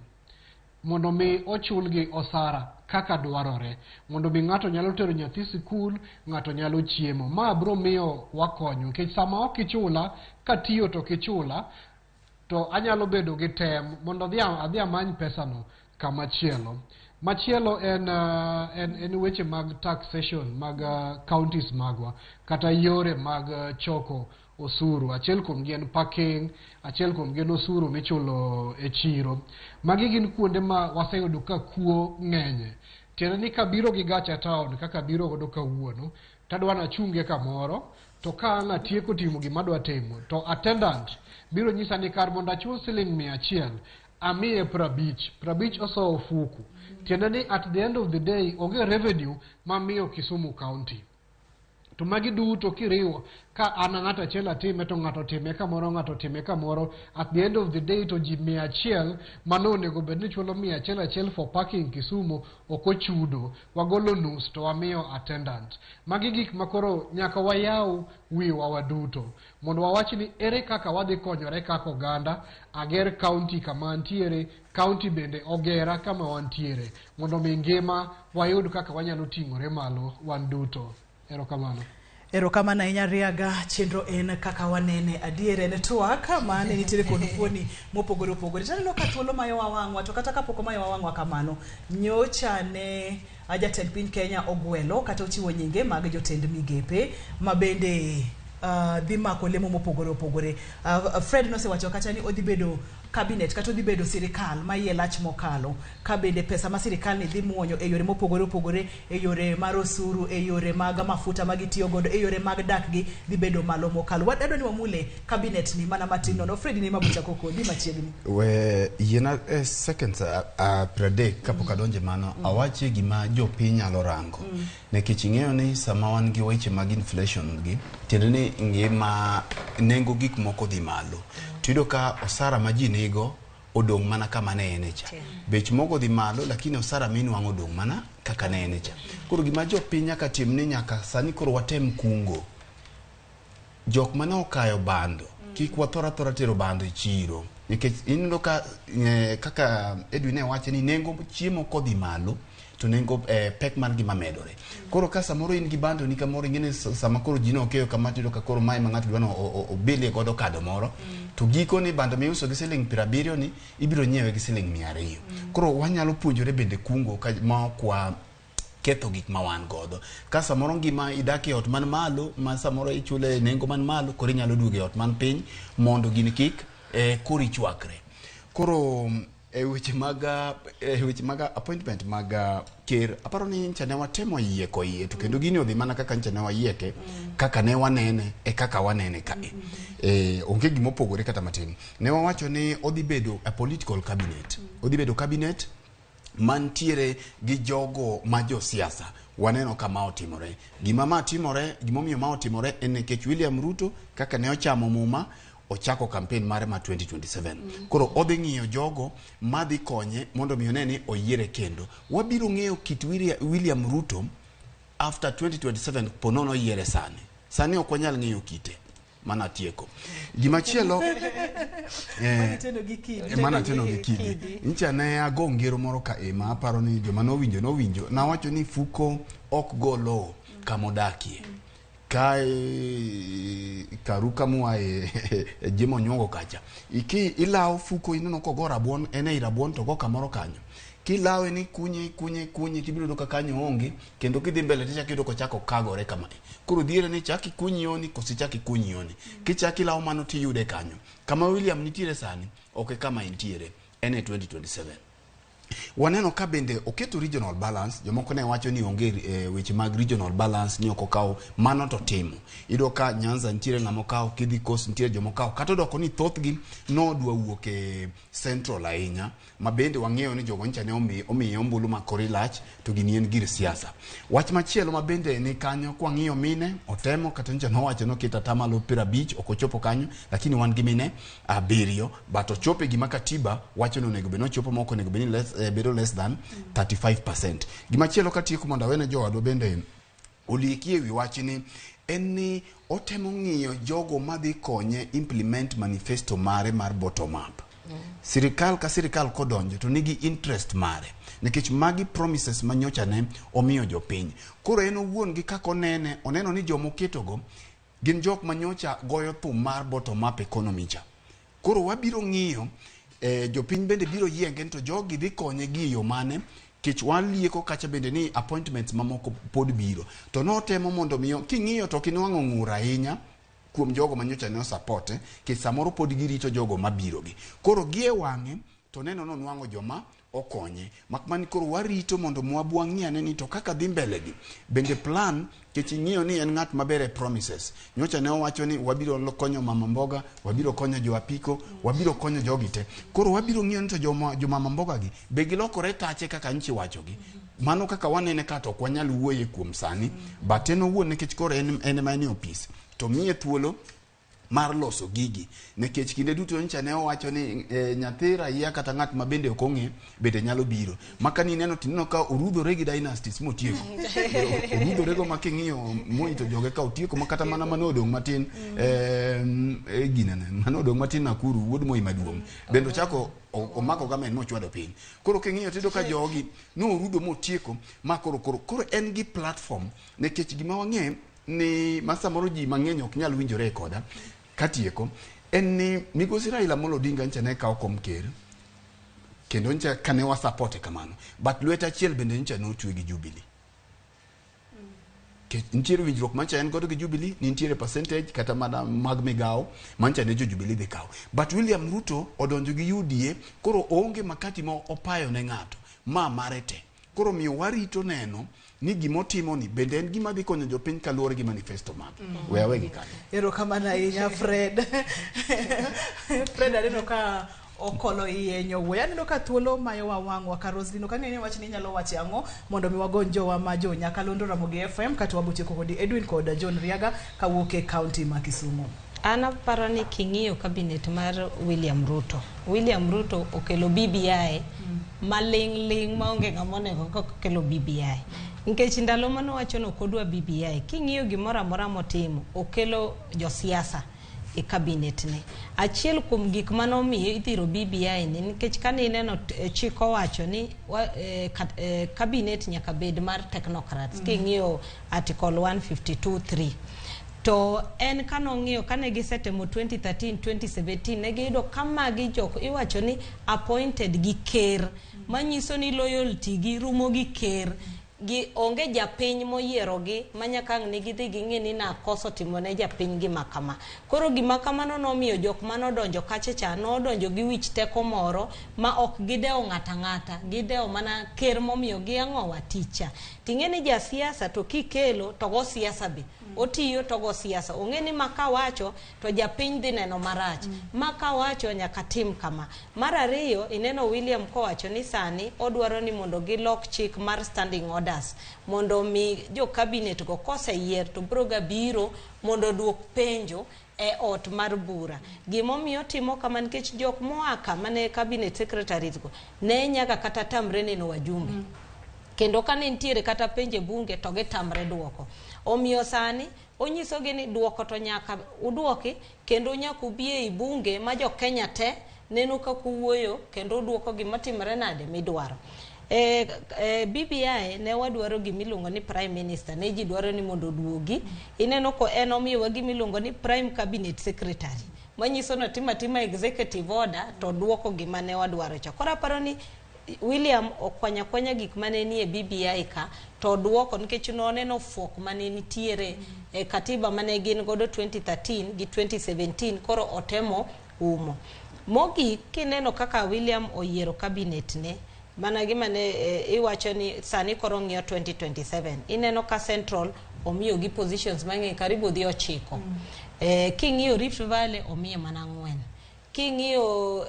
mondo mi ochulgi osara kaka dwarore, mondo mi ng'ato nyalo tero nyathi sikul, ng'ato nyalo chiemo. Ma biro miyo wakonyo, nikech sama ok ichula, katiyo to ok ichula, to anyalo bedo gi tem mondo adhi amany pesano kama chielo. Machielo en weche mag taxation mag counties magwa, kata yore mag choko osuru. Achiel kuom gi en parking, achiel kuom gi en osuru michulo e chiro. Magi gin kuonde ma waseyudo ka kuo ng'enye. Tiende ni kabiro gi gacha town kaka abiro godo kawuono, tadwa nachunge kamoro, to ka ang' atieko timo gima adwa timo, to attendant biro nyisa ni kar mondo achul siling 100, amiye 50, 50 osowo ofuku. Tiende ni at the end of the day onge revenue mamiyo Kisumu County. To magi duto kiriwo, ka an ng'ato achiel atime to ng'ato time kamoro, ng'ato time kamoro, at the end of the day to ji 100 mano onego bed ni chulo 100 achiel for parking Kisumu ok ochudo, wagolo nus to wamiyo attendant. Magi gik makoro nyaka wayaw wiwa waduto mondo wawach ni ere kaka wadhi konyore kaka oganda, ager county kama antiere, county bende ogera kama wantiere, mondo mi ngima wayud kaka wanyalo ting'ore malo wan duto. Erokamano. Erokamano ahinya Riaga, chenro en kaka wanene adier en twak mane nitiere kod fuoni mopogore opogore. Taneno ka thuolo mayowa wang'wa to kata kapok omayowa wang'wa kamano, nyocha ne jatend piny Kenya ogwelo kata ochiwo nyinge mag jotend migepe ma bende dhi mako lemo mopogore opogore. Fred nosewacho kata ni odhi bedo cabinet kata odhi bedo sirikal ma iye lach mokalo, ka bende pesa ma sirikal ni dhi muonyo e yore mopogore opogore, e yore mar osuru, e yore mag mafuta ma gitiyo godo, e yore mag dak gi dhi bedo malo mokalo. Wadwa ni wamule cabinet ni mana matin nono. Fred ni mabuchako kodi machiegni. We yiena seconds 30 kapok adonje mano, awachie gima jopiny nyalo rango. Nikech ing'eyo ni sama wan gi weche mag inflation gi, tiende ni ngima nengo gik moko dhi malo. Tiyudo ka osara ma ji nigo odong' mana kama ne en cha. Bech mogo dhi malo lakini osara minwang'o odong' mana kaka ne en cha. Koro gima jopiny nyaka tim ni nyaka sani koro watem kungo. Jok mane okayo bando, kik wathor athora tero bando e chiro. Nikech ineno ka kaka Edwin ne wacho ni nengo chiemo kodhi malo to nengo pek mar gima medore. Koro ka samoro in gi bando ni kamoro ing'e sama koro ji nokeyo kama tiyudo ka koro mae ma ng'ato dwa no obilie godo kado moro, to giko ni bando miuso gi siling 70 ni ibiro nyiewe gi siling 200. Koro wanyalo puonjore bende kungo ma ok wa ketho gik ma wan godo. Ka samoro ngima idak e ot man malo ma samoro ichule nengo man malo, koro inyalo duogo e ot man piny mondo gini kik koro ichwakre. Koro e weche mag appointment mag ker, aparo ni ncha ne watemo yieko iye to kendo gini odhi mana kaka ncha ne wayieke, kaka ne wanene e kaka wanene kae. Onge gima opogore kata matin. Ne wawacho ni odhi bedo a political cabinet. Odhi bedo cabinet mantiere gi jogo ma josiasa. Waneno kama otimore. Gima ma timore, gimomiyo ma otimore en nikech William Ruto kaka ne ochamo muma, ochako campaign mare ma 2027. Koro odhi ng'iyo jogo madhi konye mondo mi one ni oyiere kendo. Wabiro ng'eyo kit William Ruto after 2027 ponono oyiere sani. Sani ok wanyal ng'eyo kite. Mana tieko. Gimachielo Mano gi kidi. Mana teno gi kidi. Ncha ne ago ngero moro ka ema aparo ni joma nowinjo nowinjo. Nawacho ni fuko ok go lowo kamodakie. Kae karu kamua e jimo nyuongo kacha. Iki ilawo fuko ineno kogo rabuon en ei rabuon to go kamoro kanyo. Kilawe ni kunye kunye kunye tibiro yudo ka kanyo onge kendo kidhi mbele tichako iyudo kochako kagore kamae. Koro dhiere ni chak ikunyi yoni koso ichak ikunyi yoni. Kichak ilawo mano tiyude kanyo. Kama William nitiere sani ok e kama entiere en e 2027. Waneno ka bende oketo regional balance, jomoko ne wacho ni onge weche mag regional balance ni ok okaw mano to timo. Iyudo ka Nyanza nitiere ng'ama okawo, kidhi Coast nitiere joma okawo, kata odoko ni thothgi nodwa wuok e Central ahinya, ma bende wang'eyo ni jogo nyicha ne omiye ombulu ma kore lach to gini en gir siasa. Wach machielo ma bende ni kanyo kwang'iyo mine, otemo kata nyicha nowacho noketo atamalo 50 ok ochopo kanyo, lakini wan gi mine 7, but ochopo e gima katiba wacho ni onego bed ni ochopo moko onego bed ni less, bedo less than 35%. Gimachielo katieko mondo awene jowadwa bende olieki ewi wachni en ni otemo ng'iyo jogo madhi konye implement manifesto mare mar bottom up. Sirikal ka sirikal kodonjo to nigi interest mare nikech magi promises manyocha ne omiyo jopiny. Koro en owuon gi kaka onene, oneno ni jomoketogo gin jok manyocha goyo thum mar bottom up economy cha. Koro wabiro ng'iyo jopiny bende biro yienge to jogi dhi konye gi yo mane kech walieko kacha bende ni appointments mamoko pod biro. To notemo mondo miyo king'iyo to kinwang'o ng'ur ahinya kuom jogo manyocha ne osapote kech samoro pod girito jogo mabiro gi. Koro gi e wang'e to neno nonwang'o joma okonye. Makmani koro warito mondo mwabwa ng'i ni to kaka dhi mbele gi. Bende plan kech ing'iyo ni en ng'at maber e promises. Nyocha ne owacho ni wabiro konyo mama mboga, wabiro konyo jo apiko, wabiro konyo jogi te. Koro wabiro ng'iyo ni to jo mama mboga gi be gilokore tache kaka nchi wacho gi. Mano kaka wanene ka to ok wanyal wuoye kuom sani, but en owuon nikech koro en ema en e ofis. To miye thuolo mar loso gigi nikech kinde duto ncha ne owacho ni nyathi raia kata ng'at ma bende ok ong'e bende nyalo biro. Maka ni neno tineno ka orudhore gi dynasties motieko. Orudhore go ma king'iyo Moi to joge ka otieko ma kata mana mane odong' matin ginene mane odong' matin Nakuru wuod Moi maduong' bende ochako omako gamen mochwado piny. Koro king'iyo tiyudo ka jogi norudho motieko ma koro en gi platform nikech gima wang'e ni ma samoro ji mang'eny ok nyal winjore koda katieko en ni migosi Raila Amolo Odinga ncha ne kawo kom ker kendo ncha kane wasapote kamano but lwete achiel bende ncha notwe gi Jubilee. Nitiere winjruok mancha en godo gi Jubilee, nitiere percentage kata mana mag migawo mancha ne jo Jubilee dhi kawo. But William Ruto odonjo gi UDA, koro oonge makati ma opayo ne ng'ato ma mare te. Koro miyo warito neno ni gimotimo ni bende en gima dhi konyo jopiny kaluwore gi manifesto mage. We awe gi kanyo. Erokamano ahinya Fred. Fred aneno ka okolo iye nyowuoyo. Aneno ka thuolo mayowa wang'wa ka Roslyn ok ang'eyo ni wach ni inyalo wache ang'o mondo mi wagony jowa ma jo Nyakalondo Ramogi FM kata wabotieko kod Edwin kod John Riaga kawuok e county ma Kisumu. An aparo ni king'iyo cabinet mar William Ruto, William Ruto okelo BBI maling' ling' maonge ng'ama onego kaka okelo BBI. Nikech ndalo mane owacho ni ok odwa BBI, king'iyo gimoro amora motimo, okelo josiasa e cabinet ne. Achiel kuom gik mane omiyo ithiro BBI ni nikech kane ineno chik owacho ni cabinet nyaka bed mar technocrats. King'iyo article 152.3. To en kanong'iyo kane gisetemo 2013 2017 ne giyudo ka magi jok iwacho ni appointed gi ker manyiso ni loyalty gi rumo gi ker gi onge japiny moyierogi manyaka ang' ne gidhi ging'e ni nakoso timo ne japiny gima kama. Koro gima kamano nomiyo jok manodonjo kacha cha nodonjo gi wich teko moro ma ok gidewo ng'ata ng'ata, gidewo mana ker momiyo gi ang'owa tich cha. Ting'e ni jasiasa to kikelo to go siasa be. Otiyo to go siasa. Ong'e ni ma kawacho to japiny dhi neno marach. Ma kawacho nyaka tim kama. Mar ariyo, ineno William kowacho ni sani odwaro ni mondo gilok chik mar standing orders mondo mi jo cabinet go koseyier to biro ga biro mondo oduok penjo e ot mar bura. Gimomiyo otimo kama nikech jok moa ka mane cabinet secretaries go ne nyaka kata tamre neno wajumbe. Kendo kane nitiere kata penje bunge to gitamre duoko. Omiyo sani onyisogi ni duoko to nyaka uduoki kendo nyaka ubi ei bunge ma jo Kenya te neno kaka uwuoyo kendo uduoko gima timore nade midwaro. BBI ne wadwaro gimiluongo ni prime minister, ne ji dwaro ni mondo oduogi. Ineno ko en omiyowa gimiluongo ni prime cabinet secretary, manyiso ni otimo atima executive order to duoko gima ne wadwaro cha. Koro aparo ni William okwanya kwanya gik mane nie BBI ka to oduoko nikech noneno fuok mane nitiere e katiba mane gin godo 2013 gi 2017 koro otemo umo. Mogik kineno kaka William oyiero cabinet ne mana gima ne iwacho ni sani koro ng'iyo 2027 ineno ka Central omiyo gi positions mang'eny karibu dhi 9. King'iyo Rift Valley omiye mana 4. King'iyo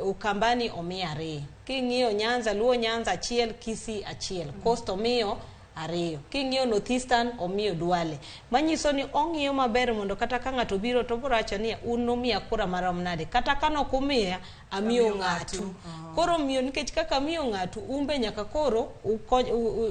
Ukambani omiye 2. King'iyo Nyanza, Luo Nyanza 1, Kisii 1, Coast omiyo 2. King'iyo Northeastern omiyo Duale. Manyiso ni ong'iyo maber mondo kata ka ng'ato biro to obiro wacho ni un numiya kura marom nade, kata ka nok umiya amiyo ng'atu. Koro miyo nikech kaka amiyo ng'atu umbe nyaka koro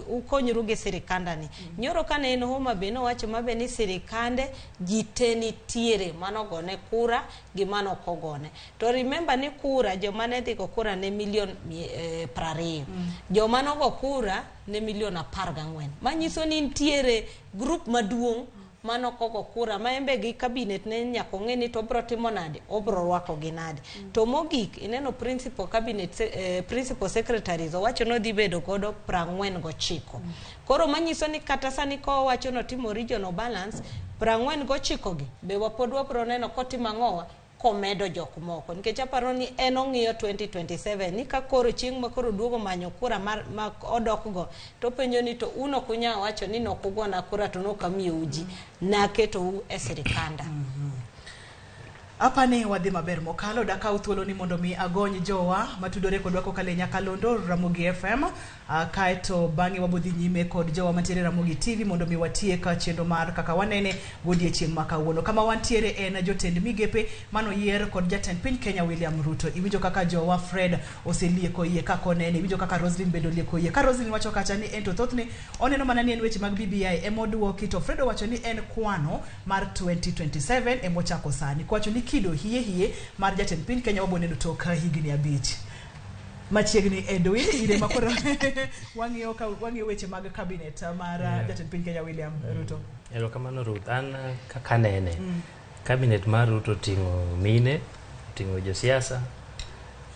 ukonyru gi sirikanda ni. Nyoro kane en Homa Bay nowacho mabe ni sirikande ji te nitiere manogone kura gi mano ok ogone. To remember ni kura joma ne dhi go kura ne milion 20. Joma nogo kura ne milion 14. Manyiso ni nitiere group maduong' mano kogo kura ma embe gi cabinet ne nyaka ong'e ni to obro timo nade, obro rwako gi nade. To mogik ineno principal cabinet principal secretaries owacho ni odhi bedo godo 49. Koro manyiso ni kata sani kowacho ni otimo regional balance 49 gi be wapod wabro neno kotimo ang'owa komedo jok moko nikech aparo ni en ong'iyo 2027 ni ka koro chieng' ma koro duogo manyo kura mar ma odok go to penjo ni to un ok unyal wacho ni nok ugona kura to nok amiyou ji naketou e sirikanda. Apani wadhi maber mokalo dakaw thuolo ni mondo mi agony jowa matudore kodwa kokalo e Nyakalondo Ramogi FM kaeto bang'e wabodhi nyime kod jowa mantiere Ramogi TV mondo mi watiek chenro mar kaka wanene godiechieng' ma kawuono. Kama wantiere en jotend migepe manoyier kod jatend piny Kenya William Ruto. Iwinjo kaka jowa Fred oselieko iye kaka onene, iwinjo kaka Roslyn bende olieko iye. Ka Roslyn wacho kacha ni en to thothne oneno mana ni en weche mag BBI emoduoki, to Fred owacho ni en kwano mar 2027 emochako sani. Kowacho ni kido hie hie mar jatend piny Kenya waboneno tok higni 5. Machiegni Edwin, ire makoro wang'iyo weche mag cabinet mar jatend piny Kenya William Ruto. Erokamano Ruth, an kaka nene cabinet mar Ruto oting'o mine, oting'o josiasa,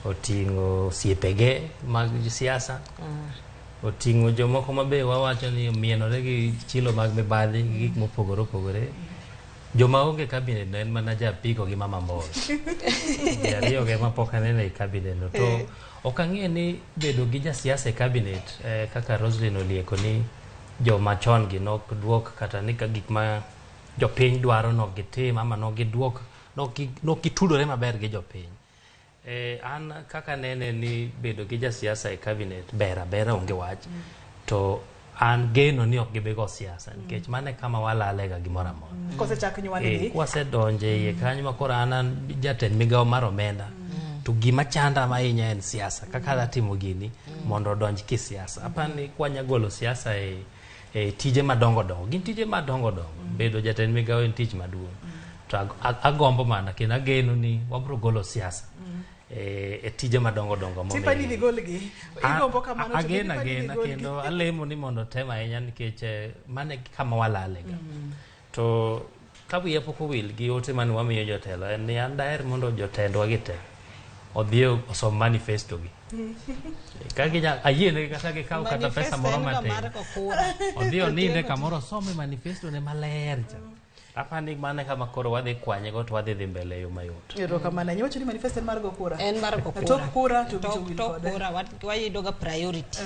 oting'o osiepege mag siasa, oting'o jomoko mabe wawacho ni omienore gi chilo mag mibadhi gi gik mopogore opogore. Joma onge cabinet no en mana japiko gi mama mboga. Ji ariyo go ema pok aneno e cabinet no. To ok ang'e ni bedo gi jasiasa e cabinet kaka Roslyn olieko ni joma chon gi nok duok kata ni ka gik ma jopiny dwaro nok gitim ama nok giduok nok gitudore maber gi jopiny. An kaka nene ni bedo gi jasiasa e cabinet ber abera onge wach. To an geno ni ok gibi go siasa nikech mano e kama walalega gimoro amora. Kosechak nywandgi. Kwasedonje iye kanyo ma koro an jatend migawo mar omenda to gima chanda ahinya en siasa kaka adwa timo gini mondo odonj kisiasa. Apani kwanya golo siasa e tije madongo dongo, gin tije madongo dongo. Bedo jatend migawo en tich maduong'. To agombo mana kendo ageno ni wabro golo siasa e tije madongo dongo momiyo. Tipani dhi golgi. Igombo kamano to agena kendo alemo ni mondo tem ahinya nikech mano e kama walalega. To ka wiya pok owil gi ote mane wamiyo jotelo en ni an daher mondo jotendwa gi te odhi osom manifesto gi. Ka ginya ayienegi kata gikaw kata pesa moro matin. Odhi oninde kamoro osome manifesto ne maler cha. Apani mano e kama koro wadhi kwanye go to wadhi dhi mbele e yo mayot. Erokamano. Iwacho ni manifesto en mar go kura. En mar go kura. Tok kura to wicho wil kode. Tok kura wayudo ga priority.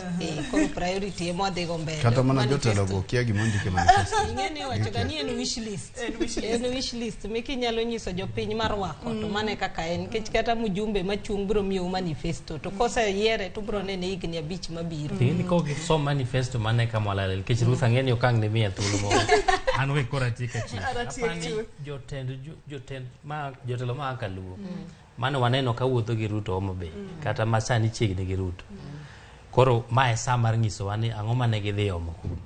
Koro priority ema wadhi go mbele. Kata mana jotelo go kia gima ondike manifesto. Ing'e ni iwacho ga ni en wish list. En wish list mikinyalo nyiso jopiny mar rwako to mano e kaka en nikech kata mjumbe machung' biro miyou manifesto to koseyiere to biro nene higni 5 mabiro. Ting'e ni kok gisom manifesto mano e kama walale nikech Ruth ang'e ni okang' ne miya thuolo moro. An we koro atiek achiel. Apani jotelo ma kaluo mano waneno ka wuotho gi Ruto Homa Bay kata ma sani chiegni gi Ruto. Koro ma e sa mar nyisowa ni ang'o mane gidhi omo kuno.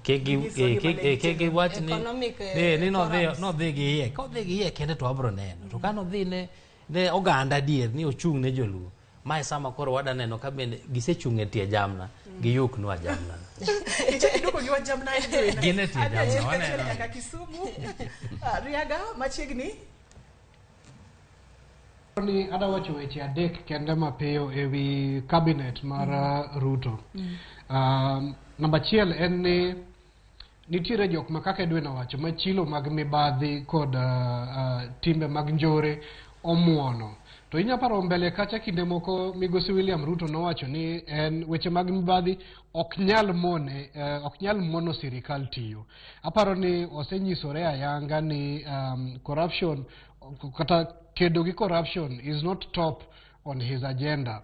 Kik gi- Nyiso gima ne kik gitimo. giwach ni Economic, ni forums. nodhi gi iye. Ka odhi gi iye kende to wabro neno. To ka nodhi ne oganda adier ni ochung' ne joluo. Mae sama koro wada neno ka bende gisechung' e tie jamna, giyuknwa jamna. Ichako iduoko gi wach jamna Edwin. Gin e tie Adhi jamna, achiel waneno. kachiel nyaka Kisumu. Riaga machiegni. Ni adwa wacho weche adek kende mapiyo e wi cabinet mar Ruto. Namba achiel en ni nitiere jok ma kaka Edwin owacho ma chilo mag mibadhi kod timbe mag njore omuono. To inya paro mbele kacha kinde moko migosi William Ruto nowacho ni en weche mag mibadhi ok nyal mone ok nyal mono sirikal tiyo. Aparo ni osenyisore ayanga ni corruption kata kedo gi corruption is not top on his agenda.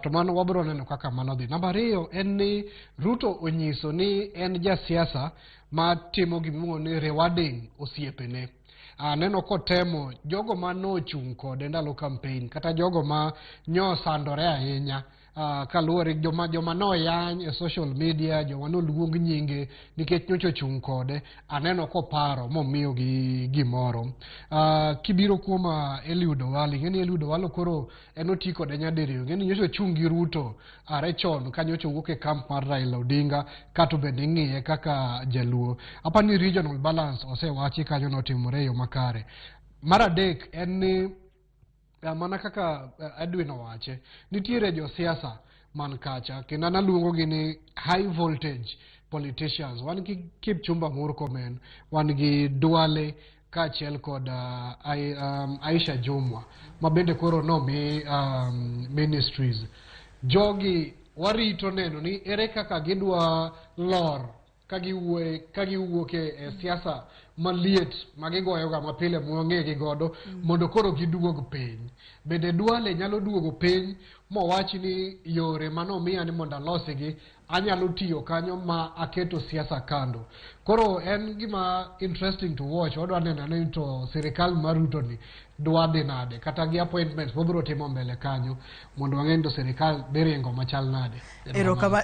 To mano wabro neno kaka mano dhi. Namba ariyo en ni Ruto onyiso ni en jasiasa ma timo gimiluongo ni rewarding osiepene. Aneno kotemo jogo ma nochung' kode ndalo campaign kata jogo ma nyosandore ahinya kaluwore gi joma noyany e social media, joma noluong nyinge nikech nyocha ochung' kode, aneno koparo momiyogi gimoro. Kibiro kuom Eliud Owalo, ing'e ni Eliud Owalo koro en oti kode nyadiriyo, ing'e ni nyocha ochung' gi Ruto are chon ka nyocha owuok e camp mar Raila Odinga kato bende ing'iye kaka jaluo. Aparo ni regional balance osewachi kanyo notimore e yo makare. Mar adek en ni mana kaka Edwin owache, nitiere josiasa man kacha kendo an aluongo gi ni high voltage politicians. Wan gi Kipchumba Murkomen, wan gi Duale kaachiel kod Aisha Jumwa ma bende koro nomi ministries. Jogi warito neno ni ere kaka gidwa lor ka giwuok e siasa maliet ma gigoyoga mapile mwang'e gi godo mondo koro giduog piny. Bende Duale nyalo duogo piny mowach ni yore manomiya ni mondo alosigi anyalo tiyo kanyo ma aketo siasa kando. Koro en gima interesting to watch. Wadwa neno ni to sirikal mar Ruto ni dwa dhi nade kata gi appointments mobiro timo mbele kanyo mondo wang'e ni to sirikal dhi ringo machal nade.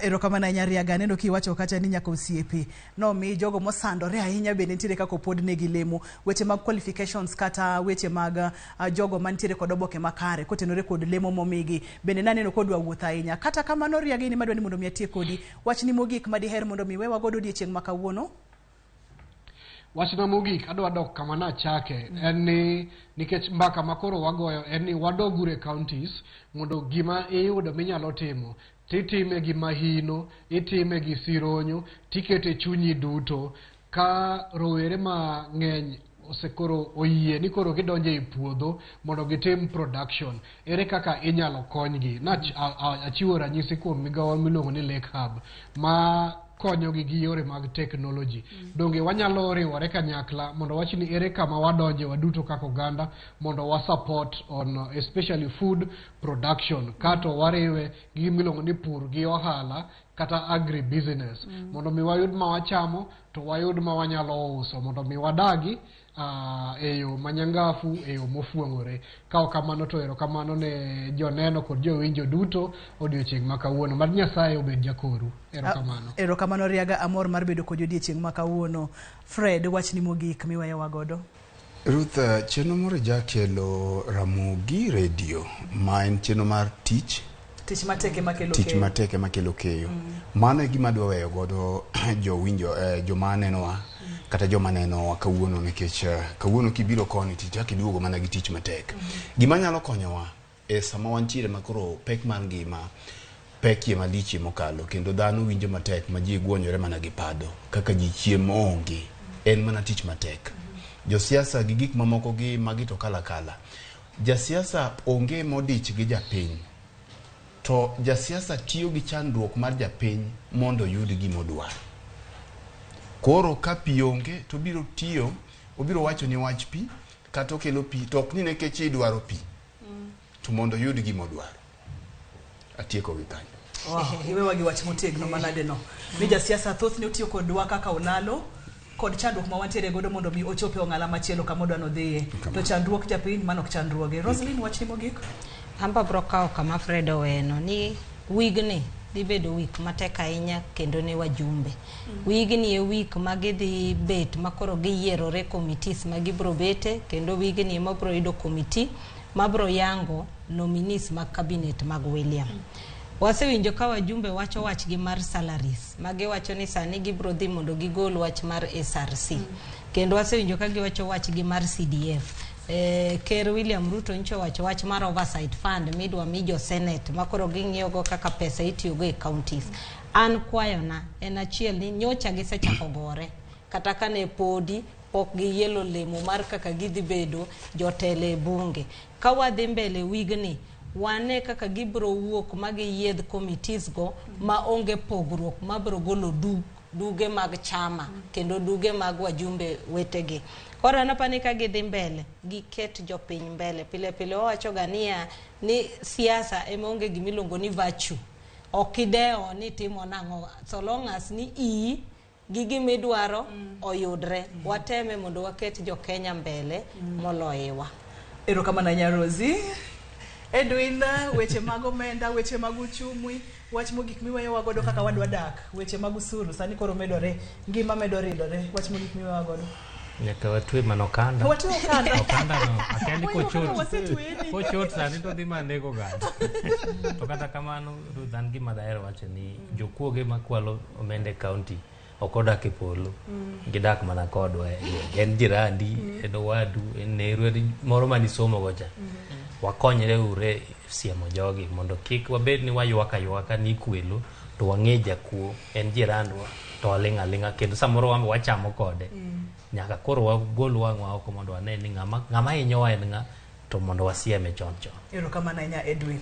Erokamano ahinya Riaga. Aneno kiwacho kacha ni nyaka osiepe nomi jogo mosandore ahinya bende nitiere kaka opod negi lemo. Weche mag qualifications kata weche mag jogo mantiere kod oboke makare kotenore kod lemo momigi bende naneno kodwa wuotho ahinya. Kata kamano Riaga, in ema adwa ni mondo mi atiek kodi. Wachni mogik madiher mondo mi wewa godo odiechieng' ma kawuono? Wachna mogik adwa dok kama nachake en ni nikech mbaka makoro wagoyo en ni wadog ure counties mondo gima iyudo minyalo timo titime gi mahino, itime gi sironyo, tikete chunyi duto. Ka rowere mang'eny osekoro oyie ni koro gidonjo e puodho mondo gitim production, ere kaka inyalo konygi? Achiwo ranyisi kuom migawo miluongo ni Lake Hub ma konyogi gi yore mag technology. Donge wanyalo riwore kanyakla mondo wach ni ere kama wadonje waduto kaka oganda mondo wa support on especially food production, kato wariwe gi gimiluongo ni pur gi ohala kata agri business mondo mi wayud ma wachamo to wayud ma wanyalo uso mondo mi wadagi e yo manyangafu, e yo mofuong'ore. Ka ok kamano to erokamano ne joneno kod jowinjo duto odiochieng' ma kawuono. Mad Nyasaye obed jakoru. Erokamano. Erokamano Riaga, amor mar bedo kodi odiochieng' ma kawuono. Fred, wachni mogik miweyowa godo. Ruth, chenro moro jakelo Ramogi Radio ma en chenro mar tich. Tich matek ema kelo keyo. Tich matek ema kelo keyo. Mano e gima adwa weyo godo jowinjo, joma nenowa kata joma nenowa kawuono nikech kawuono kibiro koni to ichako iduogo mana gi tich matek. Gima nyalo konyowa e sama wantiere ma koro pek mar ngima pekie malichie mokalo kendo dhano winjo matek ma ji guonyore mana gi pado kaka ji chiemo onge en mana tich matek. Josiasa gi gik mamoko gi magi to kala kala. Jasiasa onge modich gi japiny. To jasiasa tiyo gi chandruok mar japiny mondo oyud gima odwaro. Koro ka pi onge to obiro tiyo, obiro wacho ni wach pi kata okelo pi to ok ni nikech idwaro pi to mondo oyud gima odwaro. Atieko gi kanyo. Wow, iwewa gi wach motegno manade no. Ni jasiasa thothne otiyo kodwa kaka olalo kod chandruok ma wantiere godo mondo mi ochope ong'ala machielo kama odwa nodhiye. To chandruok japiny mano ok chandruoge. Roslyn, wachni mogik? Amba bro kawo kama Fred oweno ni wigni dhi bedo wik matek ahinya kendo ne wajumbe. Wigni e wik ma gidhi bet makoro giyierore committees ma gibro bete, kendo wigni ema bro yudo committee mabro yango nominees mag cabinet mag William. Wasewinjo ka wajumbe wacho wachgi mar salaries, ma giwacho ni sani gibro dhi mondo gigol wach mar SRC. Kendo wasewinjo ka giwacho wachgi mar CDF. Ker William Ruto nyicho wacho wach mar oversight fund midwa mi jo Senate makoro ging'iyogo kaka pesa itiyogo e counties. An kwayona en achiel ni nyocha gisechako gore kata kane podi pok giyielo lemo mar kaka gidhi bedo jotelo e bunge. Ka wadhi mbele wigni, wane kaka gibro wuok ma giyiedh committees go ma onge pogruok mabro golo duge mag chama kendo duge mag wajumbe wetegi. Koro an apani ka gidhi mbele, giket jopiny mbele. Pile pile wawacho ga niya ni siasa ema onge gimiluongo ni virtue. Ok idewo ni timo nang'o, so long as ni iyi gi gimidwaro oyudre. Wateme mondo waket jo Kenya mbele moloyowa. Erokamano ahinya Rosie. Edwin, weche mag omenda, weche mag uchumi, wach mogik miweyowa godo kaka wadwa dak, weche mag usuru sani koro medore, ngima medo ridore, wach mogik miweyowa godo. Nyaka watwe mana okanda. Watwe okanda. Okanda no, akia ni Wayudo kaka kochot. wasetweni. Kochot sani to dhi manego oganda. To kata kamano, Ruth, an gima dahero wacho ni jokuoge makwalo omenda e county ok odak e polo. Gidak mana kodwa e gweng'. En jirandi, en owadu, en neru, en moro manisomo go cha. Wakonyre ure siemo jogi mondo kik wabed ni waywak aywaka ni kwelo to wang'e jakuo en jirandwa to waling' aling'a kendo samoro wan be wachamo kode. Nyaka koro wagol wang'wa oko mondo wane ni ng'ama hinyowa en ng'a to mondo wasieme chon chon. Erokamano ahinya Edwin.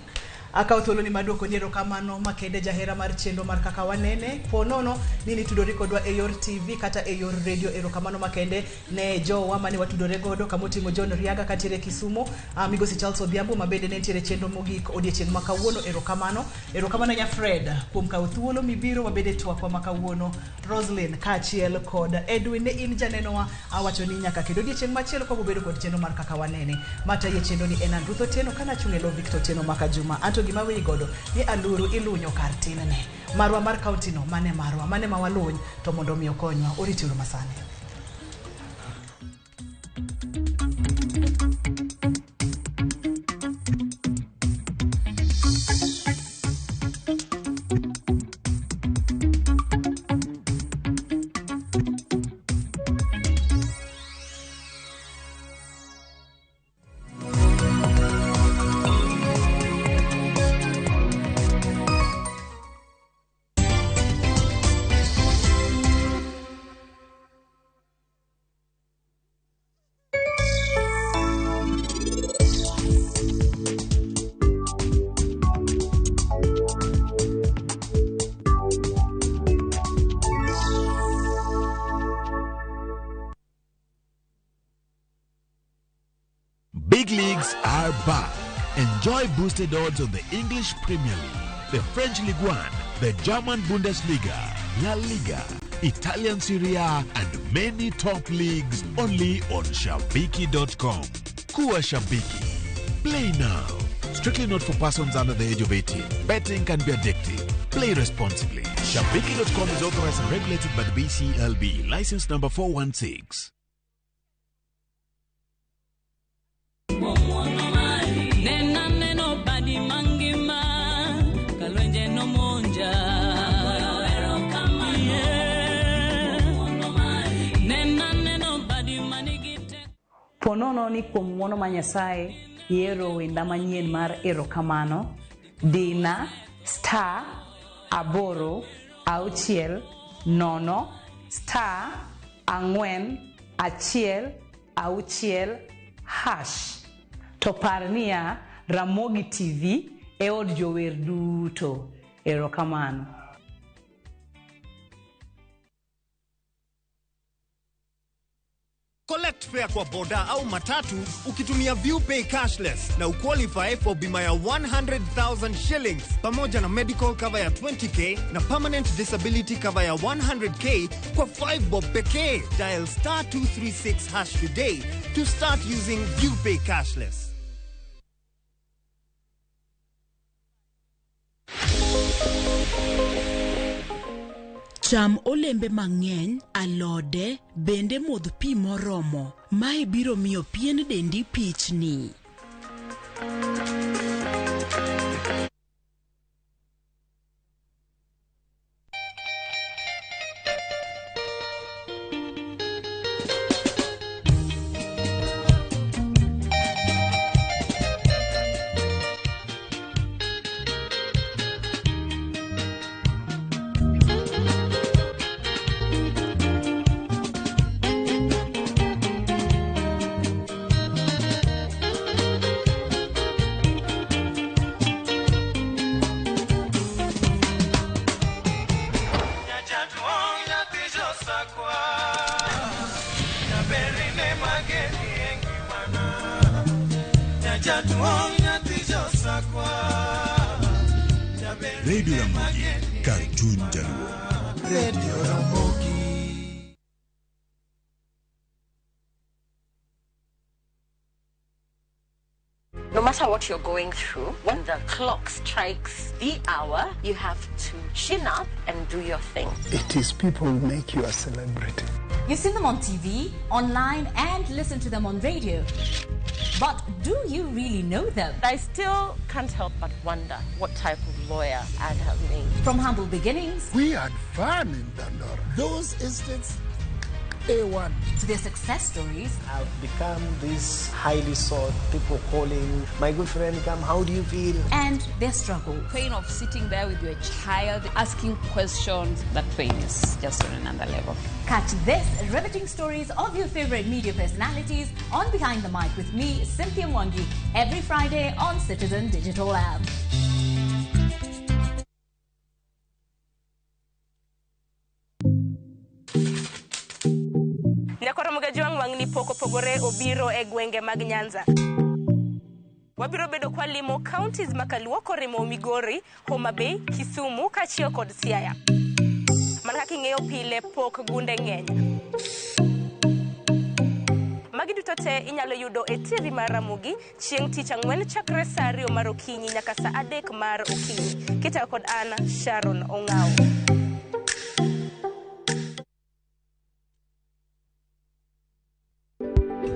Akawo thuoloni mar duokoni erokamano makende jahera mar chenro mar Kaka Wanene. Po nono ni nitudori kodwa e yor TV kata e yor radio. Erokamano makende ne jowa mane watudore godo kamoting'o John Riaga kantiere Kisumu, Migosi Charles Odhiambo ma bende ne nitiere chenro mogik odiechieng' ma kawuono. Erokamano. Erokamano ahinya Fred kuom kawo thuolo mibiro wabede twakwa ma kawuono. Roslyn kaachiel kod Edwin ne in janenowa, awacho ni nyaka kendo odiechieng' machielo kwa wabedo kod chenro mar Kaka Wanene. Mataye chenro ni en an Ruth Otieno kana achung' e lo Victor Otieno Maka Juma. Anto gima weyi godo ni aluru ilunyo kar tinne. Marwa mar county no mane marwa, mane ma waluny to mondo mi okonywa. Oritiuru masani. Big leagues are back. Enjoy boosted odds on the English Premier League, the French Ligue 1, the German Bundesliga, La Liga, Italian Serie A, and many top leagues only on Shabiki.com. Kuwa Shabiki. Play now. Strictly not for persons under the age of 18. Betting can be addictive. Play responsibly. Shabiki.com is authorized and regulated by the BCLB. License number 416. Nena neno badi mangima kalwenje no monja. Nena neno badi manigi Ponono ni kuom ng'wono ma Nyasaye ihero wenda manyien mar erokamano, dina star 8 6 0 star 4 1 6 hash. To par niya, Ramogi TV e od jower duto. Erokamano. Collect fare kwa boda au matatu ukitumia ViewPay cashless na uqualify for bima ya 100,000 shillings pamoja na medical cover ya 20k na permanent disability cover ya 100k kwa 5 bob pekee. Dial star 236 hash today to start using ViewPay cashless. Cham olembe mang'eny, alode, bende modh pi moromo. Mae biro miyo pien dendi pichni. Radio Ramogi, kar chuny jaluo. Radio Ramogi. No matter what you're going through, when the clock strikes the hour, you have to chin up and do your thing. It is people who make you a celebrity. You've seen them on TV, online, and listen to them on radio. But do you really know them? I still can't help but wonder what type of lawyer I'd have made. From humble beginnings. We had fun in Dandora. Those estates, A1. To their success stories. I've become this highly sought, people calling, my good friend, come, how do you feel? And their struggle. Pain of sitting there with your child, asking questions, that pain is just on another level. Catch this riveting stories of your favorite media personalities on Behind the Mic with me, Cynthia Mwangi, every Friday on Citizen Digital App. Nyakoromoga Jwang' wang'ni pok opogore obiro e gwenge mag Nyanza. Wabiro bedo kwa limo counties makaluo korimo Migori, Homa Bay, Kisumu kaachiel kod Siaya. Mana kaka ing'eyo pile pok gunde ng'eny. Magi duto te inyalo yudo e TV mar Ramogi chieng' tich ang'wen chakre saa 2 mar okinyi nyaka saa 3 mar okinyi. Kitayo kod an Sharon Ong'awo.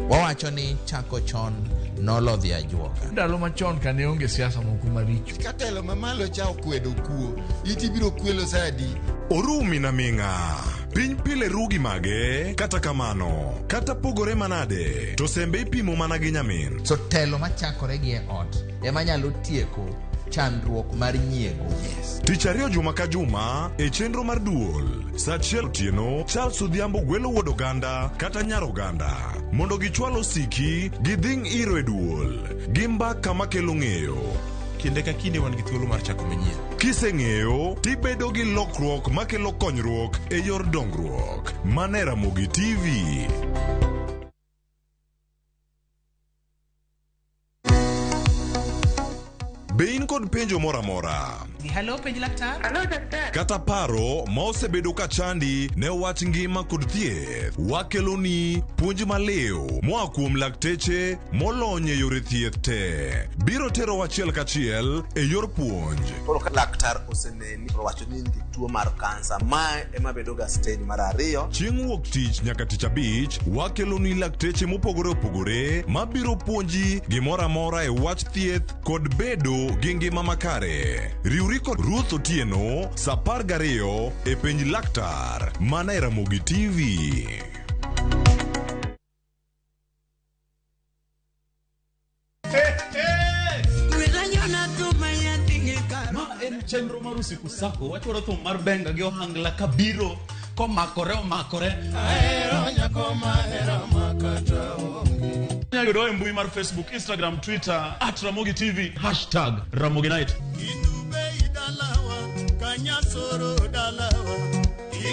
Wawacho ni chako chon nolodhi ajuoga. Ndalo machon kane onge siasa moko maricho. Ka telo mamalo cha okwedo kuo, iti biro kwelo sa adi? Orumi na ming'a. Piny pile rugi mage, kata kamano, kata pogore manade, to sembe ipimo mana gi nyamin. So telo machakore gi e ot ema nyalo tieko chandruok mar nyiego. Yes. Tich ariyo juma ka juma e chenro mar duol saa 1 otieno Charles Odhiambo gwelo wuod oganda kata nyar oganda mondo gichwal osiki gidhing' iro e duol gi mbaka makelo ng'eyo. Kinde ka kinde wan gi thuolo mar chako manyien. Kiseng'eyo tibedo gi lokruok makelo konyruok e yor dongruok. Mane Ramogi TV. Be in kod penjo moro amora? Hello, penj laktar. Hello, daktari. Kata paro ma osebedo ka chandi ne wach ngima kod thieth, wakeloni puonj maliw moa kuom lakteche molony e yore thieth te. Biro tero achiel kachiel e yor puonj. Koro ka laktar oseneni to owacho ni in gi tuo mar kansa, mae ema bedo ga stage mar ariyo. Chieng' wuok tich nyaka tich abich, wakeloni lakteche mopogore opogore mabiro puonji gimoro amora e wach thieth kod bedo gi ngima makare. Riwri kod Ruth Otieno saa 12 e penj laktar mana e Ramogi TV. Ma en chenro mar usiku sako wachwaro thum mar benga gi ohangla kabiro komakore omakore Ahero nyako mahero makata onge. Inyalo yudowa e mbui mar Facebook, Instagram, Twitter at Ramogi TV hashtag Ramogi Night. Kanyasoro dalawa.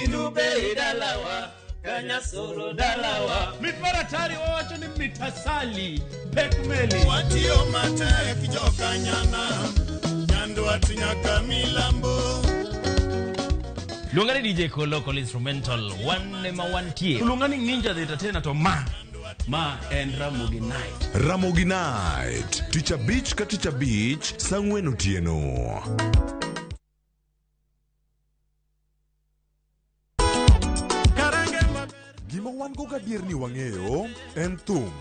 Inube dalawa, Kanyasoro dalawa. Mit mar atari wawacho ni mitasali pek meli. Watiyo matek jokanyana. Nyandwat nyaka milambo. Luonga ni DJ Kolo Kolo Instrumental wan ema wantie. Luonga ni Ninja the Entertainer to ma en Ramogi Night. Ramogi Night tich abich ka tich abich saa 4 otieno. adier ni wang'eyo en thum.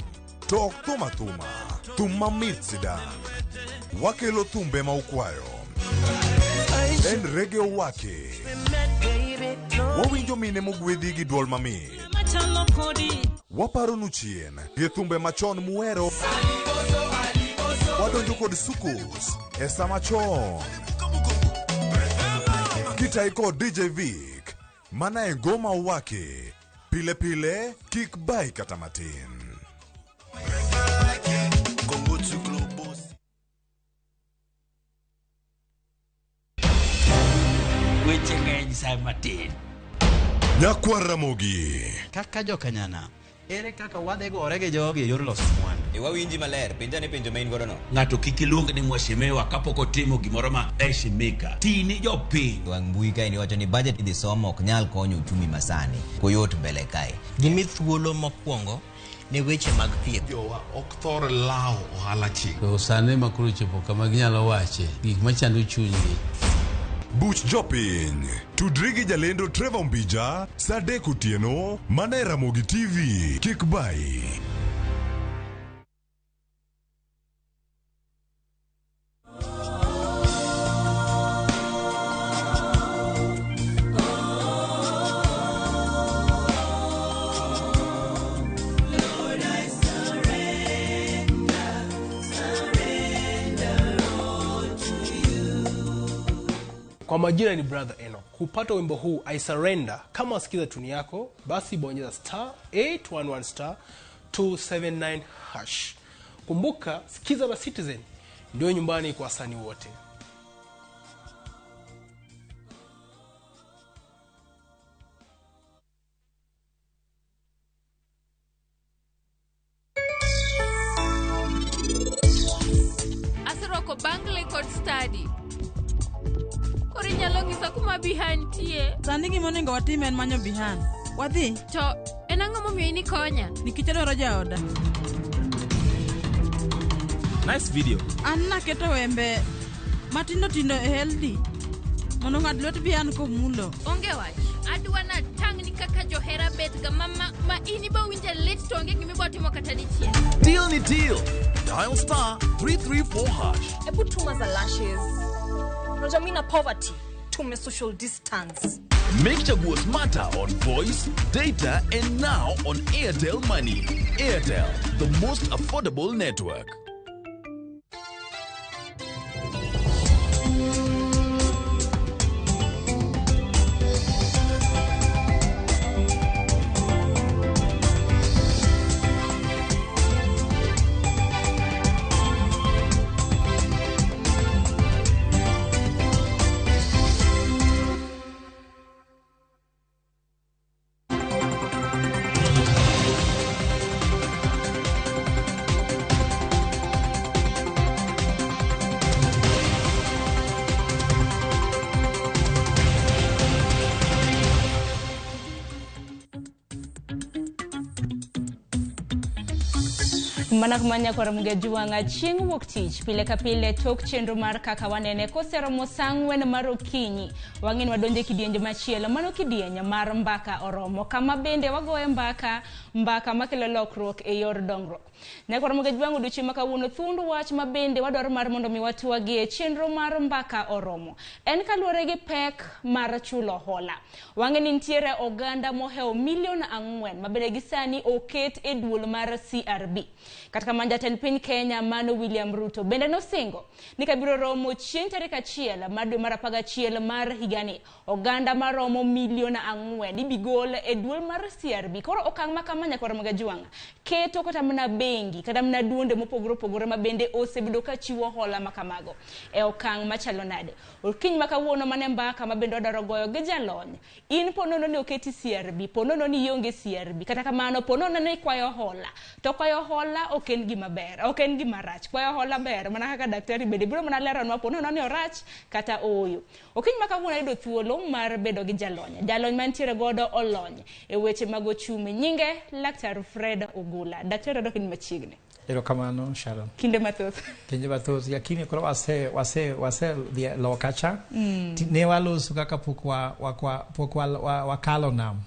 To ok thum athuma, thum mamit sidang'. Wakelo thumbe ma ukwayo. En Reggae Owake. Wawinjo mine mogwedhi gi duol mamit. Machalo kodi. Waparonu chien gi thumbe machon muhero. Wadonjo kod sukus e sama chon. Kitai kod DJ Vic. Mana e ngoma Owake. Pile pile kik bai kata matin. Weche ng'eny sa matin. Nyakwar Ramogi. Kaka jokanyana, ere kaka wadhi gore gi jogi e yor loso mwandu? E wawinji maler, penja ne penjo ma in godo no. Ng'ato kik iluong ni mheshimiwa kapok otimo gimoro ma heshimika. Ti ni jopiny. Wang' mbui kae ni wacho ni budget idhi somo ok nyal konyo uchumi masani. Koyot mbele kae. Gimi thuolo mokwongo ne weche mag thieth. Jowa ok thor lawo ohala chik. To sani ma koro ochopo kama ginyalo wache gik machando chunygi. Buch jopiny. Tudri gi jalendo Trevor Mbija saa 3 otieno mana e Ramogi TV. Kik bai. Lord, I surrender, surrender all to you. Kwa majina ni Brother Enoch. Kupata wimbo huu I Surrender, kama wasikiza tuni yako, basi bonyeza star 811 star 279 hash. Kumbuka, sikiza la Citizen ndio nyumbani kwa wasanii wote. Aserwako bangle kod stadi. Koro inyalo ng'isa kuma Biha nitie. Sani gima onego watim en manyo Bihan. Wadhi. To en ang'o momiyo in ikonya? Nikech adwaro jaoda. Nice video. An naketo wembe matindo tindo e LD mondo ng'ad lwet Bihan komulo. Onge wach. Adwa natang'ni kaka johera bet ga mama ma in ibo winje lit to onge gima timo kata dichiel. Deal ni deal. Dial star 334 hash. Hebu tuma za lashes. Unajua mimi na poverty. Tume social distance. Make Chaguo smarter on voice, data, and now on Airtel Money. Airtel, the most affordable network. Mana kumanya kwa Ramogi Ajwang' chieng' wuok tich pile ka pile tok chenro mar kaka wanene koseromo saa 4 mar okinyi wang'e ni wadonjo e kidienje machielo mano kidieny mar mbaka oromo kama bende wagoye mbaka mbaka makelo lokruok e yor dongruok. Nyakwa Ramogi Ajwang' odiochieng' ma kawuono thuond wach ma bende wadwaro mar mondo mi watwagie chenro mar mbaka oromo en kaluwore gi pek mar chulo hola. Wang'e ni nitiere oganda mohewo milion 4 ma bende gi sani oket e duol mar CRB. Kata kamano jatend piny Kenya mano William Ruto bende nosingo ni kabiro romo chieng' tarik 1 mar dwe mar 11 mar higani oganda maromo milion 4 ibigol e duol mar CRB. Koro okang' ma kama nyakwa Ramogi Ajwang' keto kata mana bengi kata mana duonde mopogore opogore ma bende osebedo ka chiwo hola ma kamago e okang' machalo nade. Okinyi ma kawuono mane mbaka ma bende wadwaro goyo gi jalony. In ponono ni oketi CRB, ponono ni ionge CRB, kata kamano ponono ni ikwayo hola to kwayo hola ok en gima ber, ok en gima rach. Kwayo hola ber mana kaka daktari bende biro mana leronwa ponono ni orach kata ooyo. Okinyi ma kawuono ayudo thuolo mar bedo gi jalony. Jalony mantiere godo olony e weche mag ochumi. Nyinge Laktar Fred Ogola. Daktari odok in machiegni. Erokamano Sharon. Kinde mathoth. Kinde mathoth, lakini koro wase wase wase dhi loka cha. Ne waloso kaka pok wa, wa, wa, pok wa, wa, wakalo nam.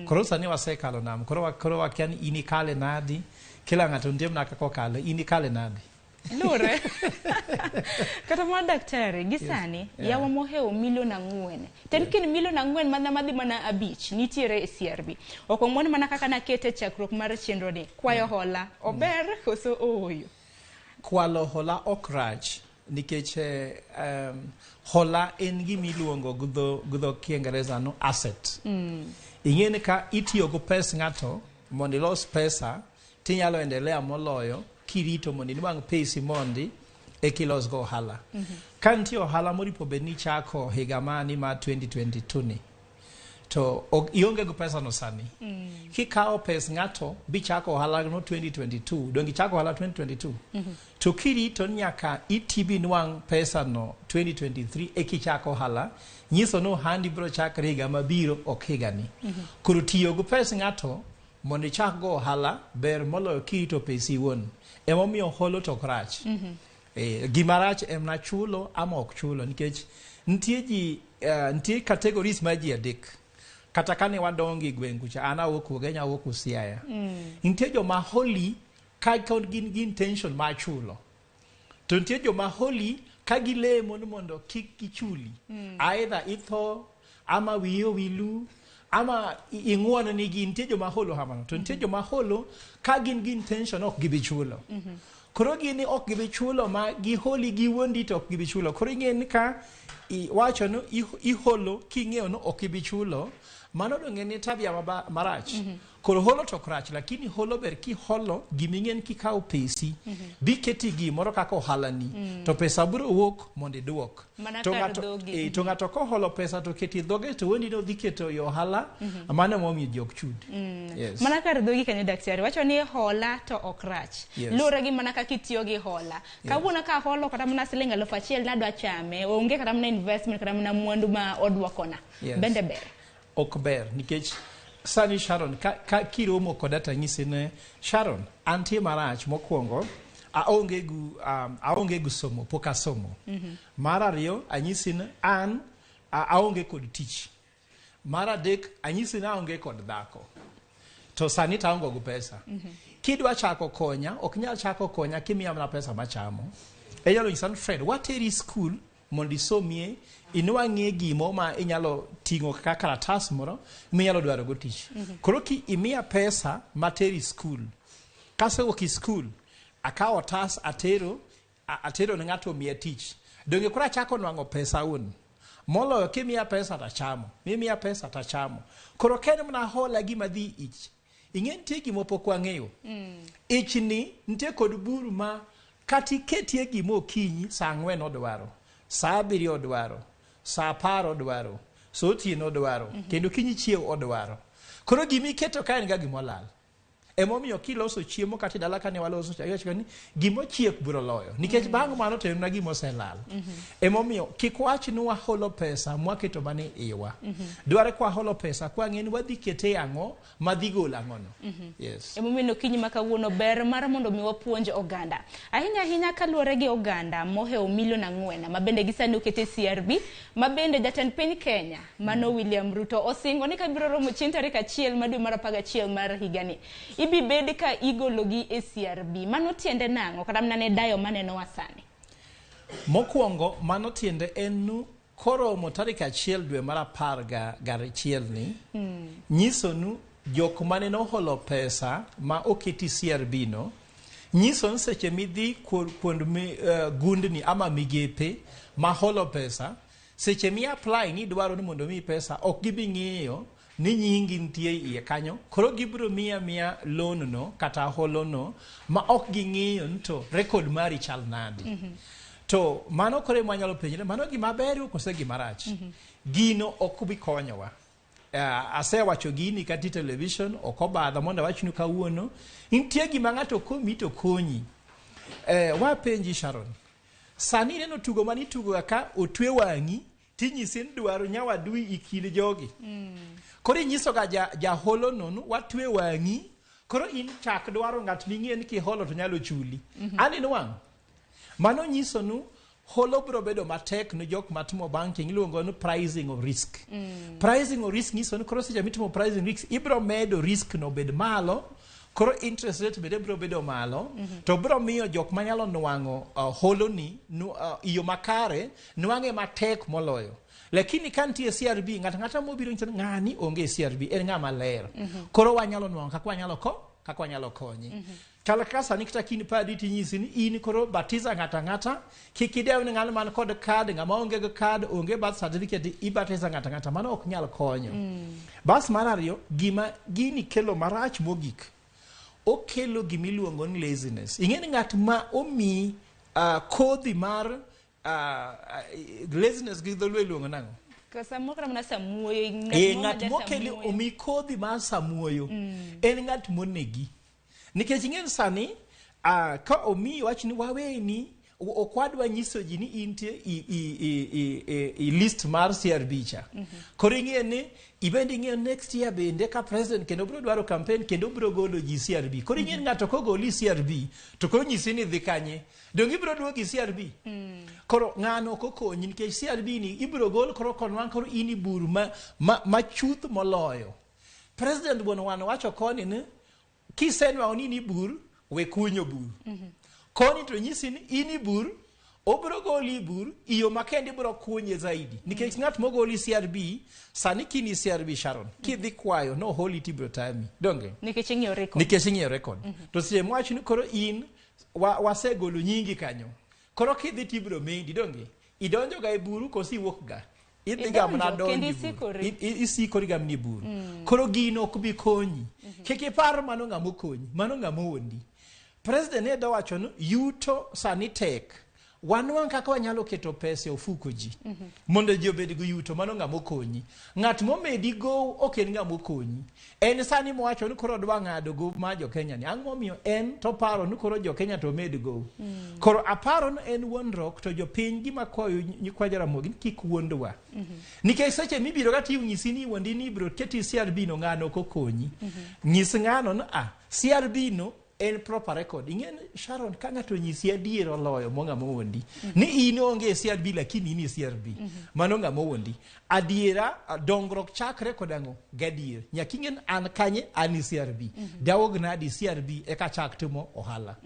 Koro sani wasekalo nam. Koro wa, koro wakia ni in ikale nadi. Kila ng'ato nitie mana kaka okale. In ikale nadi? Lure. Kata mana daktari, gi sani, Yeah. yawa mohewo milion 4. To en kin milion 4 mana madhi mana 5 nitiere e CRB. Ok ong'won mana kaka nakete chakruok mar chenro ni. Kwayo hola, ober koso ooyo? Kwalo hola ok rach nikech hola en gima iluongo gi dho Kiingereza no asset. Ing'e ni ka itiyo gi pes ng'ato mondo ilos pesa tinyalo endelea moloyo kirito mondo inwang' pesi mondi eka ilos go ohala. Ka nitie ohala moripo bed ni ichako higa mani mar 2022 ni to ionge gi pesa no sani. Kikawo pes ng'ato bichako ohala no 2022, donge ichako ohala 2022? To kirito nyaka iti binwang' pesa no 2023 eka ichako ohala, nyiso ni ohandi biro chakre higa mabiro ok higani. Koro tiyo gi pes ng'ato mondo ichak go ohala ber moloyo kirito pesi iwuon. Emomiyo holo to ok rach. Gima rach en na chulo ama ok chulo nikech nitie ji nitie categories mar ji 3. Kata kane wadongo e gweng' kucha, an awuok Ugenya, awuok Siaya. Nitie joma holi ka gin gi intention mar chulo. To nitie joma holi ka gilemo ni mondo kik gichuli. Either itho ama wiyi owilu ama ing'uono nigi, nitie joma holo kamano. To nitie joma holo ka gin gi intention ok gibi chulo. Koro gini ok gibi chulo ma giholi giwuondi to ok gibi chulo. Koro ing'e ni ka iwacho ni iholo king'eyo ni ok ibi chulo, mano donge ni tabia marach. Koro holo to ok rach, lakini holo ber kiholo giming'e ni kikawo pesi, biketi gimoro kaka ohalani, to pesa biro wuok mondo iduok. Mana To kar dhogi. to ng'ato koholo pesa to keti dhoge to wuondi ni odhi keto e ohala, mano emomiyo ji ok chud. Yes. Mana kar dhogi kanyo daktari, wacho ni hola to ok rach. Yes. Luwore gi mana kaka itiyo gi hola. Kawuono ka aholo kata mana siling 1000 nadwa chame, onge kata mana investment kata mana mwandu ma odwokona. Yes. Bende ber? Ok ber, nikech sani Sharon, ka kiromo koda tanyisi ni Sharon, antie marach mokwongo, aonge gu somo, pok asomo. Mar ariyo, anyisi ni an aonge kod tich. Mar adek, anyisi ni aonge kod dhako. To sani to aonge gi pesa. Kidwa chako konya, ok nyal chako konya kimiya mana pesa machamo. Inyalo nyisa ni Fred, wateri skul mondo isomie, inwang'ie gimo ma inyalo ting'o kaka karatas moro minyalo dwaro go tich. Koro ki imiya pesa materi skul, kasewuok e skul, akawo otas atero ne ng'ato omiya tich. Donge koro achako nwang'o pesa un? Moloyo kimiya pesa tachamo, mimiya pesa tachamo. Koro ka en mana hola gima dhi ich, ing'e nitie gima pok wang'eyo. Ichni nitie kod bur ma kata iketie gima okinyi saa 4 odwaro, saa 7 odwaro, saa 10 odwaro, saa otieno odwaro, kendo kinyi chiew odwaro. Koro gima iketo ka en ga gima olal. Emomiyo kiloso chiemo kata e dala kane waloso cha, iwacho ni gima ochiek biro loyo. Nikech bang' mano to en mana gima oselal. Emomiyo kik wach ni waholo pesa mwaketo mana e iwa. Dware kwa holo pesa kwang'e ni wadhi kete e ang'o madhi golo ang'ono. Yes. Emomiyo okinyi ma kawuono ber mar mondo mi wapuonj oganda. Ahinya ahinya kaluwore gi oganda mohewo milion 4 ma bende gisani okete CRB, ma bende jatend piny Kenya mano William Ruto osingo ni kabiro romo chieng' tarik 1 mar dwe mar 11 mar higani, ibi bed ka igologi e CRB. Mano tiende nang'o kata mana ne dayo manenowa sani? Mokwongo mano tiende en nu koromo tarik 1 dwe mar 11 ni, nyiso nu jok mane noholo pesa ma oketi CRB no, nyiso ni seche midhi kuond gundni ama migepe ma holo pesa, seche mi apply ni idwaro ni mondo miyi pesa, ok gibi ng'iyo ni nyingi nitie iye kanyo, koro gibiro miya miya loan no kata holo no ma ok ging'iyo ni to record mari chal nadi. To mano koro ema wanyalo penjore, mano gima ber koso gima rach? Gino ok bi konyowa. Asewacho gini kata e television, ok obadha mondo awachnu kawuono. Nitie gima ng'ato komi to konyi. Wapenji Sharon, sani ineno tugo mane itugo ka otwe wang'i tinyisi ni dwaro nyawadu e kind jogi. Koro inyisoga jaholo no ni watwe wang'i, Koro in chak dwaro ng'at ming'e ni kiholo to nyalo chuli. Ani nwang'. Mano nyiso nu holo biro bedo matek ne jok matimo banking iluongo ni pricing of risk. Pricing of risk nyiso ni koro seche mitimo pricing risk ibiro medo risk no bed malo koro interest rate bende biro bedo malo to biro miyo jok manyalo nwang'o holo ni iyo makare nwang'e matek moloyo. Lakini ka nitie CRB ng'ato ang'ata mobiro nyiso ni ng'ani onge e CRB en ng'ama ler. Koro wanyalo nwang'o kaka wanyalo ko kaka wanyalo konye. Chal kaka sani kata kin padi tinyisi ni in koro batiza ng'ato ang'ata kik idew ni ng'ano man kod kad ng'ama onge gi kad onge birth certificate ibatiza ng'ato ang'ata mano ok nyal konyo. Bas mar ariyo gima gini kelo marach mogik okelo gimiluongo ni laziness. Ing'e ni ng'at ma omi kodhi mar laziness gi dholuo iluongo nang'o? Samoro kata mana samuoyo. Ng'at mokeli omi kodhi mar samuoyo en ng'at monegi. Nikech ing'e ni sani ka omiyi wach ni waweni ok wadwa nyiso ji ni intie i list mar CRB cha. Koro ing'e ni ibende ing'eyo next year bende ka president kendo biro dwaro campaign kendo biro golo ji CRB. Koro ing'e ni ng'ato kogoli CRB to koro nyisi ni dhi kanye. Donge ibiro duogi CRB? Koro ng'ano ok okonyi nikech CRB ni ibiro gol koro konwang' koro in i bur ma chuth moloyo. President wuon wan wacho koni ni kisenwang'o ni in i bur we kunyo bur. Koni to nyisi ni in i bur obiro goli i bur iyo ma kendo ibiro kunye zaidi. Nikech ng'at mogoli CRB sani kini CRB Sharon kidhi kwayo no holi tibiro tami. Donge? Nikech ing'iyo record. Nikech ing'iyo record. To seche mwach ni koro in wasegolo nyingi kanyo. Koro kidhi tibiro mendi donge? Idonjo ga e buru koso iwuok ga? Idhi ga mana Idonjo, kendo donjo e buru. isikori. Isikori ga mana e buru. Koro gino ok bi konyi. Kik ipar mano ng'ama okonyi, mano ng'ama owuondi. President ne dowacho ni yuto sani tek. Wanwang' kaka wanyalo keto pesa e ofuko ji mondo ji obed gi yuto, mano ng'ama okonyi. Ng'at momedi gow ok en ng'ama okonyi. En sani mowacho ni koro odwa ng'ado gow mar jo Kenya ni. Ang'o momiyo en to paro ni koro jo Kenya to omed gow. Koro aparo ni en wuondruok to jopiny gima kwayo nyikwa Jaramogi ni kik wuondwa. Nikech seche mibiro ga tinyisi ni wuondi ni ibiro keti CRB no ng'ano ok okonyi. Nyis ng'ano ni CRB no en proper record. Ing'e ni Sharon ka ng'ato onyisi adier oloyo mo ng'ama owuondi. Ni in onge e CRB lakini in e CRB. Mano ng'ama owuondi. Adiera dongruok chakre kod ang'o? Gadier. Nyaka ing'e ni an kanye an e CRB. Dawuog nadi CRB eka achak timo ohala.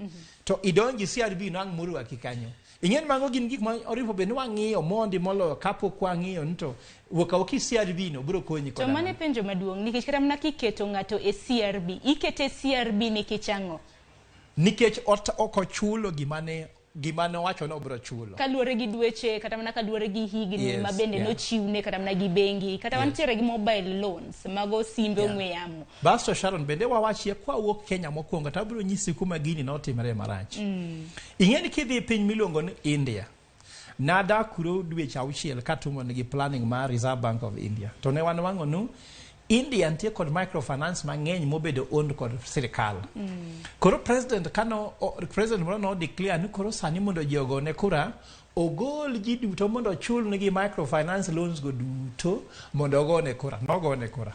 To idonji CRB no ang' morwaki kanyo. Ing'e ni mago gin gik ma oripo bed ni wang'iyo mondi moloyo kapok wang'iyo ni to wuok awuoka e CRB no biro konyi To kod mano ang'o. e penjo maduong' nikech kata mana kiketo ng'ato e CRB, ikete e CRB nikech ang'o? Nikech ok ochulo gima ne owacho ni obiro chulo. Kaluwore gi dweche, kata mana kaluwore gi higni ma bende nochiwne kata mana gi bengi, kata wantiere gi mobile loans, mago simbe ong'we yamo. Basto Sharon bende wawachie kwawuok Kenya mokwongo to abiro nyisi kuma gini notimore marach. Ing'e ni kidhi e piny miluongo ni India, nadak kuro dweche 6 katimo negi planning mar Reserve Bank of India. To ne wanwang'o nu India nitie kod microfinance mang'eny mobedo owned kod sirikal. Koro president kano president moro no declare ni koro sani mondo ji ogone kura ogol ji duto mondo ochul negi microfinance loans go duto mondo ogone kura. Nogone kura.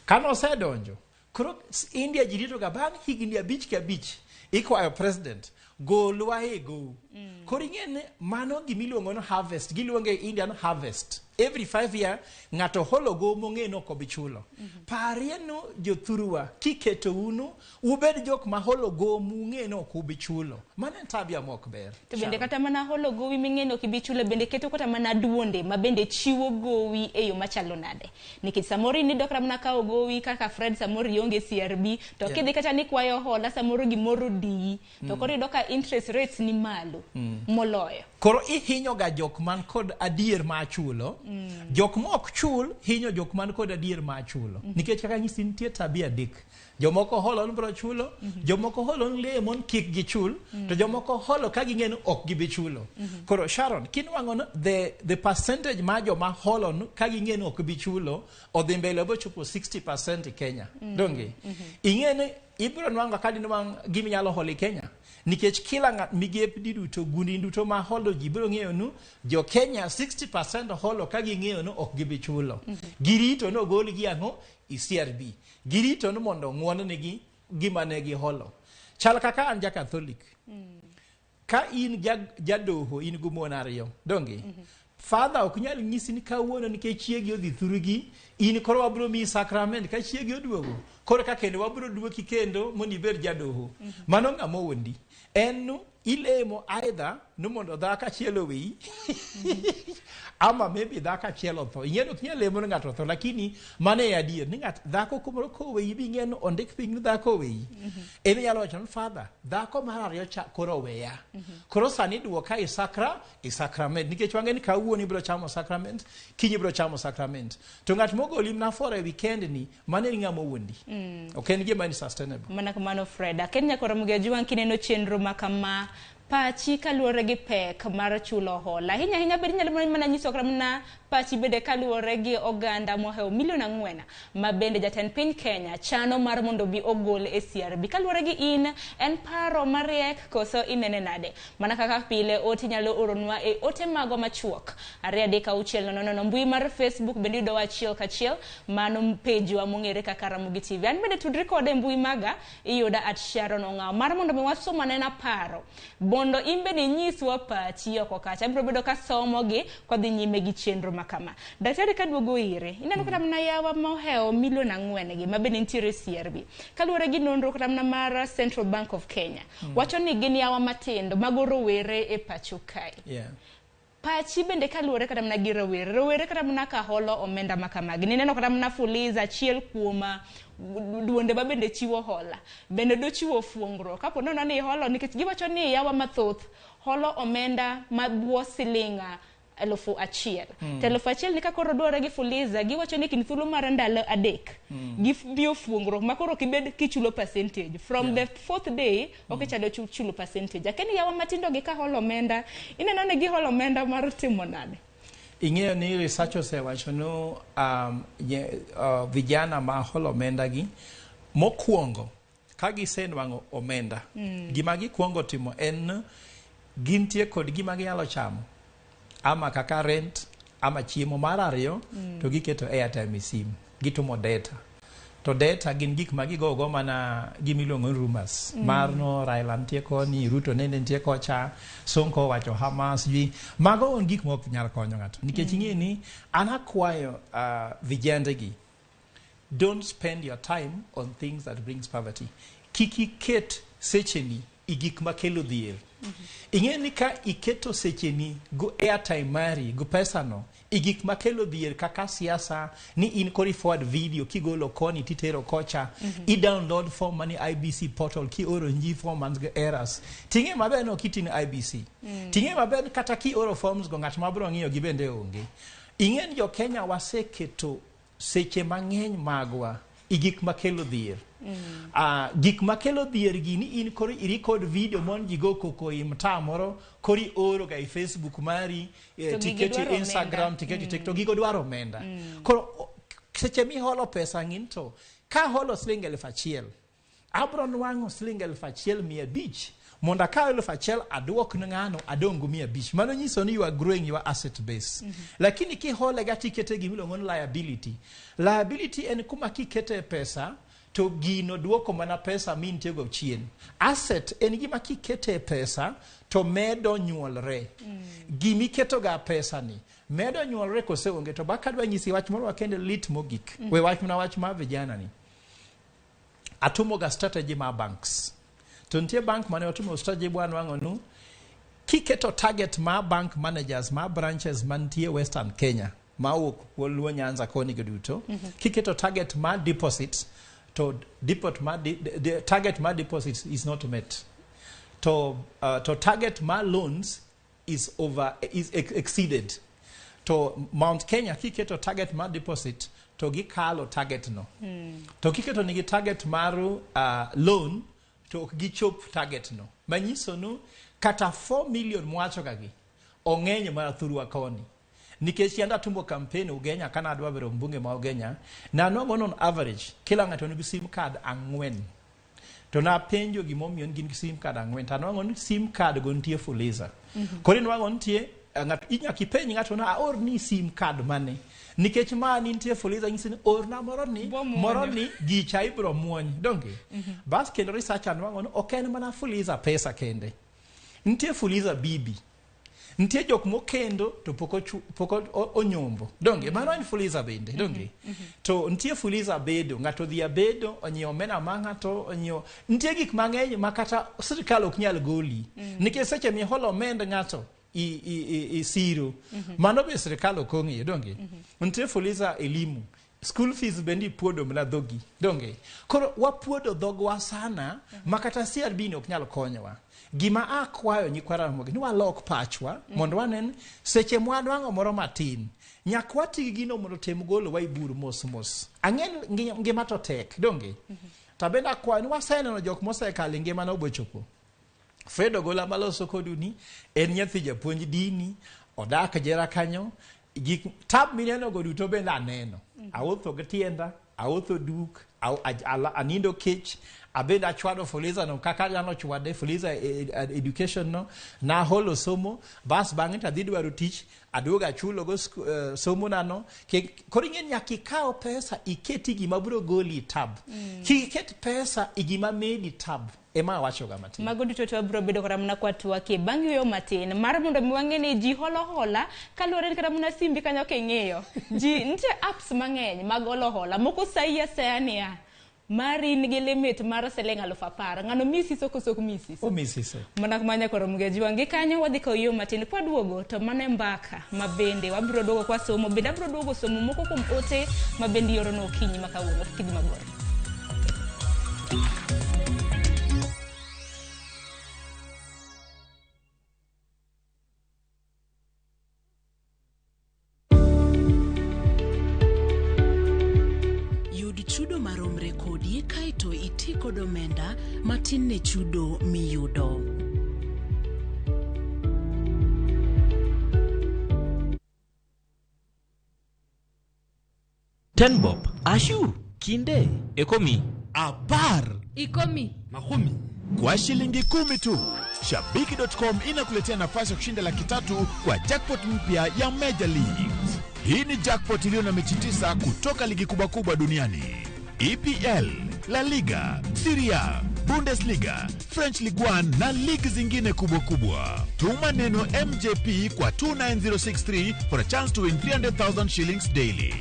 Kano osedonjo, koro India ji rito ga bang' higni 5 ka 5 ikwayo president golwa e gow. Koro ing'e ni mano gimiluongo ni harvest, giluonge Indian harvest. Every 5 year ng'ato holo gow mong'e ni ok obi chulo. Parie no jothurwa kiketo unu ubed jok ma holo gow mung'e ni ok ubi chulo. Mano en tabia mok ber. To bende kata mana holo gowi ming'e ni ok ibi chulo bende keto kata mana duonde ma bende chiwo gowi e yo machalo nade. Nikech samoro in idok mana kawo gowi kaka Fred samoro ionge CRB to kidhi kata ni kwayo hola samoro gimoro diyi to koro iyudo ka interest rates ni malo moloyo. Koro ihinyo ga jok man kod adier ma chulo. Jok ma ok chul hinyo jok man kod adier ma chulo. Nikech kaka nyisi nitie tabia 3. Jomoko holo ni biro chulo, jomoko holo ni lemo ni kik gichul, to jomoko holo ka ging'e ni ok gibi chulo. Koro Sharon, kinwang'o ni the percentage ma joma holo ni ka ging'e ni ok bi chulo odhi mbele bochopo 60% e Kenya. Donge? Ing'e ni ibiro nwang'o ka dinwang' gima inyalo holo e Kenya. Nikech kila ng'at migepe di duto, gundi duto ma holo ji biro ng'eyo ni jo Kenya 60% holo ka ging'eyo ni ok gibi chulo. Girito ni ogolgi ang'o i CRB. Girito ni mondo ong'uon negi gima ne giholo. Chal kaka an ja Catholic. Ka in jadoho in gi mon ariyo, donge? Father ok nyal nyisi ni kawuono nikech chiegi odhi thurgi, in koro wabiro miyi sacrament ka chiegi oduogo. Koro ka kendo wabiro duoki kendo mondo ibed jadoho. Mano ng'ama owuondi. En nu ilemo either ni mondo dhako achiel oweyi ama maybe dhako achiel otho. Ing'e ni ok inyal lemo ni ng'ato otho, lakini mano e adier ni ng'at dhako kumoro koweyi bing'e ni ondik piny ni dhako oweyi. En inyalo wacho ni father, dhako mar ariyo cha koro oweya. Koro sani duoka e sacrament nikech wang'e ni kawuono ibiro chamo sacrament, kiny ibiro chamo sacrament. To ng'at mogoli mana for a weekend ni, mano en ng'ama owuondi. Ok en gima ni sustainable. Mana kamano Fred. Aken nyakoro Mugejuang kineno chenro ma kama pachi kaluwore gi pek mar chulo hola. Ahinya ahinya bende inyalo mana nyiso kata mana pachi bende kaluwore gi oganda mohewo milion 4 ma bende jatend piny Kenya chano mar mondo bi ogol e CRB. Kaluwore gi in, en paro mariek koso inene nade? Mana kaka pile ote inyalo oronwa e ote magwa machuok 2 3 6 0 0 mbui mar Facebook bende yudowa achiel kachiel, mano page wa mong'ere kaka Ramogi TV. An bende tudri koda e mbui maga, iyuda at Sharon Ong'awo. Mar mondo mi wasom anena paro mondo in bende inyiswa pachi oko kacha. Abiro bedo kasomogi kwadhi nyime gi chenro ma kama. Daktari kaduogo ire, ineno kata mana yawa mohewo milion 4 gi ma bende nitiere CRB. Kaluwore gi nonro kata mana mar Central Bank of Kenya, wacho ni gin yawa matindo mago rowere e pacho kae. Pachi bende kaluwore kata mana gi rowere, rowere kata mana ka holo omenda ma kamagi. Nineno kata mana Fuliza achiel kuom duonde ma bende chiwo hola. Bende dochiwo fuongruok. Kapo nono ni holo nikech giwacho ni yawa mathoth holo omenda ma buo siling 1000. To 1000 ni ka koro dware gi Fuliza, giwacho ni kind thuolo mar ndalo 3 gimiyo fuongruok ma koro kibed kichulo percentage. From the 4th day ok ichalo chulo percentage. Akeni yawa matindo gi ka holo omenda, ineno ni giholo omenda mar timo nade? Ing'eyo ni research osewacho ni vijana ma holo omenda gi mokwongo ka gisenwang'o omenda, gima gikwongo timo en gintie kod gima ginyalo chamo ama kaka rent ama chiemo. Mar ariyo to giketo airtime e sim, gitumo data. To data gin gik ma gigogo mana gimiluongo ni rumors. Mar no Raila nitie koni, Ruto nende nitie kocha, Sonko owacho Hamas, sijui. Mago en gik ma ok nyal konyo ng'ato. Nikech ing'e ni an akwayo vijende gi, don't spend your time on things that brings poverty. Kik iket secheni i gik makelo dhier. Ing'e ni ka iketo secheni go airtime mari go pesa no i gik makelo dhier kaka siasa, ni in kori forward video kigolo koni titero kocha, i download form mani IBC portal kioro nji form man go errors. Ting'e maber no kitin IBC. Ting'e maber kata kioro forms go ng'at mabiro ng'iyo gi bende onge. Ing'e ni jo Kenya waseketo seche mang'eny magwa i gik makelo dhier. Gik makelo dhier gi ni in koro i-record video mon ji go koko i mtaa moro, koro ioro ga i Facebook mari, tiketi Instagram, tiketi TikTok, gigo dwaro omenda. Koro seche miholo pesa ng'in to ka holo siling 1000, abro nwang'o siling 1500 mondo akaw 1000 aduok ne ng'ano adong' go 500. Mano nyiso ni you are growing your asset base. Lakini kihole ga tikete gimiluongo ni liability. Liability en kuma kikete pesa to gino duoko mana pesa mintiego chien. Asset en gima kikete pesa to medo nyuolre. Gimiketo ga pesa ni medo nyuolre kose onge. To bak adwa nyisi wach moro makende lit mogik. We wach mana wach mar vijana ni. Atumo ga strategy mar banks. To nitie bank mane watimo strategy bwana wang'o nu kiketo target mar bank managers mar branches mantie Western Kenya ma wuok Luo Nyanza koni gi duto, kiketo target mar deposits to depot mar target mar deposits is not met. To target mar loans is over is exceeded. To Mount Kenya kiketo target mar deposit to gikalo target no. To kiketo nigi target mar loan to ok gichop target no. Manyiso nu kata 4 million mwacho gagi ong'eny mar thurwa koni. Nikech yanda tumbo campaign Ugenya kana adwa bero mbunge ma Ugenya na nwang'o on average kila ng'ato nigi sim card 4. To napenjo gimomiyo gin gi sim card 4 to anwang'o ni sim card go nitie Fuliza. Koro inwang'o nitie Ng'ato inyaka ipenj ng'ato na aorni sim card mane nikech ma nitie fuliza nyisi ni orna moro ni moro ni gicha ibro muony donge. Bas kendo research anwang'o ni ok en mana fuliza pesa kende, nitie fuliza bibi, nitie jok mokendo to pok pok onyombo donge, mano en fuliza bende donge. To nitie fuliza bedo, ng'ato odhi abedo onyiewo omena ma ng'ato onyiewo, nitie gik mang'eny ma kata sirikal ok nyal goli. Nikech seche miholo omend ng'ato i siro, mano be sirikal ok ong'eyo donge. Nitie fuliza elimu, school fees bende ipuodo mana dhogi donge. Koro wapuodo dhogwa sana ma kata CRB ni ok nyal konyowa. Gima akwayo nyikwa Ramogi ni walok pachwa mondo wanen seche mwanwang'o moro matin nyaka wati gi gino mondo tem golowa e bur mos mos. Ang'e ni ngima to tek donge. To bende akwayo ni waseneno jok mosekalo e ngimana obochopo. Fred Ogola maloso kodu ni en nyathi japuonj dini, odak jera kanyo, gik tab mineno go duto bende aneno. Awuotho gi tienda, awuotho duk, anindo kech, abende achwado fuliza no kaka dhano chwade fuliza education no, naholo somo, bas bang'e to adhi dwaro tich, aduogo achulo go somo na no. Koro ing'e ni nyaka ikaw pesa iketi gima biro goli e tab. Kik iket pesa e gima medi tab. Ema awachoga matin. Mago duto to wabiro bedo kata mana kwatwakie bang' yueyo matin mar mondo mi wang'e ni ji holo hola kaluwore ni kata mana simbi kanyo king'iyo ji nitie apps mang'eny mag holo hola moko sayi asaya niya mari nigi limit mar siling 10,000 ng'ano miyi siso koso ok miyi siso? Omiyi siso. Mana kuma nyakoro mgeji wang' gi kanyo wadhi kawo yueyo matin kwaduogo to mano e mbaka ma bende wabiro duogo kwasomo bende abiro duogo somo moko kuom ote ma bende iorono okinyi ma kawuono kik idhi mabor. Yud chudo maromre kodi kaeto iti kod omenda matin ne chudo miyudo. Tenbob, Ashu, Kinde, Ekomi, Apar, Ikomi, Makumi. Kwa shilingi 10 tu, Shabiki.com inakuletea nafasi ya kushinda 300,000 kwa jackpot mpya ya Major Leagues. Hii ni jackpot iliyo na mechi 9 kutoka ligi kubwa kubwa duniani: EPL, La Liga, Serie A, Bundesliga, French Ligue 1 na ligi zingine kubwa kubwa. Tuma neno MJP kwa 29063 for a chance to win 300,000 shillings daily.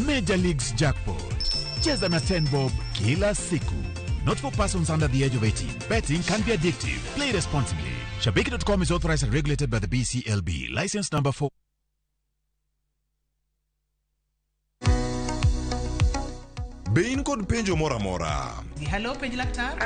Major Leagues Jackpot. Cheza na 10 bob kila siku. Not for persons under the age of 18. Betting can be addictive. Play responsibly. Shabiki.com is authorized and regulated by the BCLB. License number 4. Be in kod penjo moro amora? Hello, penj laktar.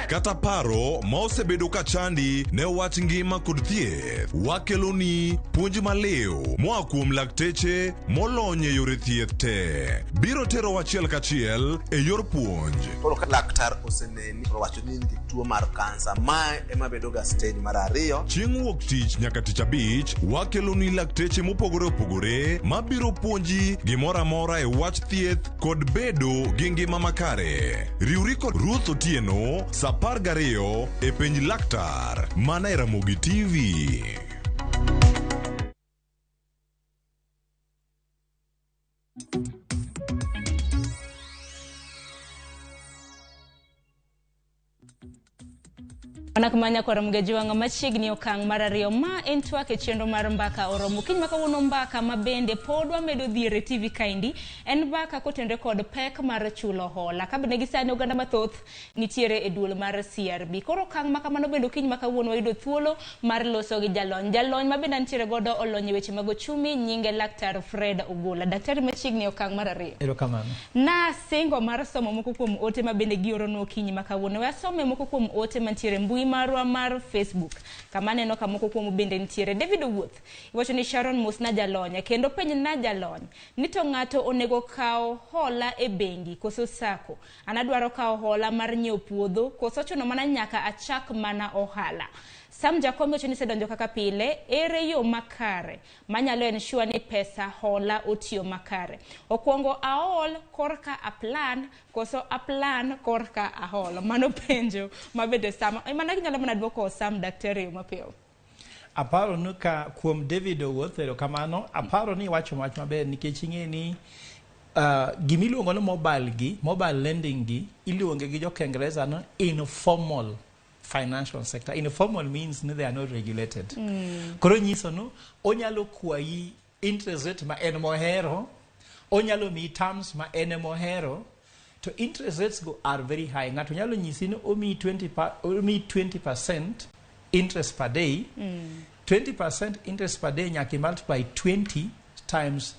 Kata paro ma osebedo ka chandi ne wach ngima kod thieth, wakeloni puonj maliw moa kuom lakteche molony e yore thieth te. Biro tero achiel kachiel e yor puonj. Koro ka laktar oseneni to owacho ni in gi tuo mar kansa, mae ema bedo ga stage mar 2. Chieng' wuok tich nyaka tich abich, wakeloni lakteche mopogore opogore mabiro puonji gimoro amora e wach thieth kod bedo gi ngima makare. Riwri kod Ruth Otieno sa 12 e penj laktar mana e Ramogi TV. Mana kuma nyakwar Mgeji wang'a machiegni okang' mar 2 ma en twak e chenro mar mbaka oromo. Kiny ma kawuono mbaka ma bende pod wamedo dhier e TV kaendi en mbaka kotenore kod pek mar chulo hola. Ka bende gisani oganda mathoth nitiere e duol mar CRB. Koro okang' ma kamano bende kiny ma kawuono wayudo thuolo mar loso gi jalony. Jalony ma bende nitiere godo olony e weche mag ochumi nyinge Laktar Fred Ogola. Daktari machiegni okang' mar 2. Erokamano. Na singo mar somo moko kuom ote ma bende gioronwa okinyi ma kawuono. We asome moko kuom ote mantiere mbui marwa mar Facebook. Kama aneno ka moko kuom bende nitiere. David Owuoth iwacho ni Sharon mosna jalony kendo penj na jalony ni to ng'ato onego kaw hola e bengi koso sako. An adwaro kawo hola mar nyiewo puodho koso chuno mana nyaka achak mana ohala. Sam Jakomi wacho ni isedonjo kaka pile, ere yo makare manyalo ensure ni pesa hola otiyo makare. Okwongo aol korka aplan koso aplan korka ahol. Mano penjo mabende Sam, mana ginyalo mana duoko Sam daktari mapiyo. Aparo ni ka kuom David Owuoth, erokamano. Aparo ni iwacho wach maber nikech ing'e ni gimiluongo ni mobile gi, mobile lending gi, iluonge gi jo Kiingereza ni informal financial sector. Informal means ni they are not regulated. Koro nyiso ni onyalo kwayi interest rate ma en mohero, onyalo miyi terms ma en emohero, to interest rates go are very high. Ng'ato nyalo nyisi ni omiyi 20% interest per day. 20% interest per day nyaka i multiply 20 times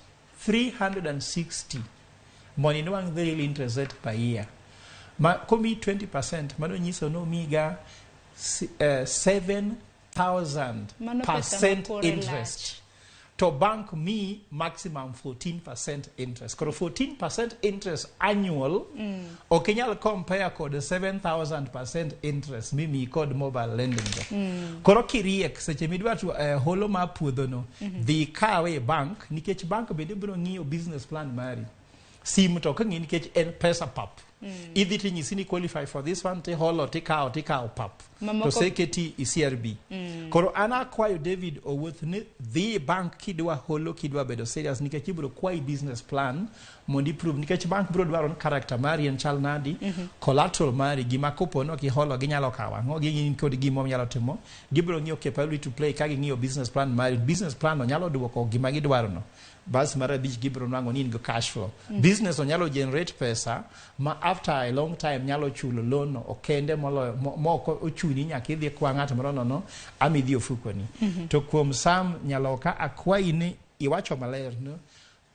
360 mondo inwang' the real interest rate per year. Ma komiyi 20% mano nyiso ni omiyi ga 7,000 Mano pesa percent ma kore interest. To bank miyi maximum 14% interest. Koro 14% interest annual ok inyal compare kod 7,000% interest mimiyi kod mobile lending go. Koro kiriek seche midwa to holo mar puodhono, dhi ikawe e bank nikech bank bende biro ng'iyo business plan mari. Sim to ok ng'i nikech en pesa pap. Idhi tinyisi ni qualify for this one, tiholo, tikawo, tikawo pap. Mamoko- To oseketi i CRB. Koro an akwayo David Owuoth ni dhi e bank kidwa holo, kidwa bedo serious nikech ibiro kwayi business plan mondo iprove nikech bank biro dwaro ni character mari en chal nadi, collateral mari, gima kopo ni ok iholo ginyalo kawo ang'o, gin kod gima nyalo timo. Gibiro ng'iyo capability to play ka ging'iyo business plan mari. Business plan no nyalo duoko gima gidwaro no. Bas mar abich gibiro nwang'o ni in go cash flow. Business no nyalo generate pesa ma after a long time nyalo chulo loan no okende moloyo mok ochuni nyaka idhi kwa ng'at moro nono ama idhi ofukoni. To kuom Sam Nyaloka akwayi ni iwacho maler ni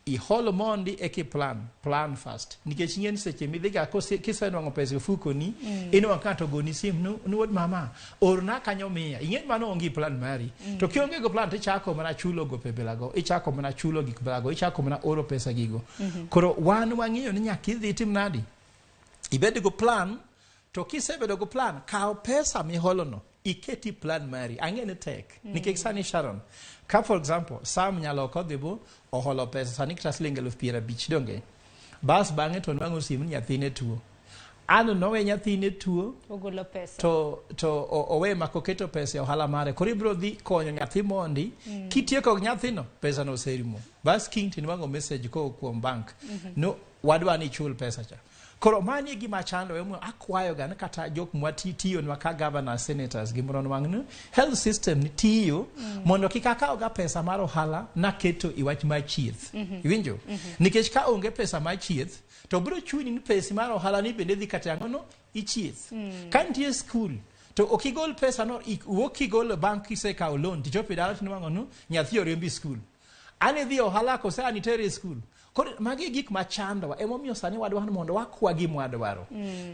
ihol mondi eki plan, plan first. Nikech ing'e ni seche midhiga kisenwang'o pesa e ofukoni, inwang'o ka ng'ato ogoni sim ni wuod mama, orna kanyo miya. Ing'e ni mano onge e plan mari. To kionge go plan tichako mana chulo gope bila go, ichako mana chulo gik bila go, ichako mana oro pesa gigo. Koro wan wang'eyo ni nyaka idhi itim nadi? Ibed go plan, to kisebedo go plan, kaw pesa miholono, iketi plan mari. Ang'e ni tek. Nikech sani Sharon, ka for example, Sam Nyaloka odhi bo oholo pesa sani kata siling 50,000 donge? Bas bang'e to nwang'o sim ni nyathine tuo. An nowe nyathine tuo, Ogolo pesa. to owe mak oketo pesa e ohala mare. Koro ibiro dhi konyo nyathi mondi, kitieko gi nyathino, pesa no oserumo. Bas kiny tinwang'o message kowuok kuom bank. No, wadwa ni ichul pesa cha. Koro mani e gima chando emomiyo akwayo ga ni kata jok mwatiyonwa ka governors, senators gimoro nwang' ni health system ni tiyo mondo kik akaw ga pesa mar ohala naketo i wach mar chieth. Iwinjo? Nikech ka onge pesa mar chieth, to biro chuni ni pesi mar ohala ni bende dhi kata ang'ono ichieth. Ka nitie skul, to ok igol pesa no, wuok kigolo bank kisekawo loan, tichopo e dala tinwang'o ni nyathi oriembi skul. An idhi ohala kose an itere e skul. Koro magi e gik machandowa, emomiyo sani wadwaro ni mondo wakwa gima wadwaro.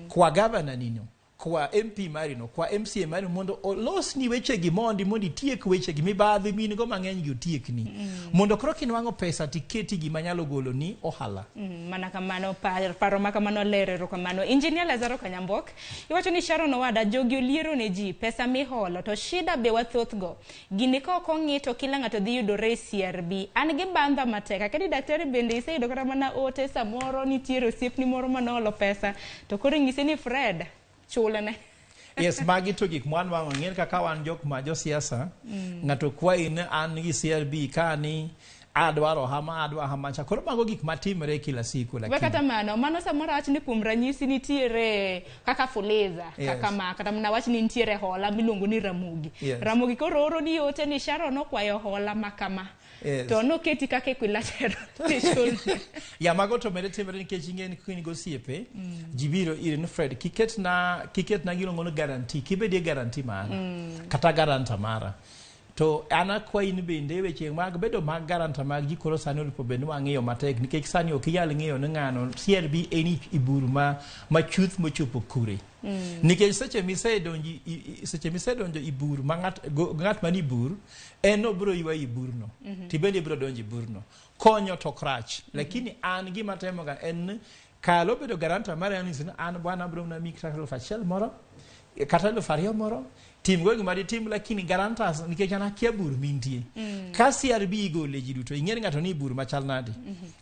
Kwa gavana nino, kwa MP mari no, kwa MCA mari no, mondo olosni wechegi mondi mondo itiek wechegi mibadhi min go mang'eny gi otiekni. Mondo koro kinwang'o pesa tiketi gima nyalo golo ni ohala. Mana kamano, paro ma kamano ler, erokamano. Engineer Lazaro Kanyambok, iwacho ni Sharon Owada, jogi oliero ne ji pesa miholo, to shida be wathoth go. Gini ka ok ong'i to kila ng'ato dhi yudore e CRB. An gi bandha matek. Akia ni daktari bende iseyudo kata mana ote samoro nitiere osiepni moro manoholo pesa to koro inyise ni Fred chulne. Yes, magi to gik mwanwang'o. Ing'e kaka wan jok ma josiasa, ng'ato kwayi ni an gi CRB ka ni adwaro hama, adwa hama cha. Koro mago gik matimre kila siku. We Lakini kata mano, mano samoro awach ni kuom ranyisi nitiere kaka Fuliza, kaka ma, kata mana wach ni nitiere hola miluongo ni Ramogi. Ramogi koro oro ni ote ni Sharon okwayo hola ma kama. To noketi kaka equilateral tichulne. Ya mago to mede timre nikech ing'e ni ka in gi osiepe, ji biro iri ni Fred, kiketna giluongo ni guarantee, kibedie guarantee mara, kata guarantor mara. To an akwayi ni bende weche mag bedo mag guarantor mag ji koro sani onego bed ni wang'iyo matek nikech sani ok inyal ng'eyo ni ng'ano CRB en i bur ma chuth mochopo kure. Nikech seche misedonjo i bur ma ng'at mani bur, en obiro ywayi i burno. Ti bende ibiro donjo i burno. Konyo to ok rach. Lakini an gima temo ga en ni kalo bedo guarantor mara en ni an bwana abiro mana miyi kata 1,000 moro, kata 2,000 moro, tim go gima ditim, lakini guarantors nikech an akia bur mintie. Ka CRB igole ji duto, ing'e ni ng'ato ni bur machal nadi.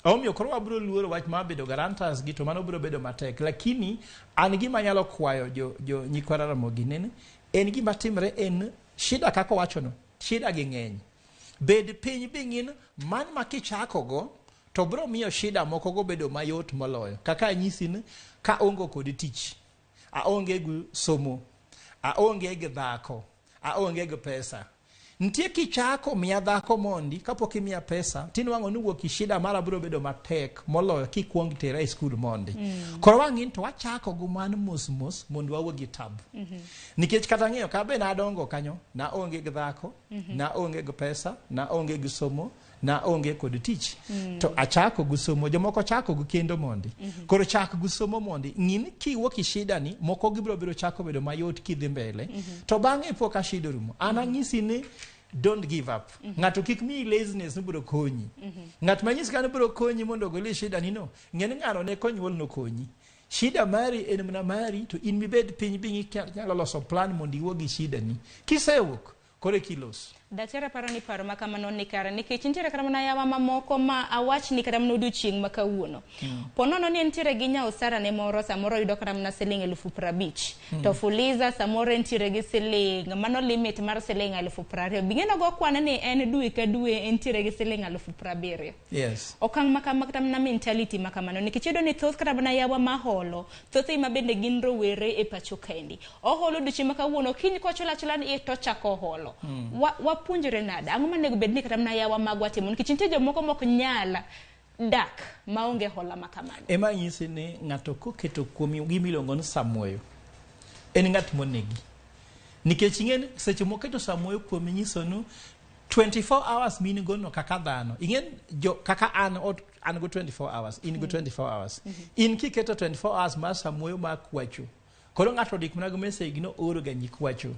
Omiyo koro wabiro luoro wach mar bedo guarantors gi to mano biro bedo matek. Lakini an gima anyalo kwayo jo nyikwa Ramogi nene, en gima timre en shida kaka owachono. shida gi ng'eny. Bed piny bing'in man ma kichakogo to biro miyo shida moko go bedo mayot moloyo. Kaka anyisi ni ka ongo kod tich, aonge gi somo, aonge gi dhako, aonge gi pesa. Nitie kichako miya dhako mondi kapok imiya pesa tinwang'o ni wuok e shida mara biro bedo matek moloyo kikwong tera e skul mondi. Koro wang'in to wachako gi man mos mos mondo wawuog gi tabu. Nikech kata ng'eyo ka be nadongo kanyo, naonge gi dhako, naonge gi pesa, naonge gi somo, naonge kod tich. To achako gi somo, jomoko chako gi kendo mondi. Koro chak gi somo mondi, ng'i ni kiwuok e shida ni, moko gibiro bedo chako bedo mayot kidhi mbele. To bang'e po ka shida orumo. An anyisi ni don't give up. Ng'ato kik miyi laziness ni biro konyi. Ng'at manyisi ka ni biro konyi mondo ogoli e shida ni no, ng'e ni ng'ano ne konyuol nokonyi. Shida mari en mana mari to in mibed piny bing'i nyalo loso plan mondo iwuog gi shida ni. Kisewuok, koro eka ilos. Daktari aparo ni paro ma kamano ni kare nikech nitiere kata mana yawa mamoko ma awach ni kata mana odiochieng' ma kawuono. Po nono ni entiere gi nya osara ne moro samoro oyudo kata mana siling 50,000. To Fuliza samoro entiere gi siling mano limit mar siling 20,000. Bing'eno go kwan ni en dwe ka dwe entiere gi siling 70,000. Okang' ma kama kata mana mentality ma kamano nikech iyudo ni thoth kata mana yawa maholo thoth ma bende gin rowere e pacho kaendi. Oholo odiochieng' ma kawuono kiny kochulo achula ni to ochako holo. Wapuonjore nade? Ang'o manego bed ni kata mana yawa magwa timo nikech nitie jomoko mok nyal dak maonge hola ma kamano. Ema nyisi ni ng'ato koketo kuomi gima iluongo ni samuoyo, en ng'at monegi. Nikech ing'e ni seche moketo samuoyo kuomi nyiso ni 24 hours min go no kaka dhano. Ing'e jo kaka an ot an go 24 hours, in go 24 hours. In kiketo 24 hours mar samuoyo mar kwacho. Koro ng'ato odik mana gi message no oro ga nyikwacho.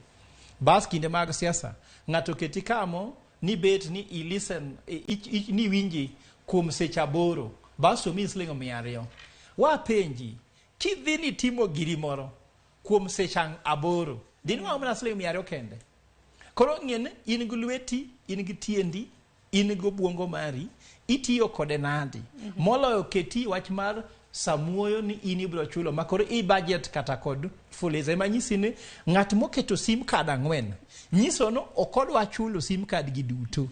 Bas kinde mag siasa, ng'ato keti kamo ni bet ni i listen ni winji kuom seche 8 bas to miyi siling 200. Wapenji, kidhi ni timo giri moro kuom seche 8, dinwang'o mana siling 200 kende. Koro ng'e ni in gi lweti, in gi tiendi, in gi obwongo mari, itiyo kode nadi? Moloyo keti wach mar samuoyo ni in ibiro chulo ma koro i budget kata kod Fuliza. Ema nyisi ni ng'at moketo sim card 4 nyiso ni ok odwa chulo sim card gi duto.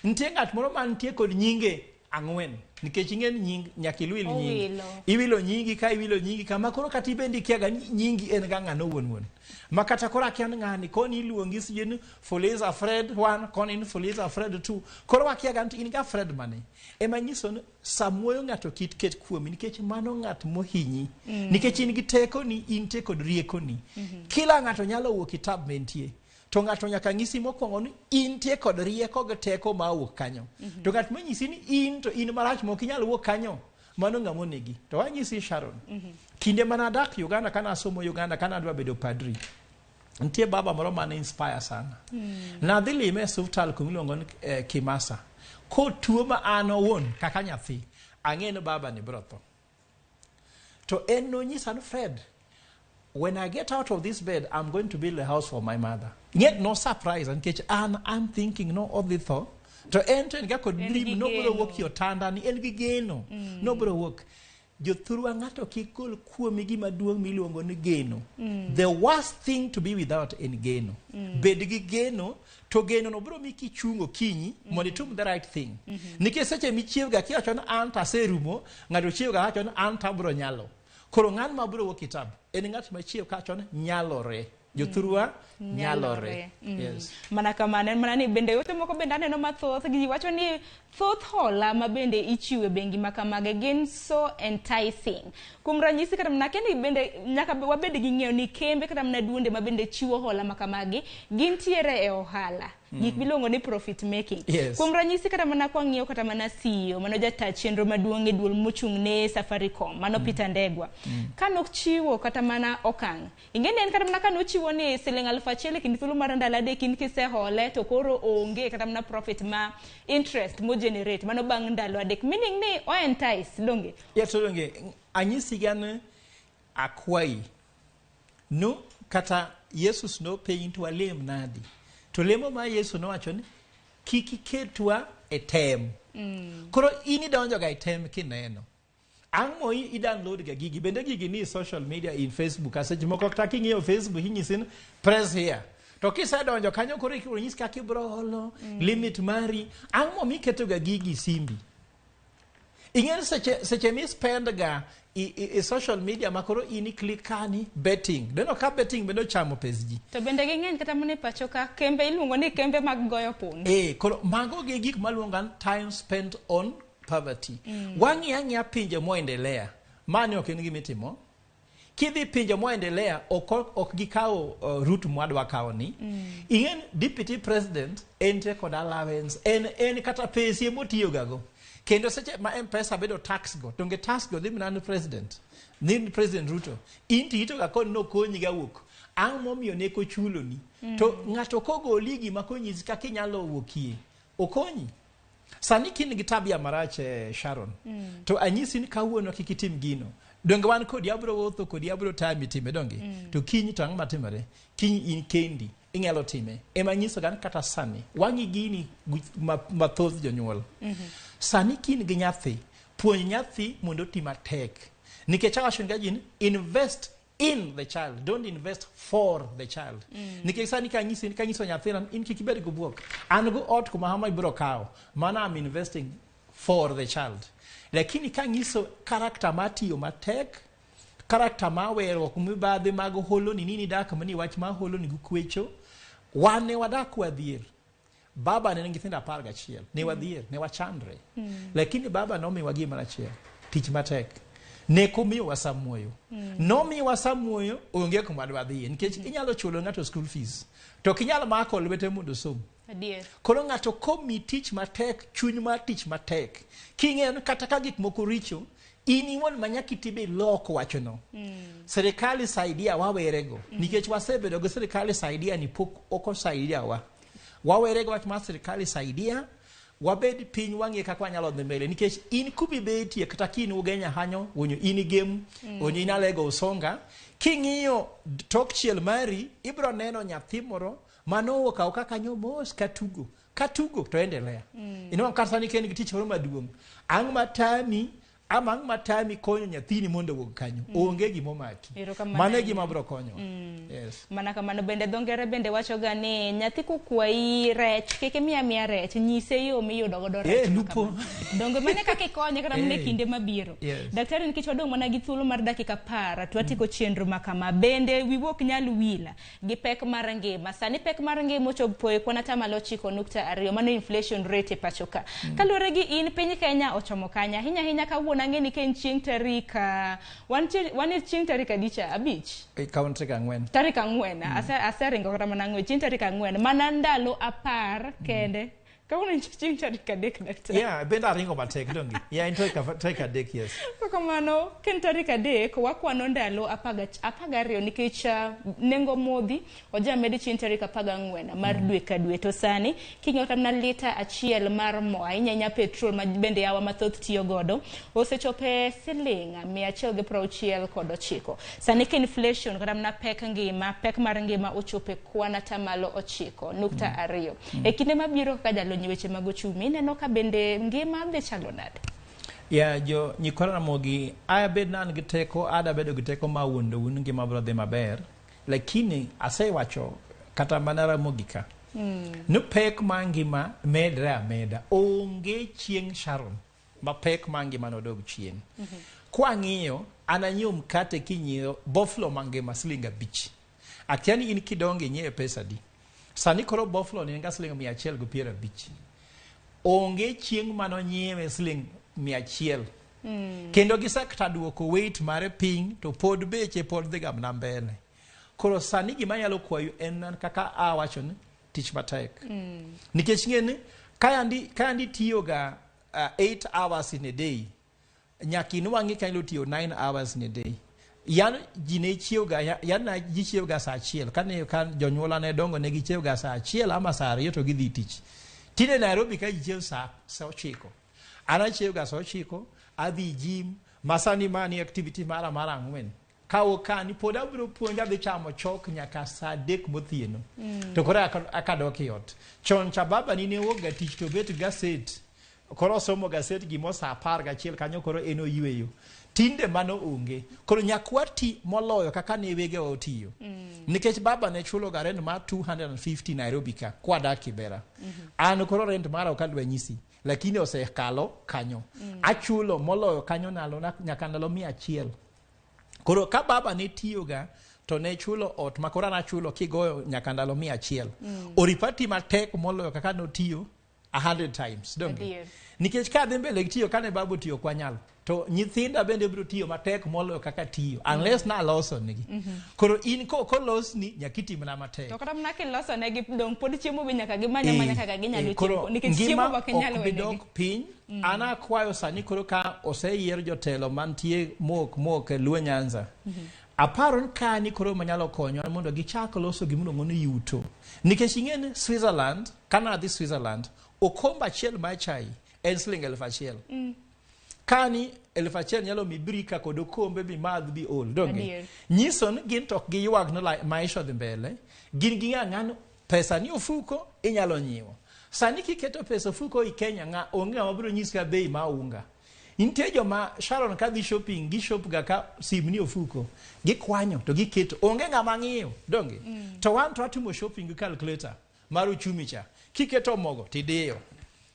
Nitie ng'at moro mantie kod nyinge 4 nikech ing'e ni nying nyaka iwil nying. Iwilo nyingi ka iwilo nyingi kama koro kata ibendi ikia ga nyingi en ga ng'ano wuon wuon. Ma kata koro akia ni ng'ani koni iluongi sijui ni Fuliza Fred 1 koni ni Fuliza Fred 2 koro wakia ga ni in ga Fred mane. Ema nyiso ni samuoyo ng'ato kik ket kuomi nikech mano ng'at mohinyi. Nikech in gi tekoni, intie kod riekoni. Kila ng'ato nyalo wuok e tab mentie. To ng'ato nyaka nyisi mokwongo ni intie kod rieko gi teko ma wuok kanyo. To ng'at monyisi ni in to in marach mok inyal wuok kanyo, mano ng'ama onegi. To wanyisi Sharon, kinde mane adak Uganda kana asomo Uganda kana adwa bedo padri, nitie baba moro mane inspire sana. Nadhi lime e osiptal kuma iluongo ni Kimasa. Kotuo ma an owuon kaka nyathi, ang'e ni baba ni biro tho. To en nonyisa ni Fred, when I get out of this bed, I'm going to build a house for my mother. Yet no surprise, nikech an I'm thinking no odhi tho. To en to en ga kod dream no biro wuok e otanda ni en gi geno. No biro wuok. Jothurwa ng'ato kik gol kuomi gima duong' miluongo ni geno. The worst thing to be without en geno. Bed gi geno to geno no biro mi kichung' okinyi mondo itim the right thing. Nikech seche michiew ga kiwacho ni an to aserumo, ng'ato chiew ga wacho ni an to abiro nyalo. Koro ng'an ma biro wuok e tab en ng'at machiew kawacho ni nyalore. Jothurwa nyalore. Yes. Mana kamano en mana ni bende weche moko bende aneno mathoth ji wacho ni thoth hola ma bende ichiwo e bengi ma kamage gin so enticing. Kuom ranyisi kata mana kendo bende nyaka wabed gi ng'eyo ni kembe kata mana duonde ma bende chiwo hola ma kamagi gintiere e ohala. Gik miluongo ni profit making. Kuom ranyisi kata mana kwang'iyo kata mana CEO mano jata chenro maduong' e duol mochung' ne Safaricom mano Peter Ndegwa. Kanochiwo kata mana okang' ing'e ni en kata mana kanochiwo ni siling 1,000 e kind thuolo mar ndalo 3 in kisehole to koro onge kata mana profit ma interest mo generate mano bang' ndalo 3 meaning ni o entice donge. Yes, donge anyisi ga ni akwayi no kata Yesus nopenji to walem nadi to lemo ma Yesu nowacho ni kik iketwa e tem. Koro in idonjo ga e tem kineno. Ang' mo i download ga gigi bende gigi ni social media in Facebook seche moko kata king'iyo Facebook inyisi ni press here. To kisedonjo kanyo koro ibiro nyisi kaka ibiro holo, limit mari. Ang'o miketoga gigi simbi? Ing'e ni seche, seche mi spend ga i social media ma koro in i click kani betting. Deno ka betting bende ochamo pes ji. To bende ging'eny kata mana e pacho ka kembe iluongo ni kembe mag goyo punda. Koro mago gi gik maluongo ni time spent on poverty. Wang'iyo ang'iya pinje moendelea. Mani ok en gima itimo. Kidhi pinje moendelea ok gikawo route mwadwa kawo ni. Ing'e ni deputy president entie kod allowance, en kata pesi emotiyo gago. Kendo seche ma M-Pesa bedo tax go, donge tax go dhi mana ni president, ni President Ruto. In to ito ga kod nokonyi ga wuok. Ang' momiyo ne kochuloni. To ng'ato kogoli gima konyisi kaka inyalo wuokie, okonyi. Sani kin gi tabia marach Sharon, to anyisi ni kawuono kik itim gino. Donge wan kodi abro wuotho kodi abro tami time donge? To kiny to ang'o matimore? Kiny in kendi inyalo time. Ema nyiso ga ni kata sani wang'i gini mathoth jonyuol. Sani kin gi nyathi, puonj nyathi mondo oti matek. Nikech awacho ga ji ni invest in the child, don't invest for the child. Nikech sani ka anyisi, ka anyiso nyathina in kik ibed gi buok. An go ot kuma hama ibiro kawo, mano I'm investing for the child. Lakini ka anyiso character mar tiyo matek, character mar weruok mibadhi mag holoni nini dak mani wach mar holoni gi kwecho, wan ne wadak wadhier. Baba ne nigi nyithindo 11, ne wadhier, ne wachandre. Lakini baba nomiwa gimoro achiel, tich matek. Ne komiyowa samuoyo. Nomiwa samuoyo, onge kuma dwadhiye, nikech inyalo chulo ng'ato school fees, to ok inyal mako lwete mondo osom. Adier. Koro ng'ato komi tich matek, chuny mar tich matek, king'eyo ni kata ka gik moko richo, in iwuon ma nyaka iti be lok wachono. Serikali saidia wawerego, nikech wasebedo gi serikali saidia ni pok ok osaidia wa. Wawerego wach mar serikali saidia, wabed piny wang'e kaka wanyalo dhi mbele, nikech in kumibetie kata ka in Ugenya hanyo, onyo in Gem, onyo in Alego Usonga, king'iyo tok chiel mari, ibiro neno nyathi moro manowuok oko kanyo mos katugo, katugo to endelea. Inwang'o kata sani ka en gi tich moro maduong', ang' matami ama ang' matami konyo nyathini mondo owuog kanyo, onge gima omaki. Erokamano Mano e ahinya. gima biro konyowa. Yes. Mana kamano bende dho ngere bende wacho ga ni nyathi kokwayi rech, kik imiye amiya rech, nyise yo miyudo godo rech ma Lupo. kamano. Donge mano e kaka ikonye kata mana e kinde mabiro. Daktari, nikech wadong' mana gi thuolo mar dakika 10 to watieko chenro ma kama. Bende wiwa ok nyal wil gi pek mar ngima. Sani pek mar ngima ochopo e kwan atamalo 9.2, mano inflation rate e pacho ka. Kaluwore gi in piny Kenya ochomo kanya, ahinya ahinya kawuono ang'e ni ka en chieng' tarik, wan e chieng' tarik adi cha? 5? Kawuono tarik 4. Tarik 4, aseringo kata mana ang'wen, chieng' tarik 4, mana ndalo 10 kende. Kawuono en chieng' tarik 3, daktari. Yeah, bende aringo matek, donge? Yeah, en tarik 3, yes. Kamano, ka en tarik 3, wakwano ndalo 12 nikech nengo modhi ojamed chieng' tarik 14 mar dwe ka dwe. To sani, king'iyo kata mana lita 1 mar mo, ahinya ahinya petrol ma bende yawa mathoth tiyo godo, osechopo e siling 169. Sani ka inflation kata mana pek ngima, pek mar ngima ochopo e kwan atamalo 9.2. E kinde mabiro kaka jalony e weche mag ochumi, ineno ka bende ngima dhi chalo nade? Ya, jo nyikwa Ramogi, abed na an gi teko, ada bedo gi teko ma wuondo un ngima biro dhi maber, lakini asewacho kata mana Ramogi ka, ni pek mar ngima medre ameda. Onge chieng' Sharon ma pek mar ngima nodog chien. Kwang'iyo, an anyiewo mkate kinyiewo boflo mangima siling 5. Akia ni in kidongo inyiewe pesa adi. Sani koro boflo ni en siling 150. Onge chieng' manonyiewe siling 100. Kendo gisekata duoko weight mare piny to pod beche pod dhi ga mana mbele. Koro sani gima anyalo kwayo en kaka awacho ni tich matek. Nikech ng'e ni kayandi tiyo ga 8 hours in a day, nyaka inwang'i ka inyalo tiyo 9 hours in a day. Yan ji ne chiew ga, yan na ji chiew ga saa 1. Kane ka jonyuola ne dongo ne gichiew ga saa 1 ama saa 2 to gidhi tich. Tinde Nairobi ka ji chiew saa 9. An achiew ga saa 9, adhi gym, masani mani activity mara mar 4. Kawo kani pod abiro puonjo adhi chamo chok nyaka saa 3 mothieno. To koro akadok e ot. Chon cha baba ni ne wuok ga tich to bet gaset. Koro osomo gaset gimo saa 11 kanyo koro en oyweyo. Tinde mano onge. Koro nyaka wati moloyo kaka ne wegewa otiyo. Nikech baba ne chulo ga rent mar 250 Nairobi ka kwadak Kibera. An koro rent mara ok adwa nyisi, lakini osekalo kanyo. Achulo moloyo kanyo nalo nyaka ndalo 100. Koro ka baba ne tiyoga to ne chulo ot ma koro an achulo kigoyo nyaka ndalo 100. Oripati matek moloyo kaka notiyo 100 times. Donge? Adier. Nikech ka dhi mbele gi tiyo kane baba otiyo ok wanyal. To nyithinda bende biro tiyo matek moloyo kaka tiyo unless naloso negi. Koro in kolosni nyaka itimna matek. To kata mana kiloso negi dong pod chiemo be nyaka gimany amanya kaka ginyalo Koro chiemo nikech chiemo ngima be ok inyal ok bi wenegi. dok piny. An akwayo sani koro ka oseyier jotelo mantie mok e Luo Nyanza. Aparo ni kani koro manyalo konyo mondo gichak loso gimiluongo ni yuto. Nikech ing'e ni Switzerland, kana adhi Switzerland, okombe achiel mar chai en siling 1000. Kani 1000 nyalo mi birika kod okombe mimadh bi ol, donge? Adier. Nyiso ni gin to ok giywag ni maisha odhi mbele, gin ging'e ang'e ni pesa ni ofuko inyalo nyiewo. Sani kiketo pesa ofuko i Kenya ng'a onge ng'ama biro nyisi ka bei ma unga. Nitie joma Sharon kadhi shopping gishop ga ka sim ni ofuko gikwanyo to giketo onge ng'ama ng'iyo donge. To wan to watimo shopping gi calculator mar uchumi cha kiketo mogo tidiyo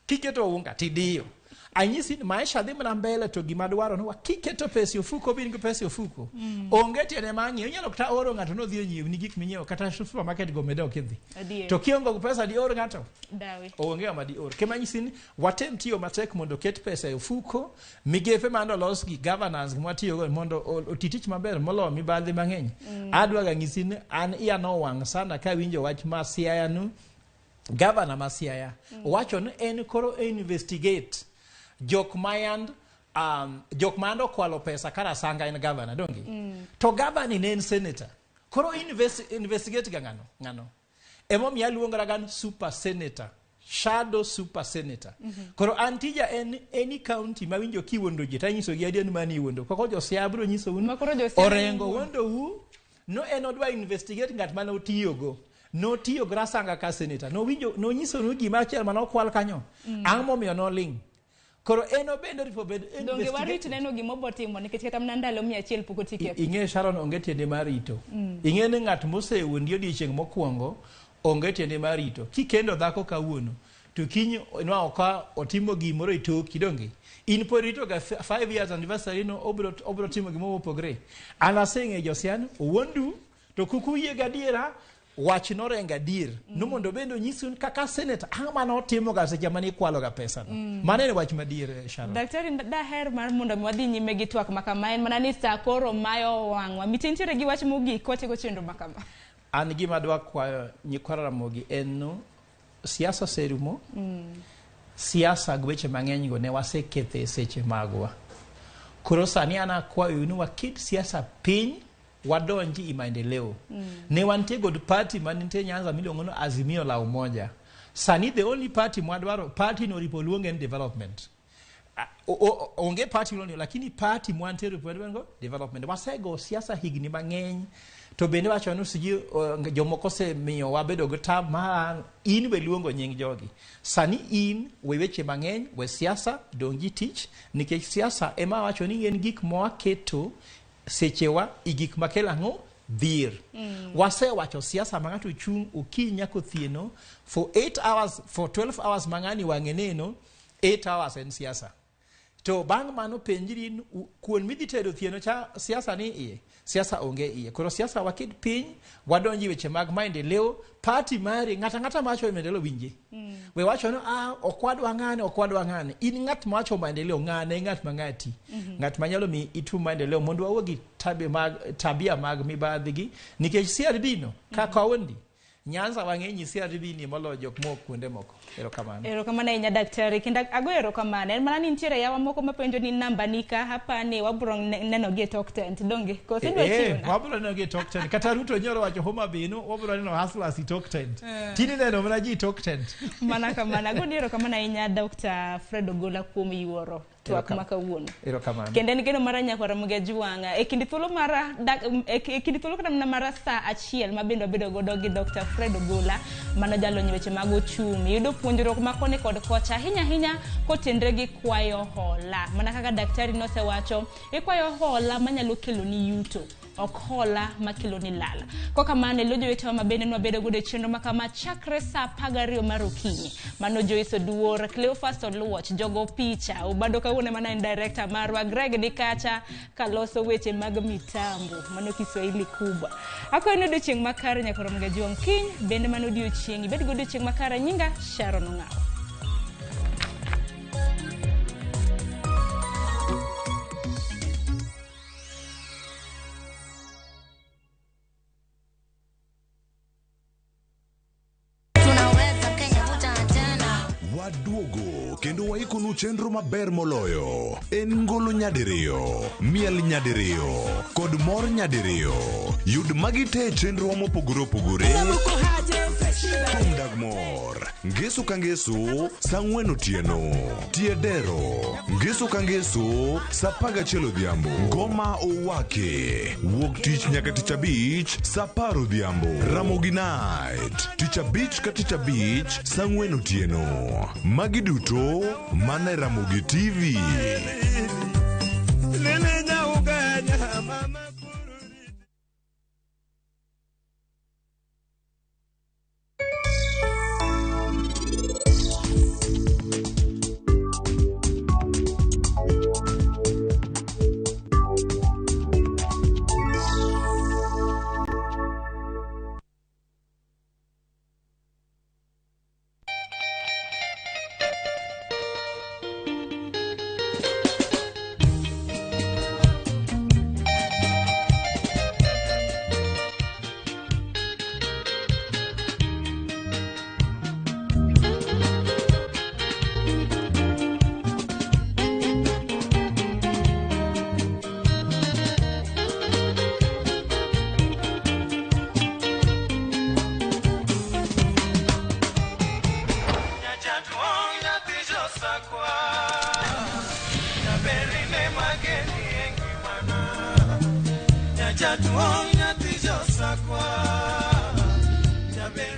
kiketo unga tidiyo anyisi ni maisha dhi mana mbele to gima dwaro ni kiketo pesa e ofuko bin gi pesa e ofuko. Onge tiende mar ng'iewo inyalo kata oro ng'ato nodhi onyiewni gik minyiewo kata supermarket go mede ok idhi. Adier. To kionge gi pesa dior ng'ato Dawe. onge ng'ama dior. Kema nyisi ni watem tiyo matek mondo oket pesa e ofuko, migepe mando olos gi governance mwatiyogo mondo oti tich maber moloyo mibadhi mang'eny. Adwa ga nyisi ni an iya nowang' sana kawinjo wach ma Siaya nu gavana ma Siaya wacho ni en koro investigate jok mayand jok mayand okwalo pesa kar Asanga en gavana donge. To gavana ne en senator. Koro investigate ga ng'ano ng'ano. Emomiyo aluongora ga ni super senator. Shadow super senator. Koro an tija en any county mawinjo kiwuondo ji tanyiso gi adier ni mani iwuondo. Koko jo Siaya biro nyisou ni Makoro jo Siaya Orengo iwuondo. wuondou no en odwa investigate ng'at mane otiyogo. Notiyo gi Rasanga ka senator. Nowinjo nonyisou gima achiel mane okwal kanyo. Ang'o momiyo noling'? Koro en obende oripo bed Donge warit investigated. neno gima obotimo nikech kata mana ndalo 100 pok otieke. Ing'e Sharon onge tiende mar rito. Ing'e ni ng'at mosewuondi odiochieng' mokwongo onge tiende mar rito. Kikendo dhako kawuono to kiny nwang'o ka otimo gimoro e toki donge. In pod irito ga 5 years anniversary no obiro timo gimoro mopogre. An aseng'eyo josian owuondu to kik uyie gadiera wach norengo adier. No mondo bende onyisu ni kaka senator ang'o mane otimo ga seche mane ikwalo ga pesa no. Mano en wach madier Sharon. Daktari daher mar mondo mi wadhi nyime gi twak ma kama en mana ni saa koro mayo wang'wa. Miti nitiere gi wach mogik kwatieko chenro ma kama. An gima adwa kwayo nyikwa Ramogi en no siasa oserumo. Siasa gi weche mang'eny go ne waseketho e seche magwa. Koro sani an akwayo ni waket siasa piny wadonji i maendeleo. Ne wantie kod party manitie Nyanza miluongo ni Azimio la Umoja. Sani the only party mwadwaro party no oripo luonge ni development. Onge party miluongo ni lakini party mwantie oripo luongo development. Wasego siasa higni mang'eny to bende wacho ni sijui jomoko osemiyo wabedo gi tab mar in we luongo nying jogi. Sani in we weche mang'eny we siasa donji tich nikech siasa ema wacho ni en gik mwaketo sechewa i gik makelo ang'o dhier. Wasewacho siasa ma ng'ato chung' okinyi nyaka otieno for 8 hours for 12 hours ma ng'ani wang'e neno 8 hours en siasa. To bang' mano penjri ni kuon midhi tedo otieno cha siasa ni iye, siasa onge iye. Koro siasa waket piny wadonji weche mag maendeleo, party mari ng'ata ng'ata mawacho maendeleo winje. We wacho ni ok wadwa ng'ane, ok wadwa ng'ane. In ng'at mawacho maendeleo ng'ane e ng'at ma ng'ati. Ng'at manyalo mi itum maendeleo mondo wawuog gi tabia mag mibadhi gi nikech CRB no kaka wawuondi Nyanza wang'eny CRB ni moloyo jok mowuok kuonde moko. Erokamano. Erokamano ahinya daktari. Kendo agoyo erokamano. En mana ni nitiere yawa moko mapenjo ni namba ni ka hapa ni wabro neno gi e tok tent. Donge? Koso idwa chiwo na? Wabro neno gi e tok tent. Kata Ruto nyoro wacho Homa Bay no, wabro neno hustlers e tok tent. Tinde neno mana ji e tok tent. Mana kamano. Agoni erokamano ahinya Dr. Fred Ogola kuom yuoro Twak ma kawuono. Erokamano. Kendo en geno mara nyakwara Mugejuwang'a e kind thuolo mara e kind thuolo kata mana mara saa 1 ma bende wabedo godo gi Dr. Fred Ogola mano jalony weche mag ochumi. Yudo puonjruok ma koni kod kocha ahinya ahinya kotenre gi kwayo hola. Mana kaka daktari nosewacho, ikwayo hola manyalo keloni yuto, ok hola makeloni lal. Kokamano e lo jowetewa ma bende nwabedo godo e chenro ma kama chakre saa 12 mar okinyi. Mano Joyce Oduor, Cleophas Oluoch, jogo picha, Obado kawuono mana en director marwa, Greg ni kacha kaloso weche mag mitambo, mano Kiswahili kubwa. Akwayo ni odiochieng' makare nyaka rom gajuang' kiny, bende mano odiochieng' ibed gi odiochieng' makare. Nyinga Sharon Ong'awo. Waduogo kendo waikonu chenro maber moloyo. En ngolo nyadiriyo, miel nyadiriyo, kod mor nyadiriyo. Yud magi te e chenro mopogore opogore. Thum dag mor, ngeso ka ngeso, saa 4 otieno. Tie dero, ngeso ka ngeso, saa 11 odhiambo. Ngoma owake, wuok tich nyaka tich abich, saa 10 odhiambo. Ramogi Night, tich abich ka tich abich, saa 4 otieno. Magi duto mana e Ramogi TV.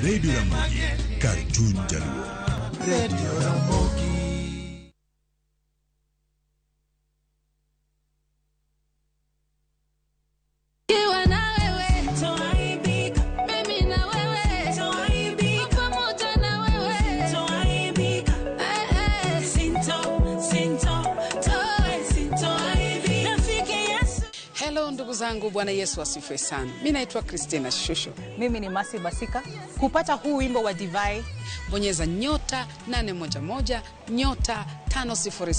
Radio Ramogi, kar chuny Jaluo. Radio Ramogi. Kiwa na wewe, toaibika. Mimi na wewe, toaibika. Pamoja na wewe, toaibika. Sinto, toe, sintoaibika. Rafiki Yesu. Hello ndugu zangu, Bwana Yesu asifiwe sana. Mimi naitwa Christina Shusho. Mimi ni Masi Basika. Kupata huu wimbo wa Divai, bonyeza nyota 811 nyota 500.